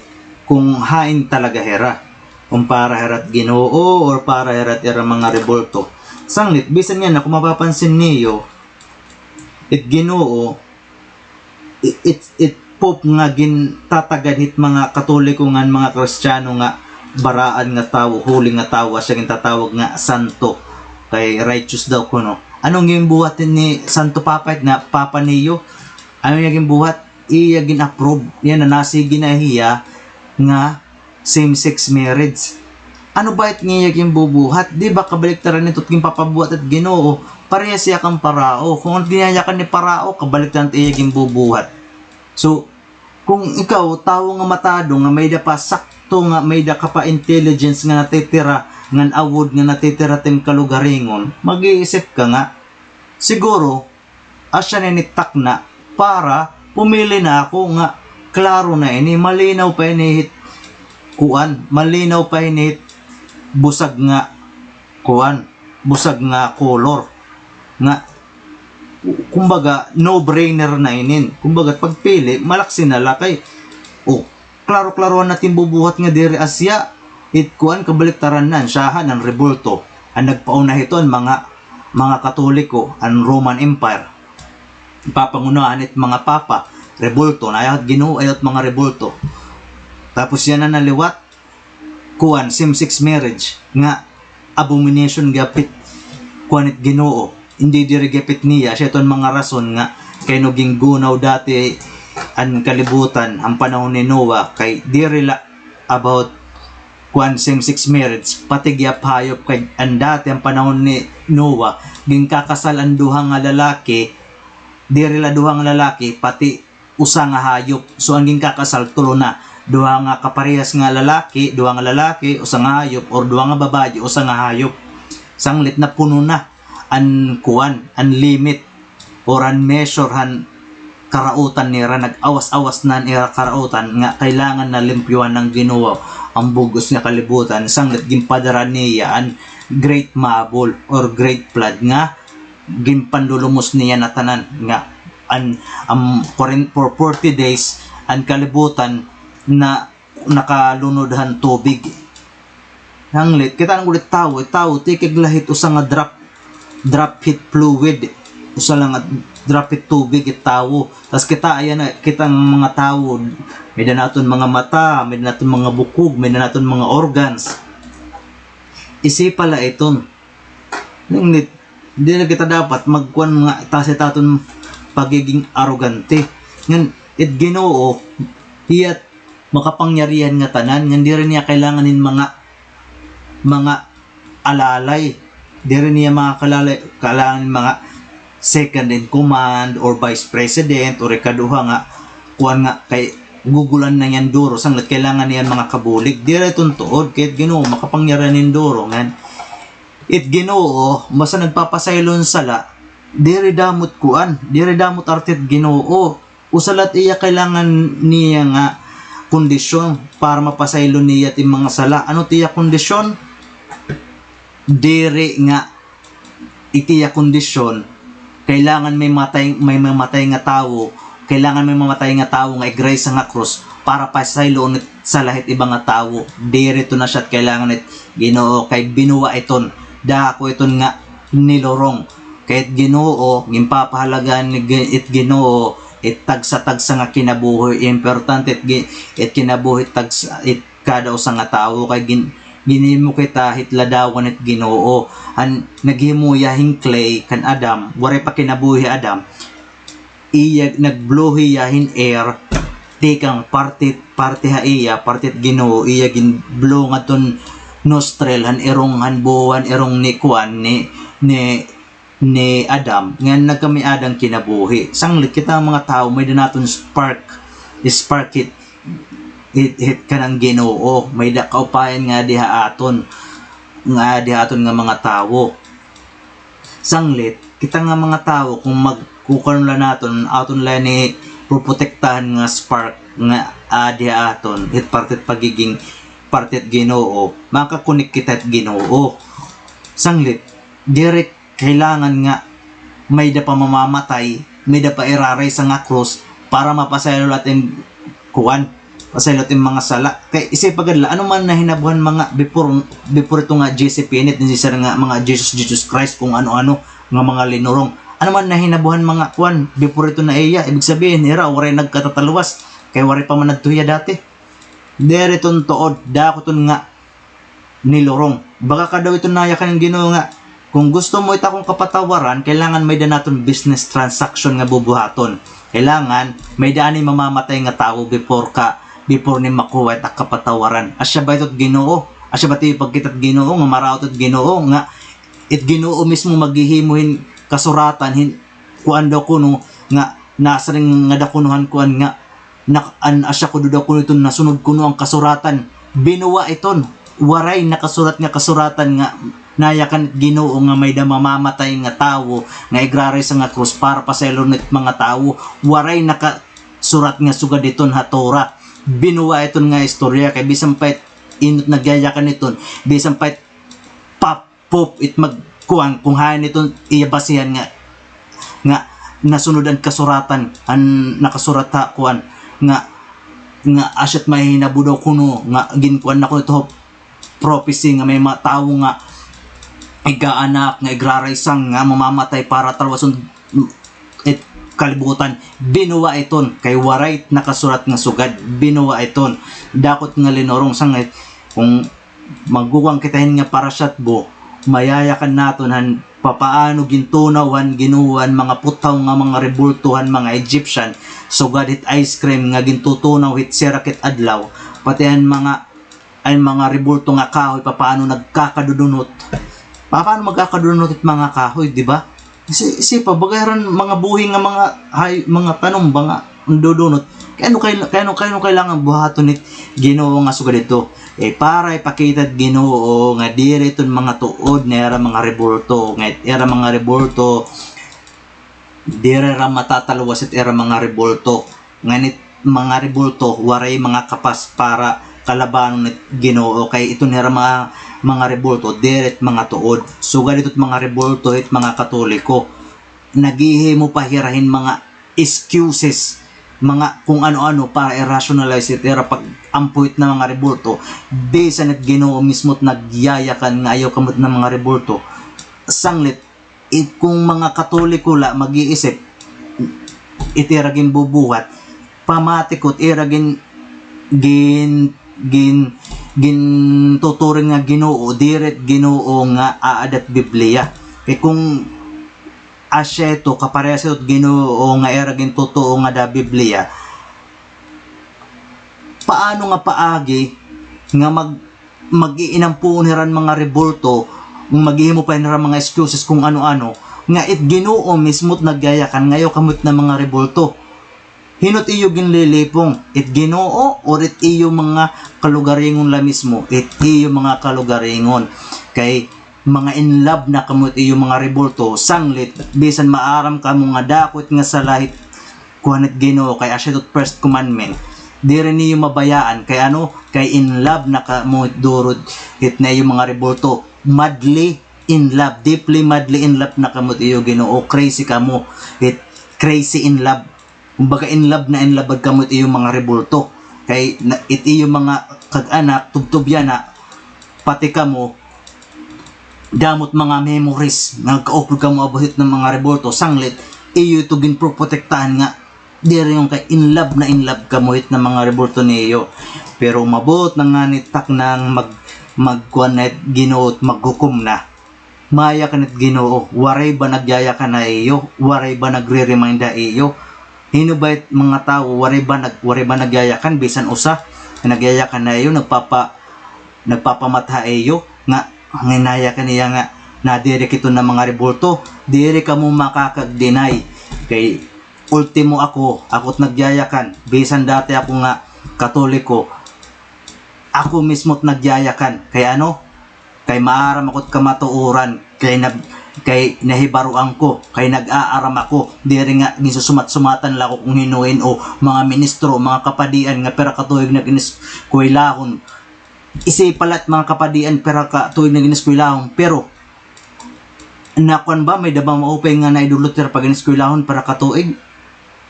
kung hain talaga hira, kung para hira hit Ginoo or para hira hit ira mga rebulto. Sanglit, bisan yana, kung mapapansin niyo, it Ginoo, i-, it, it Pope nga gintatagad hit mga Katoliko ngan mga Kristiyano nga baraan nga tawo, holy nga tawo, asya gintatawag nga santo. Kay righteous daw kuno. Ano an ginbuhat ni Santo Papa, it nga Papa Leo? Ano iya ginbuhat? Iya gin-approve. Yana, nasigi na hiya nga same-sex marriage. Ano ba it nga iya ginbubuhat? Di ba kabaliktaran nito it ginpapabuhat hit Ginoo? Parehas hiya kan Parao. Kung ano it ginyayakan ni Parao, kabaliktaran it iya ginbubuhat. So, kung ikaw, tawo nga matado, nga may-ada pa sakto, nga may-ada ka pa intelligence nga natitira, ngan awod nga natitira hit im kalugaringon, mag-iisip ka nga, siguro, asya na ini it takna para pumili na ako nga klaro na ini, malinaw pa ini hit kuan, malinaw pa ini hit busag nga kuan, busag nga color. Nga, kumbaga, no-brainer na inin. Kumbaga, pagpili, malaksi na la kay, oh, klaro-klaro na it im bubuhat nga diri asya. It kuan, kabaliktaran na, an syahan, an rebulto. An nagpauna hito, an mga, mga Katoliko, an Roman Empire. Papangunahan it mga papa, rebulto, na ayaw it Ginoo, ayaw it mga rebulto. Tapos yana na liwat, kuan, same-sex marriage, nga abomination gihap hit, kuan, it Ginoo. Indi diri gihap hit niya, asya iton mga rason nga kay no ginggunaw dati an kalibutan, an panahon ni Noah, kay diri la about, kuan, same-sex marriage, pati gihap hayop, kay an dati, an panahon ni Noah, ginkakasal an duha nga lalaki, diri la duha nga lalaki, pati usa nga hayop. So, an ginkakasal, tulo na. Duha nga kaparehas nga lalaki, duha nga lalaki, usa nga hayop, or duha nga babaye, usa nga hayop. Sanglit napuno na an kuan, an limit, or an measure han karautan nira, nag-awas-awas na an ira karautan nga kailangan na limpyuhan han Ginoo an bug-os nga kalibutan, sanglit ginpadara niya an great mabul or great flood nga ginpanlulumos niya na tanan nga an, um, kuwarenta, for forty days an kalibutan na nakalunod han tubig. Sanglit, kita na gud it tawo, it tawo, tikig la hit usa nga drop, drop hit fluid, usa la nga drop hit tubig it tawo. Tas kita, ayan na, kita nga mga tawo, may-ada naton mga mata, may-ada naton mga bukog, may-ada naton mga organs. Isipa la iton. Sanglit, diri kita dapat magkuan nga taas it aton pagiging arogante. Ngan, it Ginoo, hiya it makapangyarihan nga tanan, ngan diri niya kailangan hin mga, mga alalay. Diri niya mga kalalay, kailangan hin mga second in command or vice president or ikaduha nga, kuan nga, kay gugulan na niyan duro, sanglit kailangan niyan mga kabulig. Diri iton tuod, kay it Ginoo, makapangyarihan hin duro, ngan it Ginoo, basta nagpapasaylo hin sala, diri damo it kuan, diri damo it arte it Ginoo. Usa la it iya kailangan niya nga kondisyon para mapasaylo niya it mga sala. Ano it iya kondisyon? Diri nga it iya kondisyon, kailangan may matay, may mamatay nga tawo, kailangan may mamatay nga tawo nga igraray sa nga krus para pasayloon it sala hit iba nga tawo. Diri iton asya it kailangan hit Ginoo, kay binuwa iton. Dako iton nga nilurong. Kay it Ginoo, ginpapahalagan ni Gi-, it Ginoo, it tagsa-tagsa nga kinabuhi. Importante it gi-, it kinabuhi tagsa, it kada usa nga tawo, kay gin-, ginhimo kita hit ladawan hit Ginoo. An naghimo hiya hin clay kan Adam, waray pa kinabuhi hi Adam. Iya, nag-blow hiya hin air, tikang parte, parte ha iya, parte hit Ginoo, iya gin-blow ngadton nostril, han irong, han buho, han irong ni kuan, ni, ni, ni Adam, ngan nagkamay-ada an kinabuhi. Sanglit kita nga mga tawo, may-ada naton spark, spark hit, hit, hit kanan Ginoo, may-ada kaupayan nga aadi ha aton, nga aadi ha aton nga mga tawo. Sanglit, kita nga mga tawo, kung mag-, kukuan la naton, aton la ini proprotektahan nga spark nga aadi ha aton, hit parte hit pagiging, parte hit Ginoo, makakonek kita hit Ginoo. Sanglit, diri kailangan nga may-ada pa mamamatay, may-ada pa iraray sa nga krus para mapasaylo la it im kuan, pasaylo it im mga sala. Kay isip pa gad la, ano man nahinabuhan mga before, before ito nga J C Pinit, ni sir nga mga Jesus, Jesus Christ, kung ano-ano nga mga linurong. Ano man nahinabuhan mga kuan, before ito na iya, ibig sabihin, ira, waray nagkatatalwas, kay waray pa man adto hiya dati. Diri iton tuod, dako iton nga nilurong. Baga ka daw ito nayakan hin Ginoo nga, kung gusto mo it akon kapatawaran, kailangan may-ada naton business transaction nga bubuhaton. Kailangan may-ada ani mamamatay nga tawo before ka, before ni makuha it ak kapatawaran. Asya ba ito it Ginoo? Asya ba ito it pagkita it Ginoo nga maraot it Ginoo nga it Ginoo mismo maghihimo hin kasuratan hin kuan daw kuno nga nasiring ngada kuno han kuan nga nak-, an asya kuno daw kuno iton nasunod kuno an kasuratan. Binuwa iton. Waray nakasurat nga kasuratan nga nayakan it Ginoo nga may-ada mamamatay nga tawo nga igraray sa nga krus para pasayloon it mga tawo. Waray nakasurat nga sugad iton ha Torah. Binuwa iton nga istorya kay bisan pa it inot nagyayakan iton, bisan pa it pap-, Pope it magkuan kung hain iton iya basihan nga, nga nasunod an kasuratan, an nakasurat ha kuan, nga, nga asya it mahihinabo daw kuno, nga ginkuan na kuno ito prophecy nga may mga tawo nga igaanak, nga igraraysang, nga mamamatay para talwason it kalibutan. Binuwa iton, kay waray nakasurat nga sugad. Binuwa iton. Dako it nga linurong sanglit, kung magkukuan kita hin nga parashat bo, mayayakan naton han papaano gintunaw han Ginoo an mga puthaw nga mga rebulto han mga Egyptian, sugad hit ice cream nga gintutunaw hit sirak hit adlaw, pati an mga, an mga rebulto nga kahoy papaano nagkakadudunot. Papaano magkakadudunot hit mga kahoy, di ba? Kasi, isipa, baga hira mga buhi nga mga hay-, mga tanom ba nga dudunot. Kay ano kay-, kay ano, kay ano kailangan buhaton hit Ginoo nga sugad ito? Eh, para ipakita hit Ginoo nga diri iton mga tuod nga ira mga rebulto, nga ira mga rebulto, Diri hira matatalwas it ira mga rebulto. Ngan it mga rebulto, waray mga kapas para kalabanon it Ginoo, kay iton hira mga, mga rebulto, diri it mga tuod. Sugad ito it mga rebulto, it mga Katoliko, naghihimo pa hira hin mga excuses, mga kung ano-ano para i-rationalize it ira pag-ampo hit na mga rebulto. Bisan it Ginoo mismo it nagyayakan nga ayaw kamo hit na mga rebulto. Sanglit, it kung mga Katoliko la mag-iisip, it ira ginbubuhat, pamati ko it ira gin-, gin-, gin-, gintuturing nga Ginoo, diri it Ginoo nga aada hit Biblia. Kay kung asya ito, kaparehas ito hit Ginoo nga ira gintutuo nga aada ha Biblia, paano nga paagi nga mag-, mag-iinampuon hira hin mga rebulto, maghihimo pa hira mga excuses kung ano-ano, nga it Ginoo mismo it nagyayakan nga ayaw kamo hit na mga rebulto? Hin-o it iyo ginlilipong? It Ginoo or it iyo mga kalugaringon la mismo? It iyo mga kalugaringon. Kay mga in love na kamo hit iyo mga rebulto, sanglit, bisan maaram kamo nga dako it nga sala hit kuan hit Ginoo, kay asya ito it first commandment. Diri niyo mabayaan, kay ano, kay in love na kamo hit duro hit na iyo mga rebulto. Madly in love, deeply madly in love na kamo hit iyo Ginoo, crazy kamo, it crazy in love. Kumbaga, in love na in love kamo hit iyo mga rebulto. Kay na, it iyo mga kag-anak, tubtob yana, pati kamo, damo it mga memories, nagkaupod kamo about hit na mga rebulto, sanglit, iyo ito ginproprotektahan nga, diri niyo kay in love na in love kamo hit na mga rebulto niyo. Pero umabot na ngani it takna nga mag-, magkuan na it Ginoo, maghukom na. Mayakan it Ginoo, waray ba nagyayakan ha iyo? Waray ba nagre-remind ha iyo? Hin-o ba it mga tawo, waray ba nag-, waray ba nagyayakan, bisan usa? Nagyayakan ha iyo, nagpapa-, nagpapamata ha iyo, nga, nga nayakan niya nga, nadiri kito na mga rebulto, diri kamo makakag-deny. Kay, ultimo ako, ako it nagyayakan, bisan dati ako nga Katoliko, ako mismo it nagyayakan. Kay ano? Kay maaram ako it kamatuoran, kay nag-, kay nahibaroan ko, kay nag-aaram ako, diri nga ginsusumat-sumatan la ako kung hin-o-hin-o, mga ministro, mga kapadian nga pira ka tuig na gineskwelahon. Isipa la it mga kapadian, pira ka tuig na gineskwelahon, pero nakuan ba, may-ada ba maupay nga naidulot hira pag-ineskwelahon pira ka tuig?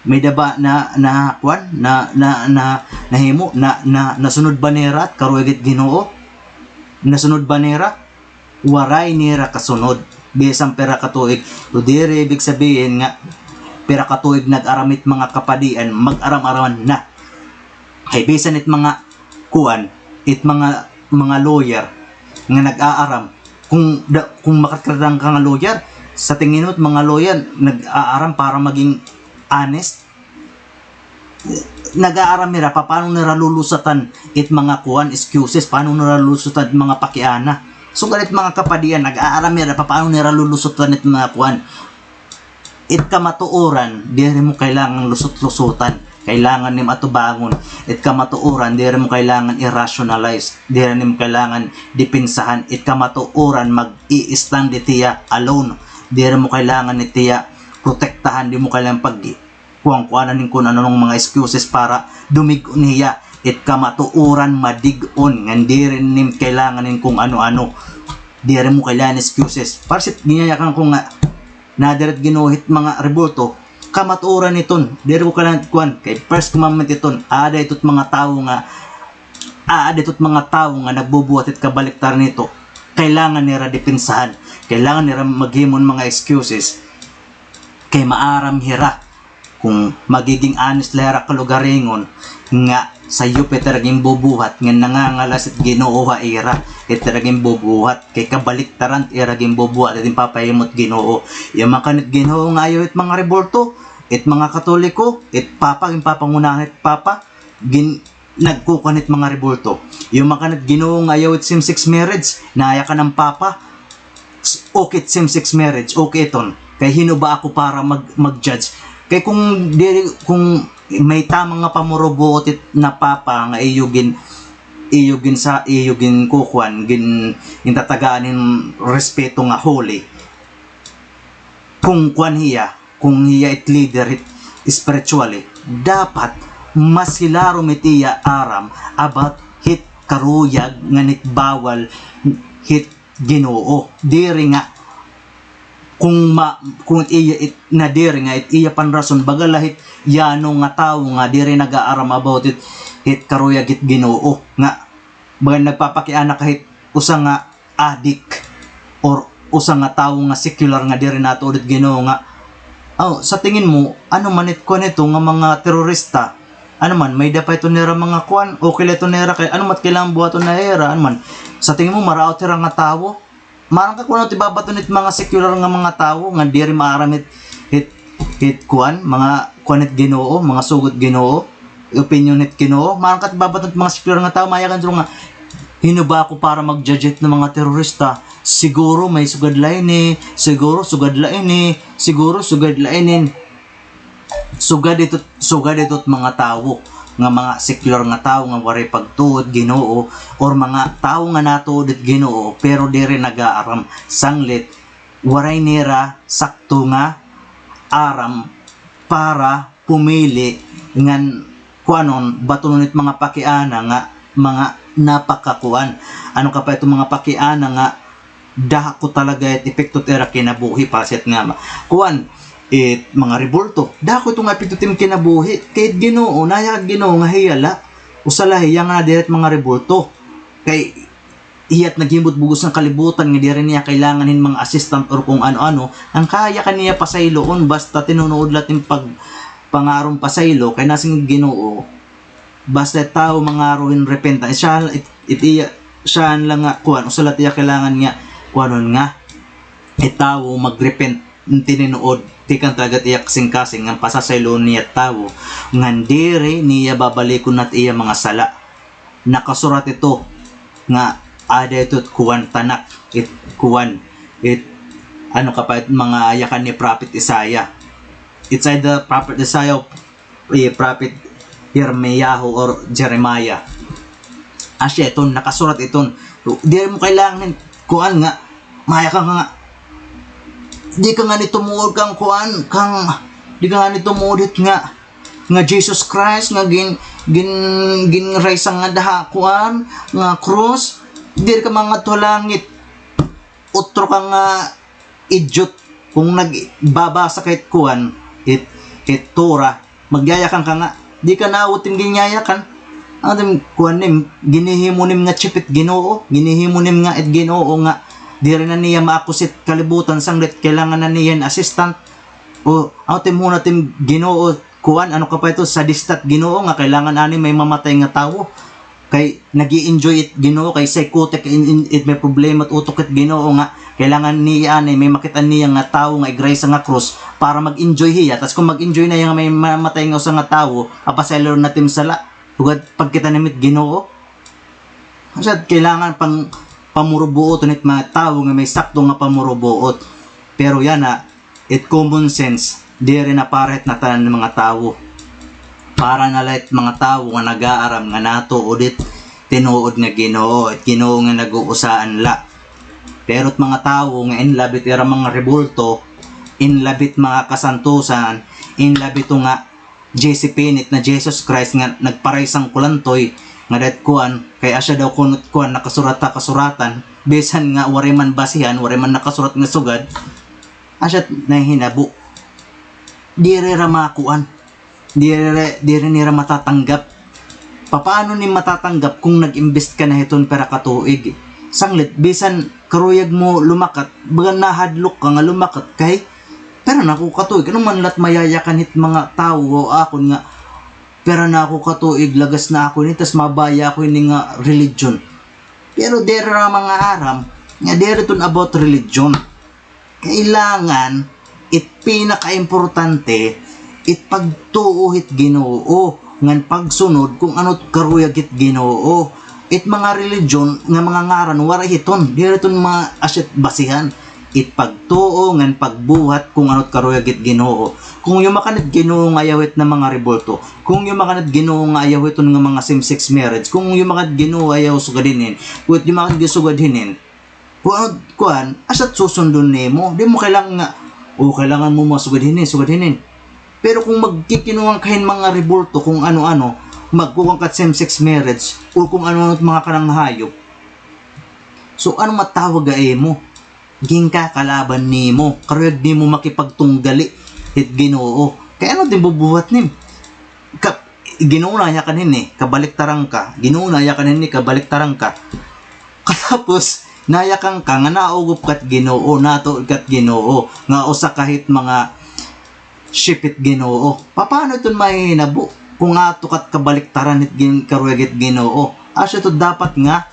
May-ada ba na, na kuan, na, na, na, nahimo, na, na, nasunod ba nira it karuhig it Ginoo? Nasunod ba nira? Waray nira kasunod. Bisan pira ka tuig. So, diri ibig sabihin nga pira ka tuig nag-aram it mga kapadian, mag-aram-araman na. Kay bisan it mga kuan, it mga, mga lawyer nga nag-aaram, kung da-, kung makatradang ka nga lawyer, sa tingin mo, mga lawyer, nag-aaram para maging honest? Nag-aaram nira, paano nira lulusatan it mga kuan, excuses, paano nira lulusatan it mga pakiana. So, ganit mga kapadian, nag-aaram nira, paano nira lulusatan it mga kuan. It kamatuoran, diri mo kailangan lusot-lusotan. Kailangan nim atubangon. It kamatuoran, diri mo kailangan i-rationalize. Diri nim kailangan depensahan. It kamatuoran, mag-i-stand it hiya alone. Diri mo kailangan it hiya protektahan. Di mo kailangan pag-, kuan-kuanan hin kun ano nga mga excuses para dumig-on hiya. It kamatuoran, madig-on. Ngan diri nim kailangan hin kung ano-ano. Diri mo kailangan excuses. Parsit ginyayakan ko nga, nadiri it Ginoo hit mga rebulto, kamatuoran iton, diri ko kailangan kuan, kay first commandment iton, aada ito it mga tawo nga, aada ito it mga tawo nga nagbubuhat it kabaliktaran nito, kailangan nira depensahan, kailangan nira maghimo hin mga excuses, kay maaram hira kung magiging honest la hira kalugaringon nga sayop it ira ginbubuhat, nga nangangalas it Ginoo ha ira, it ira ginbubuhat, kay kabaliktaran it ira ginbubuhat, it ginpapahimo it Ginoo. Iyo man kan it Ginoo nga ayaw it mga rebulto, it mga Katoliko, it Papa, ginpapangunahan it Papa, gin-, nagkukuan it mga rebulto. Iyo man kan it Ginoo nga ayaw it same-sex marriage, nayakan an Papa, okay it same-sex marriage, okay iton. Kay hin-o ba ako para mag-, mag-judge? Kay kung diri, kung may tama nga pamurubuot it na Papa nga iyo gin-, iyo gin-, sa iyo ginkukuan, gin-, gintatagaan hin respeto nga holy. Kung kuan hiya, kung hiya it leader hit spiritually, dapat mas hilarom it iya aram about hit karuyag ngan hit bawal hit Ginoo. Diri nga kung ma-, kung it iya it, nadiri nga it iya panrason, baga la hit yano nga tawo nga diri nag-aaram about it, hit karuyag hit Ginoo, nga baga nagpapakiana ka hit usa nga adik or usa nga tawo nga secular nga diri natuod hit Ginoo nga, aw, sa tingin mo, ano man it kuan ito nga mga terorista? Ano man, may-ada pa ito nira mga kuan, okay la ito nira kay, ano man kailangan buhaton na hira, ano man. Sa tingin mo, maraot hira nga tawo? Maaram ka kun ano it ibabaton hit mga secular nga mga tawo nga diri maaram hit, hit, hit kuan, mga kuan hit Ginoo, mga sugod Ginoo, opinyon hit Ginoo. Maaram ka it ibabaton hit mga secular nga tawo, mayakan sila nga, "Hin-o ba ako para mag-judge hit mga terorista? Siguro may sugad la ini, siguro sugad la ini, siguro sugad la inin." Sugad ito, sugad ito it mga tawo nga mga secular nga tawo nga waray pagtuo hit Ginoo, or mga tawo nga natuod hit Ginoo pero diri nag-aaram, sanglit waray nira sakto nga aram para pumili ngan kuanon, batonon it mga pakiana nga mga napakakuan. Ano ka pa ito mga pakiana nga dako talaga it epekto it ira kinabuhi, pasit nga ma-, kuan, it mga rebulto. Dako ito nga epekto it im kinabuhi. Kay it Ginoo, nayakan it Ginoo nga hiya la. Usa la hiya nga nadiri it mga rebulto. Kay hiya it naghimo hit bug-os nga kalibutan nga diri niya kailangan hin mga assistant or kung ano-ano. An kaya ka niya pasayloon, basta tinuod la it im pag-, pangaron pasaylo, kay nasiring it Ginoo, basta tawo mangaro hin repentance, siya, it, it iya, siya la nga, kuan, usa la it iya kailangan nga, kuanon nga, it tawo mag-repent, tinuod, tikang talaga it iya kasingkasing, nga pasasayloon niya tawo, ngan diri niya babalikon na it iya mga sala. Nakasurat ito, nga, ada ito it kuan, Tanakh, it kuan, it, ano ka pa, it mga yakan ni Prophet Isaiah. It's either Prophet Isaiah eh, Prophet Yirmiyahu or Jeremiah. Asya iton, nakasurat iton. Diri mo kailangan hin-, kuan nga, maya ka nga, di ka ngani tumuod kang kuan, kang, di ka ngani tumuod hit nga, nga Jesus Christ, nga gin-, gin-, ginraysa nga daha kuan, nga krus, diri ka mangadto ha langit. Utro ka nga idiot, kung nagbabasa ka hit kuan, hit, hit Torah, magyayakan ka nga, di ka naawat it im ginyayakan. An it im kuan nim, ginhihimo nim nga chief it Ginoo, ginhihimo nim nga it Ginoo nga, diri na niya maakus it kalibutan, sanglit kailangan na niya hin assistant. O, an it im hunahuna it im Ginoo, kuan, ano ka pa ito, sadista it Ginoo nga kailangan ani may mamatay nga tawo. Kay nag-i-enjoy it Ginoo, kay psychotic in, in, it may problema it utok it Ginoo nga kailangan niya ani may makit-an niya nga tawo nga igraysa nga krus para mag-enjoy hiya. Tas kon mag-enjoy na hiya nga may mamatay nga usa nga tawo, papasayloon na it im sala. Sugad pagkita nim it Ginoo. Asya kailangan pang pamurubuoton it mga tawo nga may sakto nga pamurubuot. Pero yana, it common sense, diri na para hit natanan nga mga tawo. Para na la it mga tawo nga nag-aaram nga natuod it tinuod nga Ginoo, it Ginoo nga nag-uusaan la. Pero it mga tawo nga in love it ira mga rebulto, in love it mga kasantusan, in love ito nga J C Pinit na Jesus Christ nga nagparaysa hin kulantoy nga dahit kuan, kay asya daw kun kuan nakasurat ha kasuratan, bisan nga waray man basihan, waray man nakasurat nga sugad, asya nahihinabo. Diri ra makuan. Diri, diri nira matatanggap. Papaano ni matatanggap kung nag-invest ka na hiton pira ka tuig? Sanglit, bisan karuyag mo lumakat, baga nahadlok ka nga lumakat kay pira na ako ka tuig. Ano man la it mayayakan hit mga tawo akon nga pira na ako ka tuig, lagas na ako ini, tas mabaya ako ini nga religion. Pero diri ra mga aram nga diri iton about religion. Kailangan, it pinakaimportante, it pagtuo hit Ginoo, ngan pagsunod kung ano it karuyag hit Ginoo. It mga religion nga mga ngaran, waray hiton, diri iton mga asya it basihan. It pagtuo ngan pagbuhat kung ano it karuyag hit Ginoo. Kung yumakan it Ginoo nga ayaw hit na mga rebulto, kung yumakan it Ginoo nga ayaw hiton nga mga same-sex marriage, kung yumakan it Ginoo ayaw sugad hinin, kung yumakan it Ginoo sugad hinin, kuan, kuan, asya it susundon nimo. Di mo kailangan nga, O, kailangan mo masugad hinin, sugad hinin. Pero kung magkikinuha ka hin mga rebulto, kung ano-ano, magkukuan ka same-sex marriage, o kung ano-ano mga kanang hayop, so, ano matawag ha imo? Ginkakalaban nimo. Karuyag nimo makipagtunggali hit Ginoo. Kay ano it bubuhat nim? Ka-, Ginoo, nayakan hini, kabaliktaran ka. Ginoo, nayakan hini, kabaliktaran ka. Katapos, nayakan ka nga naugop ka hit Ginoo, natuod ka hit Ginoo, nga usa ka hit mga sheep hit Ginoo. Paano iton mahihinabo kung ato ka hit kabaliktaran hit gin-, karuyag hit Ginoo? Asya ito dapat nga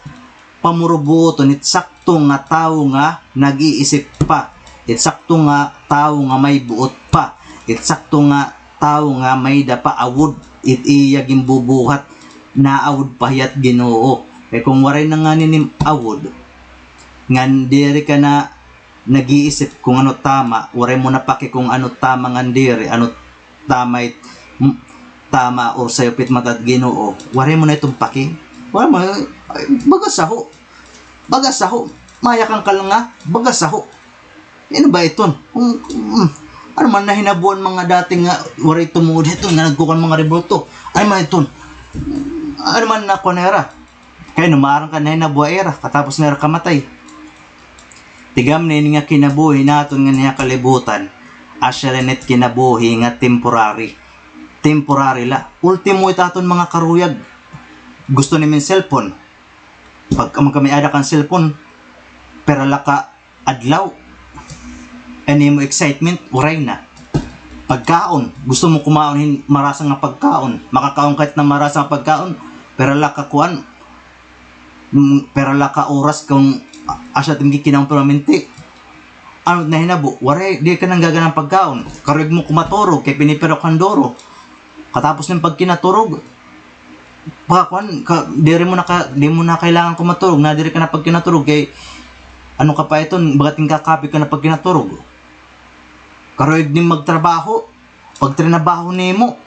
pamurubuoton, it sakto nga tawo nga nag-iisip pa, it sakto nga tawo nga may buot pa, it sakto nga tawo nga may-ada pa awod it iya ginbubuhat, naawod pa hiya hit Ginoo. Kay kung waray na ngani nim awod, ngan diri ka na nag-iisip kung ano tama, waray mo na paki kung ano tama ngan diri, ano tama it, m-, tama or sayop it mata hit Ginoo, waray mo na iton paki. Waray mo, ay, baga saho. Baga saho. Mayakan ka la nga, baga saho. Ano ba iton? Kung, mm, ano man nahinabuan mga dati nga waray tumuod hiton nga nagkukuan mga rebulto? Ano man iton? Ano man nakuan nira? Kay no maaram ka nahinabo ha ira, katapos nira kamatay. Tigamni ini nga kinabuhi naton nganhi ha kalibutan, asya la ini it kinabuhi nga temporary. Temporary la. Ultimo it aton mga karuyag. Gusto nimo hin cellphone. Pagka magkamay-ada ka hin cellphone, pira la ka adlaw, an imo excitement, waray na. Pagkaon, gusto mo kumaon hin marasa nga pagkaon, makakaon ka hit na marasa nga pagkaon, pira la ka kuan, mm, pira la ka oras kon asya it im gikinaon permanente. Ano nahinabo? Waray, di ka na gaganahan pagkaon. Karuyag mo kumaturog, kay pinipirok han duro. Katapos nim pagkinaturog, pagkakuan ka, diri mo na ka, di mo na kailangan kumaturog, nadiri ka na pagkinaturog, kay ano ka pa iton, baga it ginkakapoy ka na pagkinaturog. Karuyag nim magtrabaho, pagtrinabaho nimo,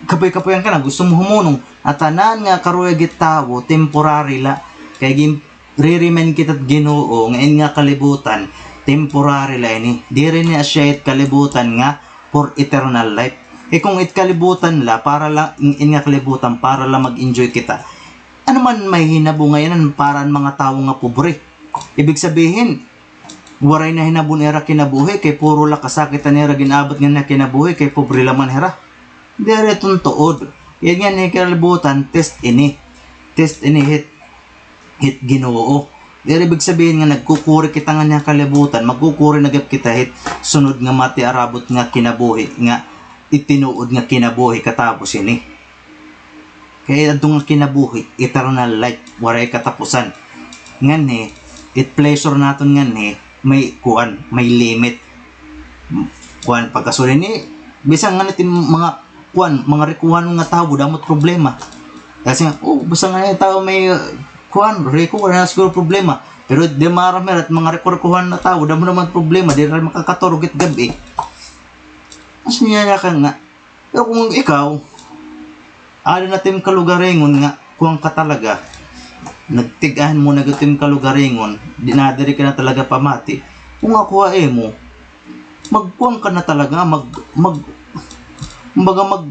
kapoy-kapoyan ka na, gusto mo humunong. An tanan nga karuyag it tawo, temporary la. Kay gin-, re-remind kita hit Ginoo nga ini nga kalibutan, temporary la ini. Diri ini asya it kalibutan nga for eternal life. Kay kon it kalibutan la, para la, ini nga kalibutan, para la mag-enjoy kita. Ano man mahihinabo ngay-an para han mga tawo nga pobre? Ibig sabihin, waray nahinabo an ira kinabuhi, kay puro la kasakit an ira gin-abot nganhi ha kinabuhi, kay pobre la man hira. Diri iton tuod. Ini nga kalibutan, test ini. Test ini hit, hit Ginoo. Diri ibig sabihin nga nagkukuri kita nganhi ha kalibutan, magkukuri na gihap kita hit sunod nga matiarabot nga kinabuhi, nga it tinuod nga kinabuhi katapos ini. Kay adto nga kinabuhi, eternal life, waray katapusan. Nganhi, it pleasure naton nganhi, may kuan, may limit. Kuan, pagkasud ini, bisan ngani it mga kuan, mga rikuhanon nga tawo, damo it problema. Kasi, oh, bisan ngani tawo may, uh, kuan, riko, wala na siguro problema. Pero di maaram hira it mga riko-rikuhan nga tawo, damo naman problema, diri makakaturog it gab-i. Asya niya ka nga, pero kon ikaw, ada na it im kalugaringon nga kuan ka talaga, nagtig-ahin mo na gud it im kalugaringon, di na diri ka na talaga pamati. Kon ako ha imo, magkuan ka na talaga, mag, mag, kumbaga mag,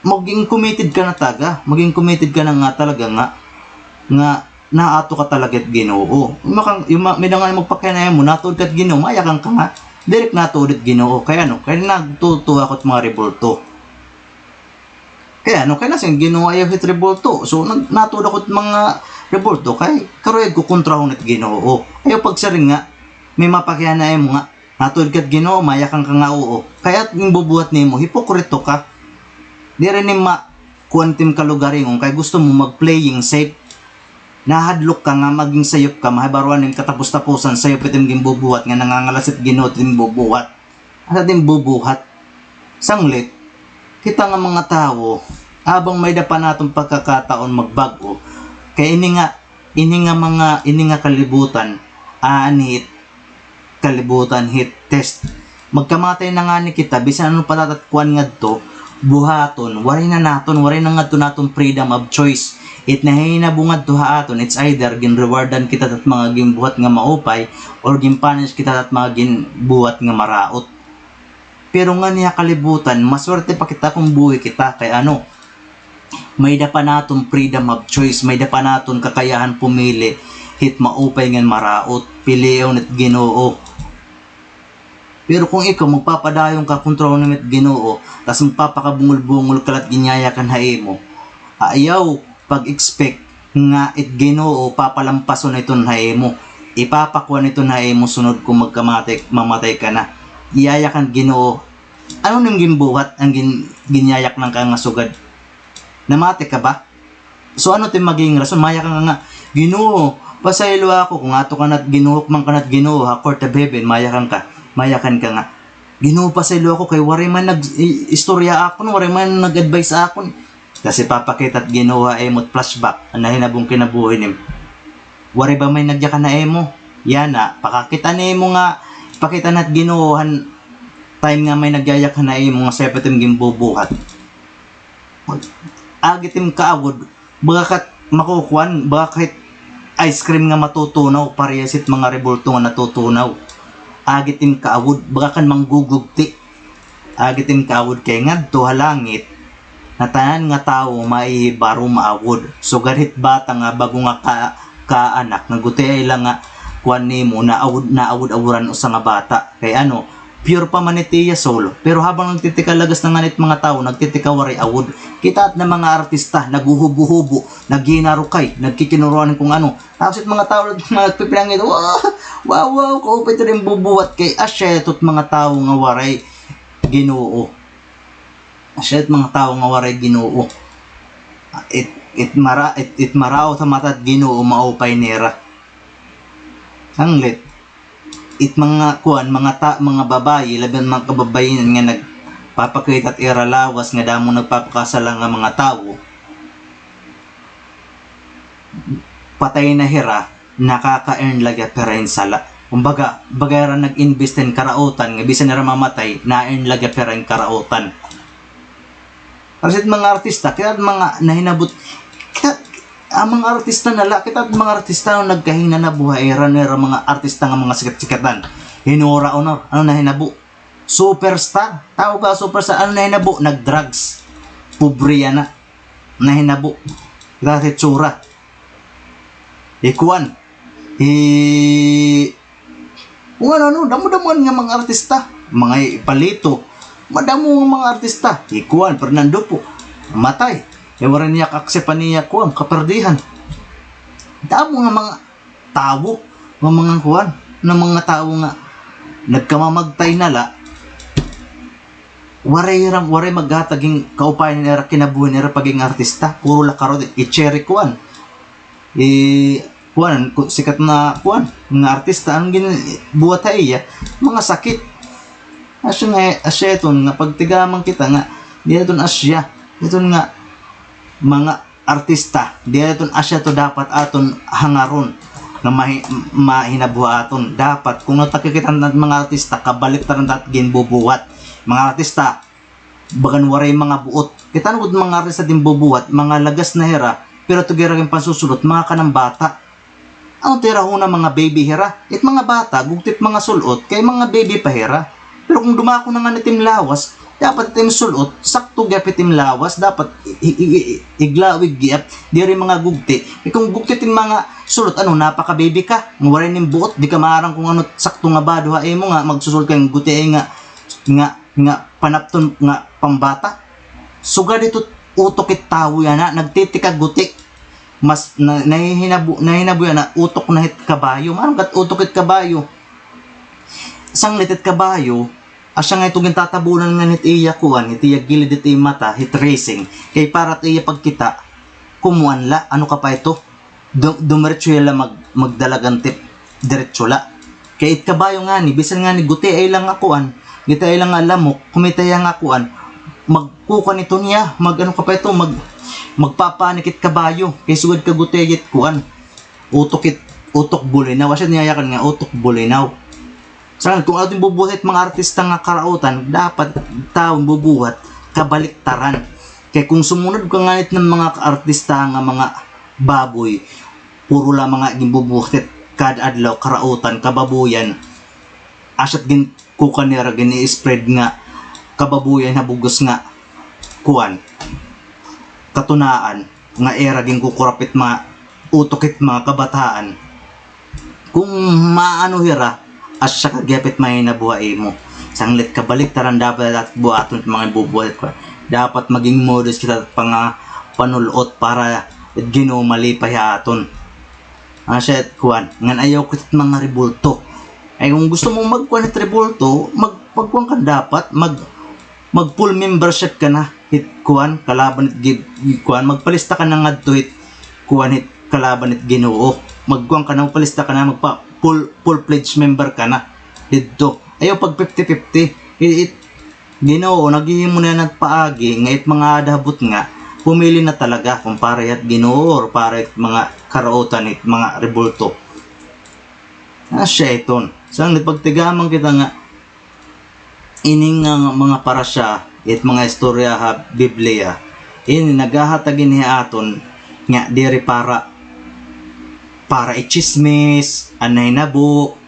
maging committed ka na taga, maging committed ka na nga talaga nga, nga naato ka talaga it Ginoo. Yung makang, yung ma-, may nga magpakiana ha imo, natuod ka it Ginoo, mayakan ka nga, diri ka natuod it Ginoo. Kay ano? Kay nagtutuo ako it mga rebulto. Kay ano? Kay nasiring Ginoo ayaw hit rebulto. So, nag-, natuod ako it mga rebulto. Kay karuyag ko kontrahon it Ginoo. Ayaw pagsiring nga, may mapakiana ha imo nga, natuod ka it Ginoo, mayakan ka nga oo. Kay it ginbubuhat nimo, hipokrito ka. Diri ni ma-, kuan it im kalugaringon, kay gusto mo mag-playing safe. Nahadlok ka nga maging sayop ka, mahibaroan nim katapos-taposan, sayop it im ginbubuhat nga nangangalas it Ginoo it im bubuhat. Asa it im bubuhat? Sanglit, kita nga mga tawo, abang may-ada pa naton pagkakataon magbag-o. Kay ini nga, ini nga mga, ini nga kalibutan, anhi it kalibutan hit test. Magkamatay na ngani kita, bisan ano pa it aton kuan ngadto, buhaton, waray na naton, waray na ngadto naton freedom of choice. It nahinabo ngadto ha aton, it's either ginrewardan kita tat mga ginbuhat nga maupay or ginpunish kita tat mga ginbuhat nga maraot. Pero nganhi ha kalibutan, maswerte pa kita kon buhi kita kay ano, may-ada pa naton freedom of choice, may-ada pa naton kakayahan pumili hit maupay ngan maraot, pilion it Ginoo. Pero kung ikaw magpapadayon ka kontra nimo it Ginoo, tas magpapakabungol-bungol ka la hit ginyayakan ha imo, ayaw pag-expect nga it Ginoo papalampason iton ha imo. Ipapakuan iton ha imo sunod kon magkamatay, mamatay ka na. Iyayakan Ginoo, ano nim ginbuhat an gin-, ginyayaknan ka nga sugad? Namati ka ba? So, ano it im magiging rason? Mayakan ka nga, "Ginoo, pasayloa ako." Kon adto ka na hit Ginoo, hukman ka na hit Ginoo, ha court of heaven, mayakan ka. Mayakan ka nga, "Ginoo, pasayloa ako kay waray man nag-, i-, istorya akon, waray man nag-advice akon." Tas ipapakita hit Ginoo ha imo it flashback, an nahinabong kinabuhi nim. Waray ba may nagyakan ha imo? Yana, pakakita nimo nga, pakita na hit Ginoo han time nga may nagyayakan ha imo nga asya pa it im ginbubuhat. Agi it im kaawod, baga ka hit makukuan, baga ka hit ice cream nga matutunaw, parehas hit mga rebulto nga natutunaw. Agi it im kaawod, baga ka hin manggugugti. Agi it im kaawod kay ngadto ha langit, ngatanan nga tawo maihibaro maawod. Sugad hit bata nga bag-o nga ka-, kaanak, nga gutiay la nga kuan nimo, naawod, naawod-aworan usa nga bata. Kay ano, pure pa man it iya soul. Pero habang nagtitikalagas na ngani it mga tawo, nagtitikawaray awod. Kita it mga artista, naghuhubo-hubo, naghinarukay, nagkikinuruan kon ano. Tapos it mga tawo, mga nagpipinangit, "Wow, wow, wow, kaupay ito rin bubuhat kay asya ito it mga tawo nga waray Ginoo." Asya it mga tawo nga waray Ginoo. It, it mara-, it, it maraot ha mata it Ginoo, maupay nira. Sanglit, it mga kuan, mga ta-, mga babayi, labi na mga kababayin nga nagpapakita it ira lawas nga damo nagpapakasala nga mga tawo, patay na hira, nakaka-earn la gihap hira hin sala. Kumbaga, baga hira nag-invest hin karautan, nga bisan hira mamatay, na-earn la gihap hira hin karautan. Para sa mga artista, kay mga nahinabot, kay, an mga artista na la, kay mga artista nga nagkahinanabo ha ira, nira mga artista nga mga sikat-sikatan. Hinura, ano, ano nahinabo? Superstar. Tawag ka superstar, ano nahinabo? Nag-drugs. Pobre yana. Nahinabo. Kita sa itsura. Hi kuan. Hi Kuan, ano, damo-damo nga mga artista. Mga Ipalito. Madamo nga mga artista. Hi kuan, Fernando po. Matay. Kay waray niya ka-accept an iya kuan, kaperdihan. Damo nga mga tawo, nga mga kuan, nga mga tawo nga nagkamamagtay na la. Waray ra, waray maghatag hin kaupayan nira kinabuhi nira pagin artista. Puro la karon, hi Cherry kuan. Hi kuan, ku-, sikat na kuan, mga artista, an ginbuhat ha iya, mga sakit. Asya nga, asya iton nga pagtigaman kita nga, diri iton asya, iton nga, mga artista, diri iton asya ito dapat aton hangaron, nga mahi-, mahinabo ha aton. Dapat, kon nagtakit kita nga mga artista, kabaliktaran ta it ginbubuhat. Mga artista, bagan waray mga buot. Kita na gud mga artista ginbubuhat, mga lagas na hira, pero tugi hira ginpansusul-ot, mga kanan bata. Ano it ira huna, mga baby hira? It mga bata, gugti it mga sul-ot, kay mga baby pa hira. Pero kon dumako na ngani it im lawas, dapat it im sul-ot, sakto gihap it im lawas, dapat i-, i-, i-, i-, iglawig gihap, diri mga gugti. Kay kon gugti it im mga sul-ot, ano, napaka-baby ka, nga waray nim buot, di ka maaram kon ano sakto nga bado ha imo nga magsusul ka hin gutiay nga, nga nga panapton nga pambata. Sugad hito utok it tawo yana, nagtitikaguti. Mas na-, nahihinabo-, nahinabo yana utok na hit kabayo. Maaram ka it utok hit kabayo. Sanglit it kabayo, asya nga ito gintatabunan ngani hit iya kuan, hit iya gilid hit iya mata, hit racing. Kay para hit iya pagkita, kumuan la, ano ka pa ito? Du-, dumiretso hiya la mag-, magdalagan tip, diretso la. Kay it kabayo ngani, bisan ngani gutiay la nga kuan, gutiay la nga lamok, kumita hiya nga kuan, magkukuan ito niya, mag-ano ka pa ito, mag-, magpapanik it kabayo, kay sugad ka gutiay it kuan, utok it, utok bulinaw, asya niya yakan nga utok bulinaw. Sa kon aton bubuhat mga artista nga karautan, dapat taon bubuhat kabaliktaran. Kay kon sumunod ka ngani hit mga artista nga mga baboy. Puro la mga ginbubuhat it kada adlaw, karautan, kababoyan. Asya't ginkukuan nira, gin-i-spread nga kababoyan ha bug-os nga kuan, katunaan, nga ira ginkukurap it mga utok it mga kabataan. Kung maano hira, asya ka gihap it mahinabo ha imo. Sanglit kabaliktaran dapat it buhaton it mga ibubuhat ko. Dapat maging modest kita it mga panul-ot para it Ginoo malipay ha aton. Asya it kuan, ngan ayaw kita it mga rebulto. Ay, kung gusto mo magkuan it rebulto, mag-, magkuan ka dapat, mag-, mag-full membership ka na hit kuan, kalaban hit gi-, gi-, kuan, magpalista ka na ngadto hit kuan, hit kalaban hit Ginoo. Magkuan ka na, magpalista ka na, magpa-, full, full-fledged member ka na didto. Ayaw pag fifty fifty. It, it, Ginoo, naghihimo na yana hit paagi nga it mga ada ha butnga, pumili na talaga kung para hit Ginoo or para hit mga karautan, hit mga rebulto. Asya iton. Sanglit pagtigaman kita nga ini nga mga parasya, it mga istorya ha Biblia, ini naghahatag ini ha aton nga diri para, para itsismis an nahinabo,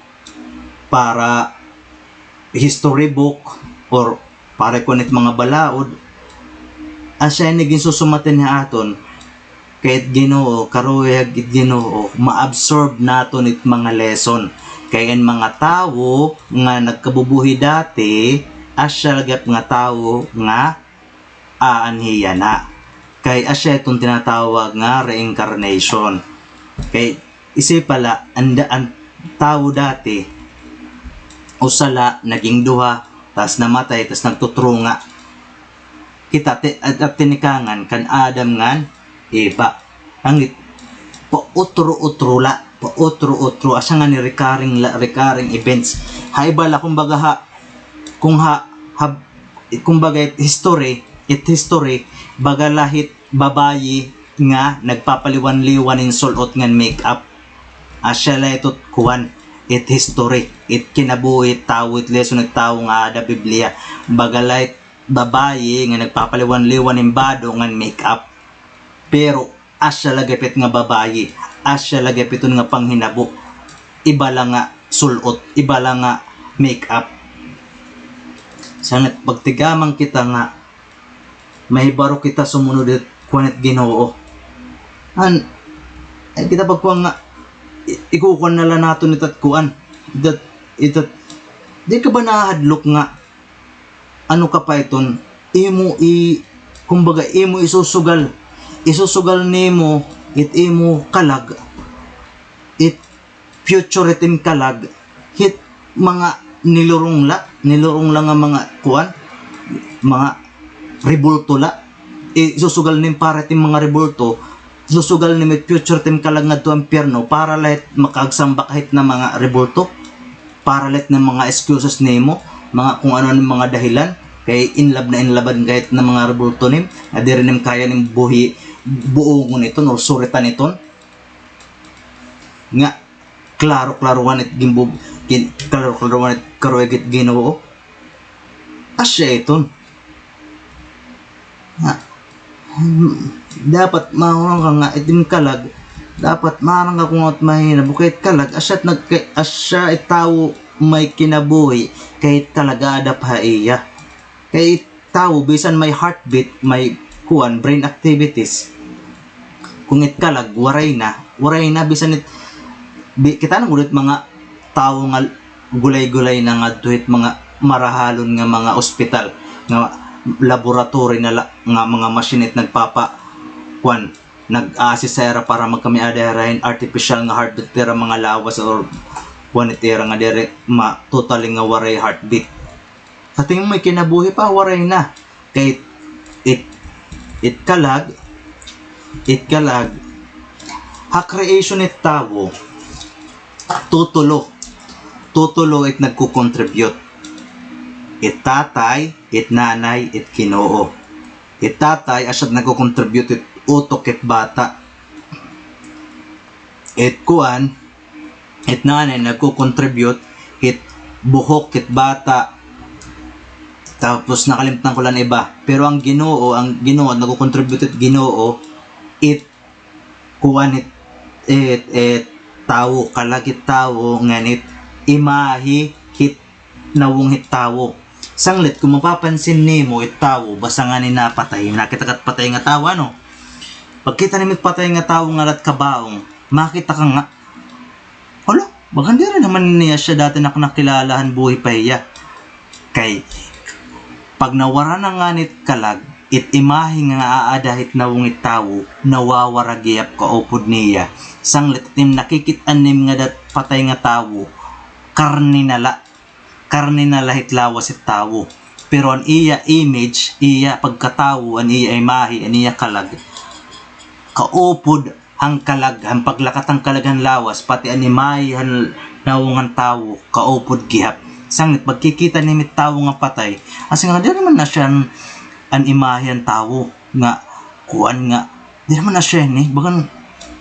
para history book, or para kuan it mga balaod. Asya ini ginsusumat ini ha aton. Kay it Ginoo, karuyag it Ginoo, ma-absorb naton it mga lesson. Kay an mga tawo nga nagkabubuhi dati, asya la gihap nga tawo nga aanhi yana. Kay asya iton tinatawag nga reincarnation. Kay isipa la, an da-, an tawo dati, usa la, naging duha, tas namatay, tas nagtutrunga. Kita ti-, at, at tinikangan kan Adam ngan Eva. Hangit, pautro-utro la, pautro-utro, asya ngani recurring la, recurring events. Ha iba la, kumbaga ha, kung ha, ha, kumbaga it history, it history, baga la hit babayi nga nagpapaliwan-liwan hin sul-ot ngan make-up. Asya la ito kuan, it history, it kinabuhi it tawo, it lesson it tawo nga ada Biblia. Baga la it babayi nga nagpapaliwan-liwan hin bado ngan make-up. Pero asya la gihap it nga babayi, asya la gihap iton nga panghinabo. Iba la nga sul-ot, iba la nga make-up. Sanglit pagtigaman kita nga mahibaro kita sumunod it kuan it Ginoo. An, ay kita pagkuan nga, i-, ikukuan na la naton itat kuan. Itat, itat, di ka ba nahadlok nga ano ka pa iton, imo i-, kumbaga, imo isusugal. Isusugal nimo it imo kalag, it future it im kalag, hit mga nilurong la, nilurong la nga mga kuan, mga rebulto la. Isusugal nim para it im mga rebulto, susugal nim it future it im kalag ngadto ha impyerno, para la hit makaagsamba ka hit na mga rebulto, para la hit na mga excuses nimo, mga kung ano nim mga dahilan, kay in love na in love an ka hit na mga rebulto nim, nga diri nim kaya nim buhi, buongon iton or suritan iton. Nga, klaro-klarohan it ginbub-, gin-, klaro-klarohan it karuyag it Ginoo. Asya iton. Nga, hmm, dapat maaram ka nga it im kalag, dapat maaram ka kon ano it mahinabo kay it kalag, asya it nagka-, asya it tawo may kinabuhi, kay it kalag aada pa ha iya. Kay it tawo, bisan may heartbeat, may kuan, brain activities. Kung it kalag, waray na, waray na, bisan it, bi-, kita na gud it mga tawo nga gulay-gulay na ngadto hit mga marahalon nga mga ospital, nga laboratory na la, nga mga machine it nagpapa-, kuan, nag-a-assist ha ira para magkamay-ada hira hin artificial nga heartbeat it ira mga lawas or kuan it ira nga diri ma-, totally nga waray heartbeat. Sa tingin mo, ikinabuhi pa, waray na. Kay it, it kalag, it kalag, ha creation it tawo, tutulo. Tutulo it nagko-contribute. It tatay, it nanay, it Ginoo. It tatay, asya it nagko-contribute it utok it bata. It kuan, it nanay nagko-contribute hit buhok hit bata. Tapos nakalimtan ko la an iba. Pero ang Ginoo, ang Ginoo, nagko-contribute it Ginoo, it kuan hit, it, it tawo, kalag hit tawo, ngan it imahe hit nawong hit tawo. Sanglit, kon mapapansin nimo it tawo, basta ngani napatay, nakita ka it patay nga tawo, ano? Pagkita nimo it patay nga tawo nga aada it kabaong, makita ka nga, hala, bagan diri naman niya siya dati nak-, nakilala han buhi pa hiya. Kay, pag nawara na ngani it kalag, it imahe nga aada hit nawong it tawo, nawawara gihap kaupod niya. Sanglit, it im nakikit-an nim nga dat patay nga tawo, karne na la, karne na la hit lawas hit tawo. Pero an iya image, iya pagkatawo, an iya imahe, an iya kalag, kaupod han kalag, han paglakat han kalag han lawas, pati an imahe han nawong han tawo, kaupod gihap. Sanglit, pagkikita nimo it tawo nga patay, asya nga, diri man na siya an, an imahe han tawo nga, kuan nga, diri man na siya ini, bagan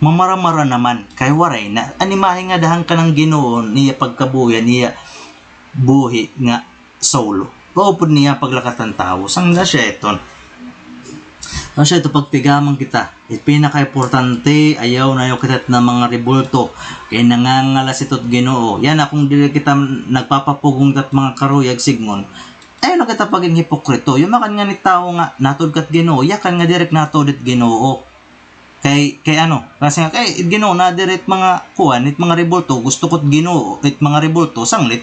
mamara-mara naman, kay waray na. An imahe nga aada han kanan Ginoo, niya pagkabuhi, niya buhi nga soul. Kaupod niya paglakat han tawo. Sanglit asya iton. Asya ito, pagpigaman kita. It pinakaimportante, ayaw na ayaw kita nga mga rebulto. Kay nangangalas ito it Ginoo. Yana, kon diri kita nagpapapugong tat mga karuyag sidngon, ayaw na kita pagin hipokrito. Yumakan ngani it tawo nga natuod ka hit Ginoo, yakan nga diri ka natuod hit Ginoo. Kay, kay ano, kasi nga, kay it Ginoo na diri it mga kuan, it mga rebulto, gusto ko it Ginoo, it mga rebulto, sanglit,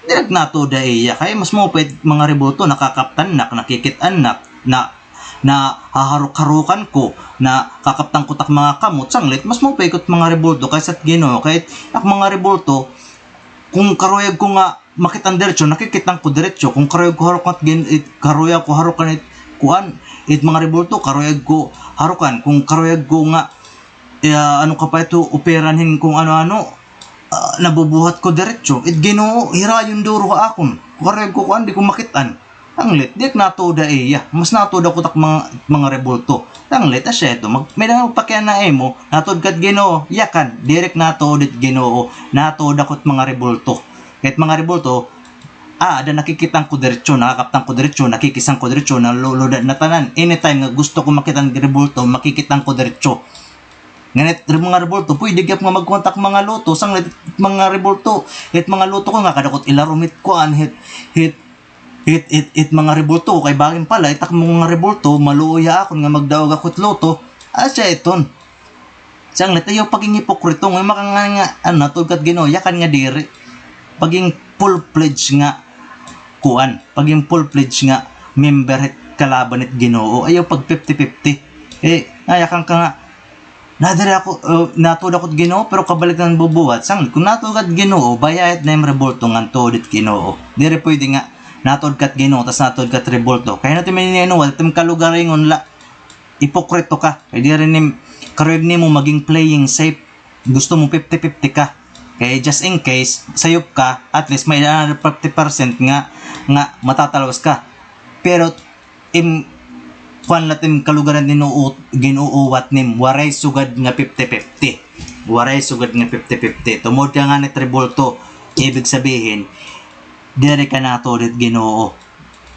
diri ka natuod ha iya. Kay mas maupay it mga rebulto, nakakaptan nak, nakikit-an nak, na, nahaharuk-harukan ko, nakakaptan ko it ak mga kamot, sanglit, mas maupay ko it mga rebulto kaysa it Ginoo. Kay it ak mga rebulto, kon karuyag ko nga makit-an diretso, nakikit-an ko diretso. Kon karuyag ko harukan it gin-, it, karuyag ko harukan it, kuan, it mga rebulto, karuyag ko harukan. Kon karuyag ko nga, eh, ano ka pa ito, operan hin kung ano-ano, ah, nabubuhat ko diretso. It Ginoo, hirayon duro ha akon. Karuyag ko, kuan, di ko makit-an. Sanglit, di ak natuod ha iya. Mas natuod ako tak mga, mga rebulto. Sanglit, asya ito. Mag-, may daan pakiana imo, natuod ka hit Ginoo, yakan, diri ka natuod hit Ginoo, natuod ako hit mga rebulto. Kay it mga rebulto, ah, ada nakikit-an ko diretso, nakakaptan ko diretso, nakikis-an ko diretso, naluluda na tanan. Anytime nga gusto ko makit-an rebulto, makikit-an ko diretso. Ngan it mga rebulto, pwede gihap nga magkuan tak mga luto, sanglit mga rebulto, it mga luto ko nga kadakot ilarom hit kuan, hit, hit, hit, hit mga rebulto, kay bangin pala, it ak mga rebulto, maluoy ha akon nga magdaog ako hit luto, asya iton. Sanglit, ayaw pagin hipokrito, nga makangani nga, ano, natuod ka hit Ginoo, yakan nga diri. Pagin full-fledged nga, kuan, pagin full-fledged nga member hit kalaban hit Ginoo, ayaw pag fifty fifty. Eh, nayakan ka nga, nadiri ako, eh, natuod ako hit Ginoo, pero kabalik na bubuhat. Sanglit, kon natuod ka hit Ginoo, bayait na im rebulto ngan tuod hit Ginoo. Diri pwede nga, natuod ka hit Ginoo, tas natuod ka hit rebulto. Kay ano it im iniinuwat, it im kalugaringon la, ipokrito ka. Kay diri nim, karuyag nimo magin playing safe. Gusto mo fifty fifty ka. Kay just in case, sayop ka, at least may another fifty percent nga, nga matatalwas ka. Pero, im, kuan la it im kalugaringon, gin-uwat nim, waray sugad nga fifty fifty. Waray sugad nga fifty fifty. Tumuod ka ngani hit rebulto, ibig sabihin, diri ka natuod hit Ginoo.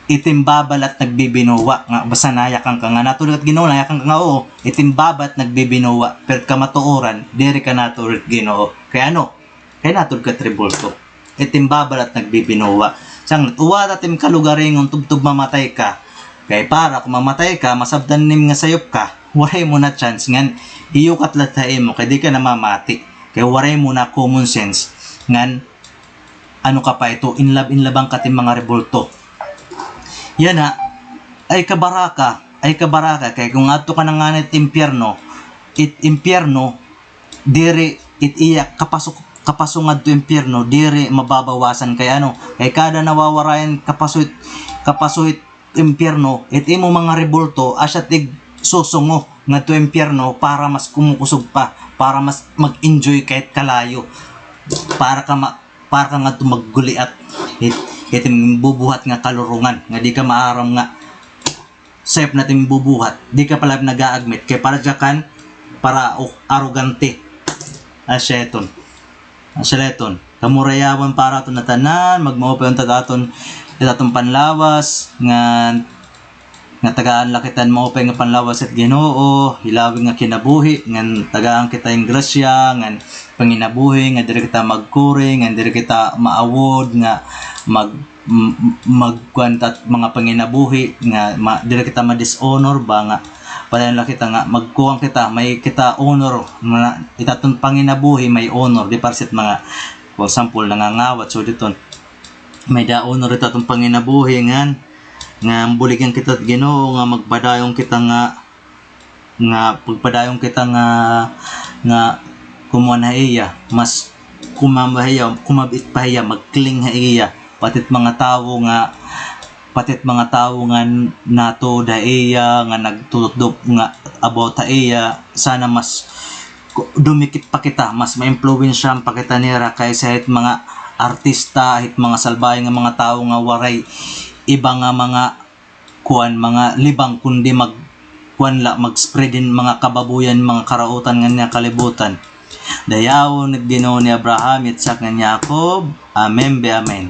It im baba la it nagbibinuwa, nga basta nayakan ka nga natuod ka hit Ginoo, nayakan ka nga, oo, it im baba la it nagbibinuwa, pero kamatuoran, diri ka natuod hit Ginoo. Kay ano? Kay natuod ka hit rebulto. It im baba la it nagbibinuwa. Sanglit, uwata it im kalugaringon tubtob mamatay ka. Kay para kon mamatay ka, masabtan nim nga sayop ka, waray mo na chance ngan hiyukat la it ha imo, kay di ka na mamati. Kay waray mo na common sense ngan ano ka pa ito, inlab-inlaban ka it im mga rebulto. Yana, ay kabaraka, ay kabaraka, kay kon adto ka na ngani hit impyerno, it impyerno, diri, it iya kapasok, kapaso ngadto impyerno, diri mababawasan kay ano, kay kada nawawarayan kapaso it, kapaso it impyerno, it imo mga rebulto, asya it igsusungo ngadto impyerno para mas kumukusog pa, para mas mag-enjoy ka hit kalayo, para ka ma-, para ka ngadto magguliat hit, hit im bubuhat nga kalurongan, nga di ka maaram nga sayop na it im bubuhat, di ka pala nag-a-admit, kay para dya kan, para o-, arogante. Asya iton. Asya la iton. Kamurayawan para aton ngatanan, magmaupay unta it aton, it aton panlawas, ngan nga tagaan la kita hin maupay nga panlawas hit Ginoo, hilabi nga kinabuhi, ngan tagaan kita hin grasya, ngan panginabuhi, nga diri kita magkuri, ngan diri kita maawod, nga mag-, m-, m-, magkuan ta mga panginabuhi, nga ma-, diri kita ma-dishonor ba, nga padayon la kita nga magkuan kita, may kita honor, nga it aton panginabuhi may honor, di pareha hit mga, for example, nangangawat, so diton, may da honor it aton panginabuhi, ngan, nga buligan kita hit Ginoo, nga magpadayon kita nga, nga pagpadayon kita nga, nga kumuan ha iya, mas kumam-, ha iya, kumab-it pa ha iya, mag-cling ha iya, pati it mga tawo nga, pati it mga tawo nga natuod ha iya, nga nagtututdop nga about ha iya, sana mas ku-, dumikit pa kita, mas maimpluwensyahan pa kita nira kaysa hit mga artista, hit mga salbahe nga mga tawo nga waray iba nga mga kuan, mga libang, kundi mag-, kuan la, mag-spread hin mga kababuyan, mga karautan ngan nga kalibutan. Dayawon it Ginoo ni Abraham, Itzhak, ngan Yakob. Amen be amen.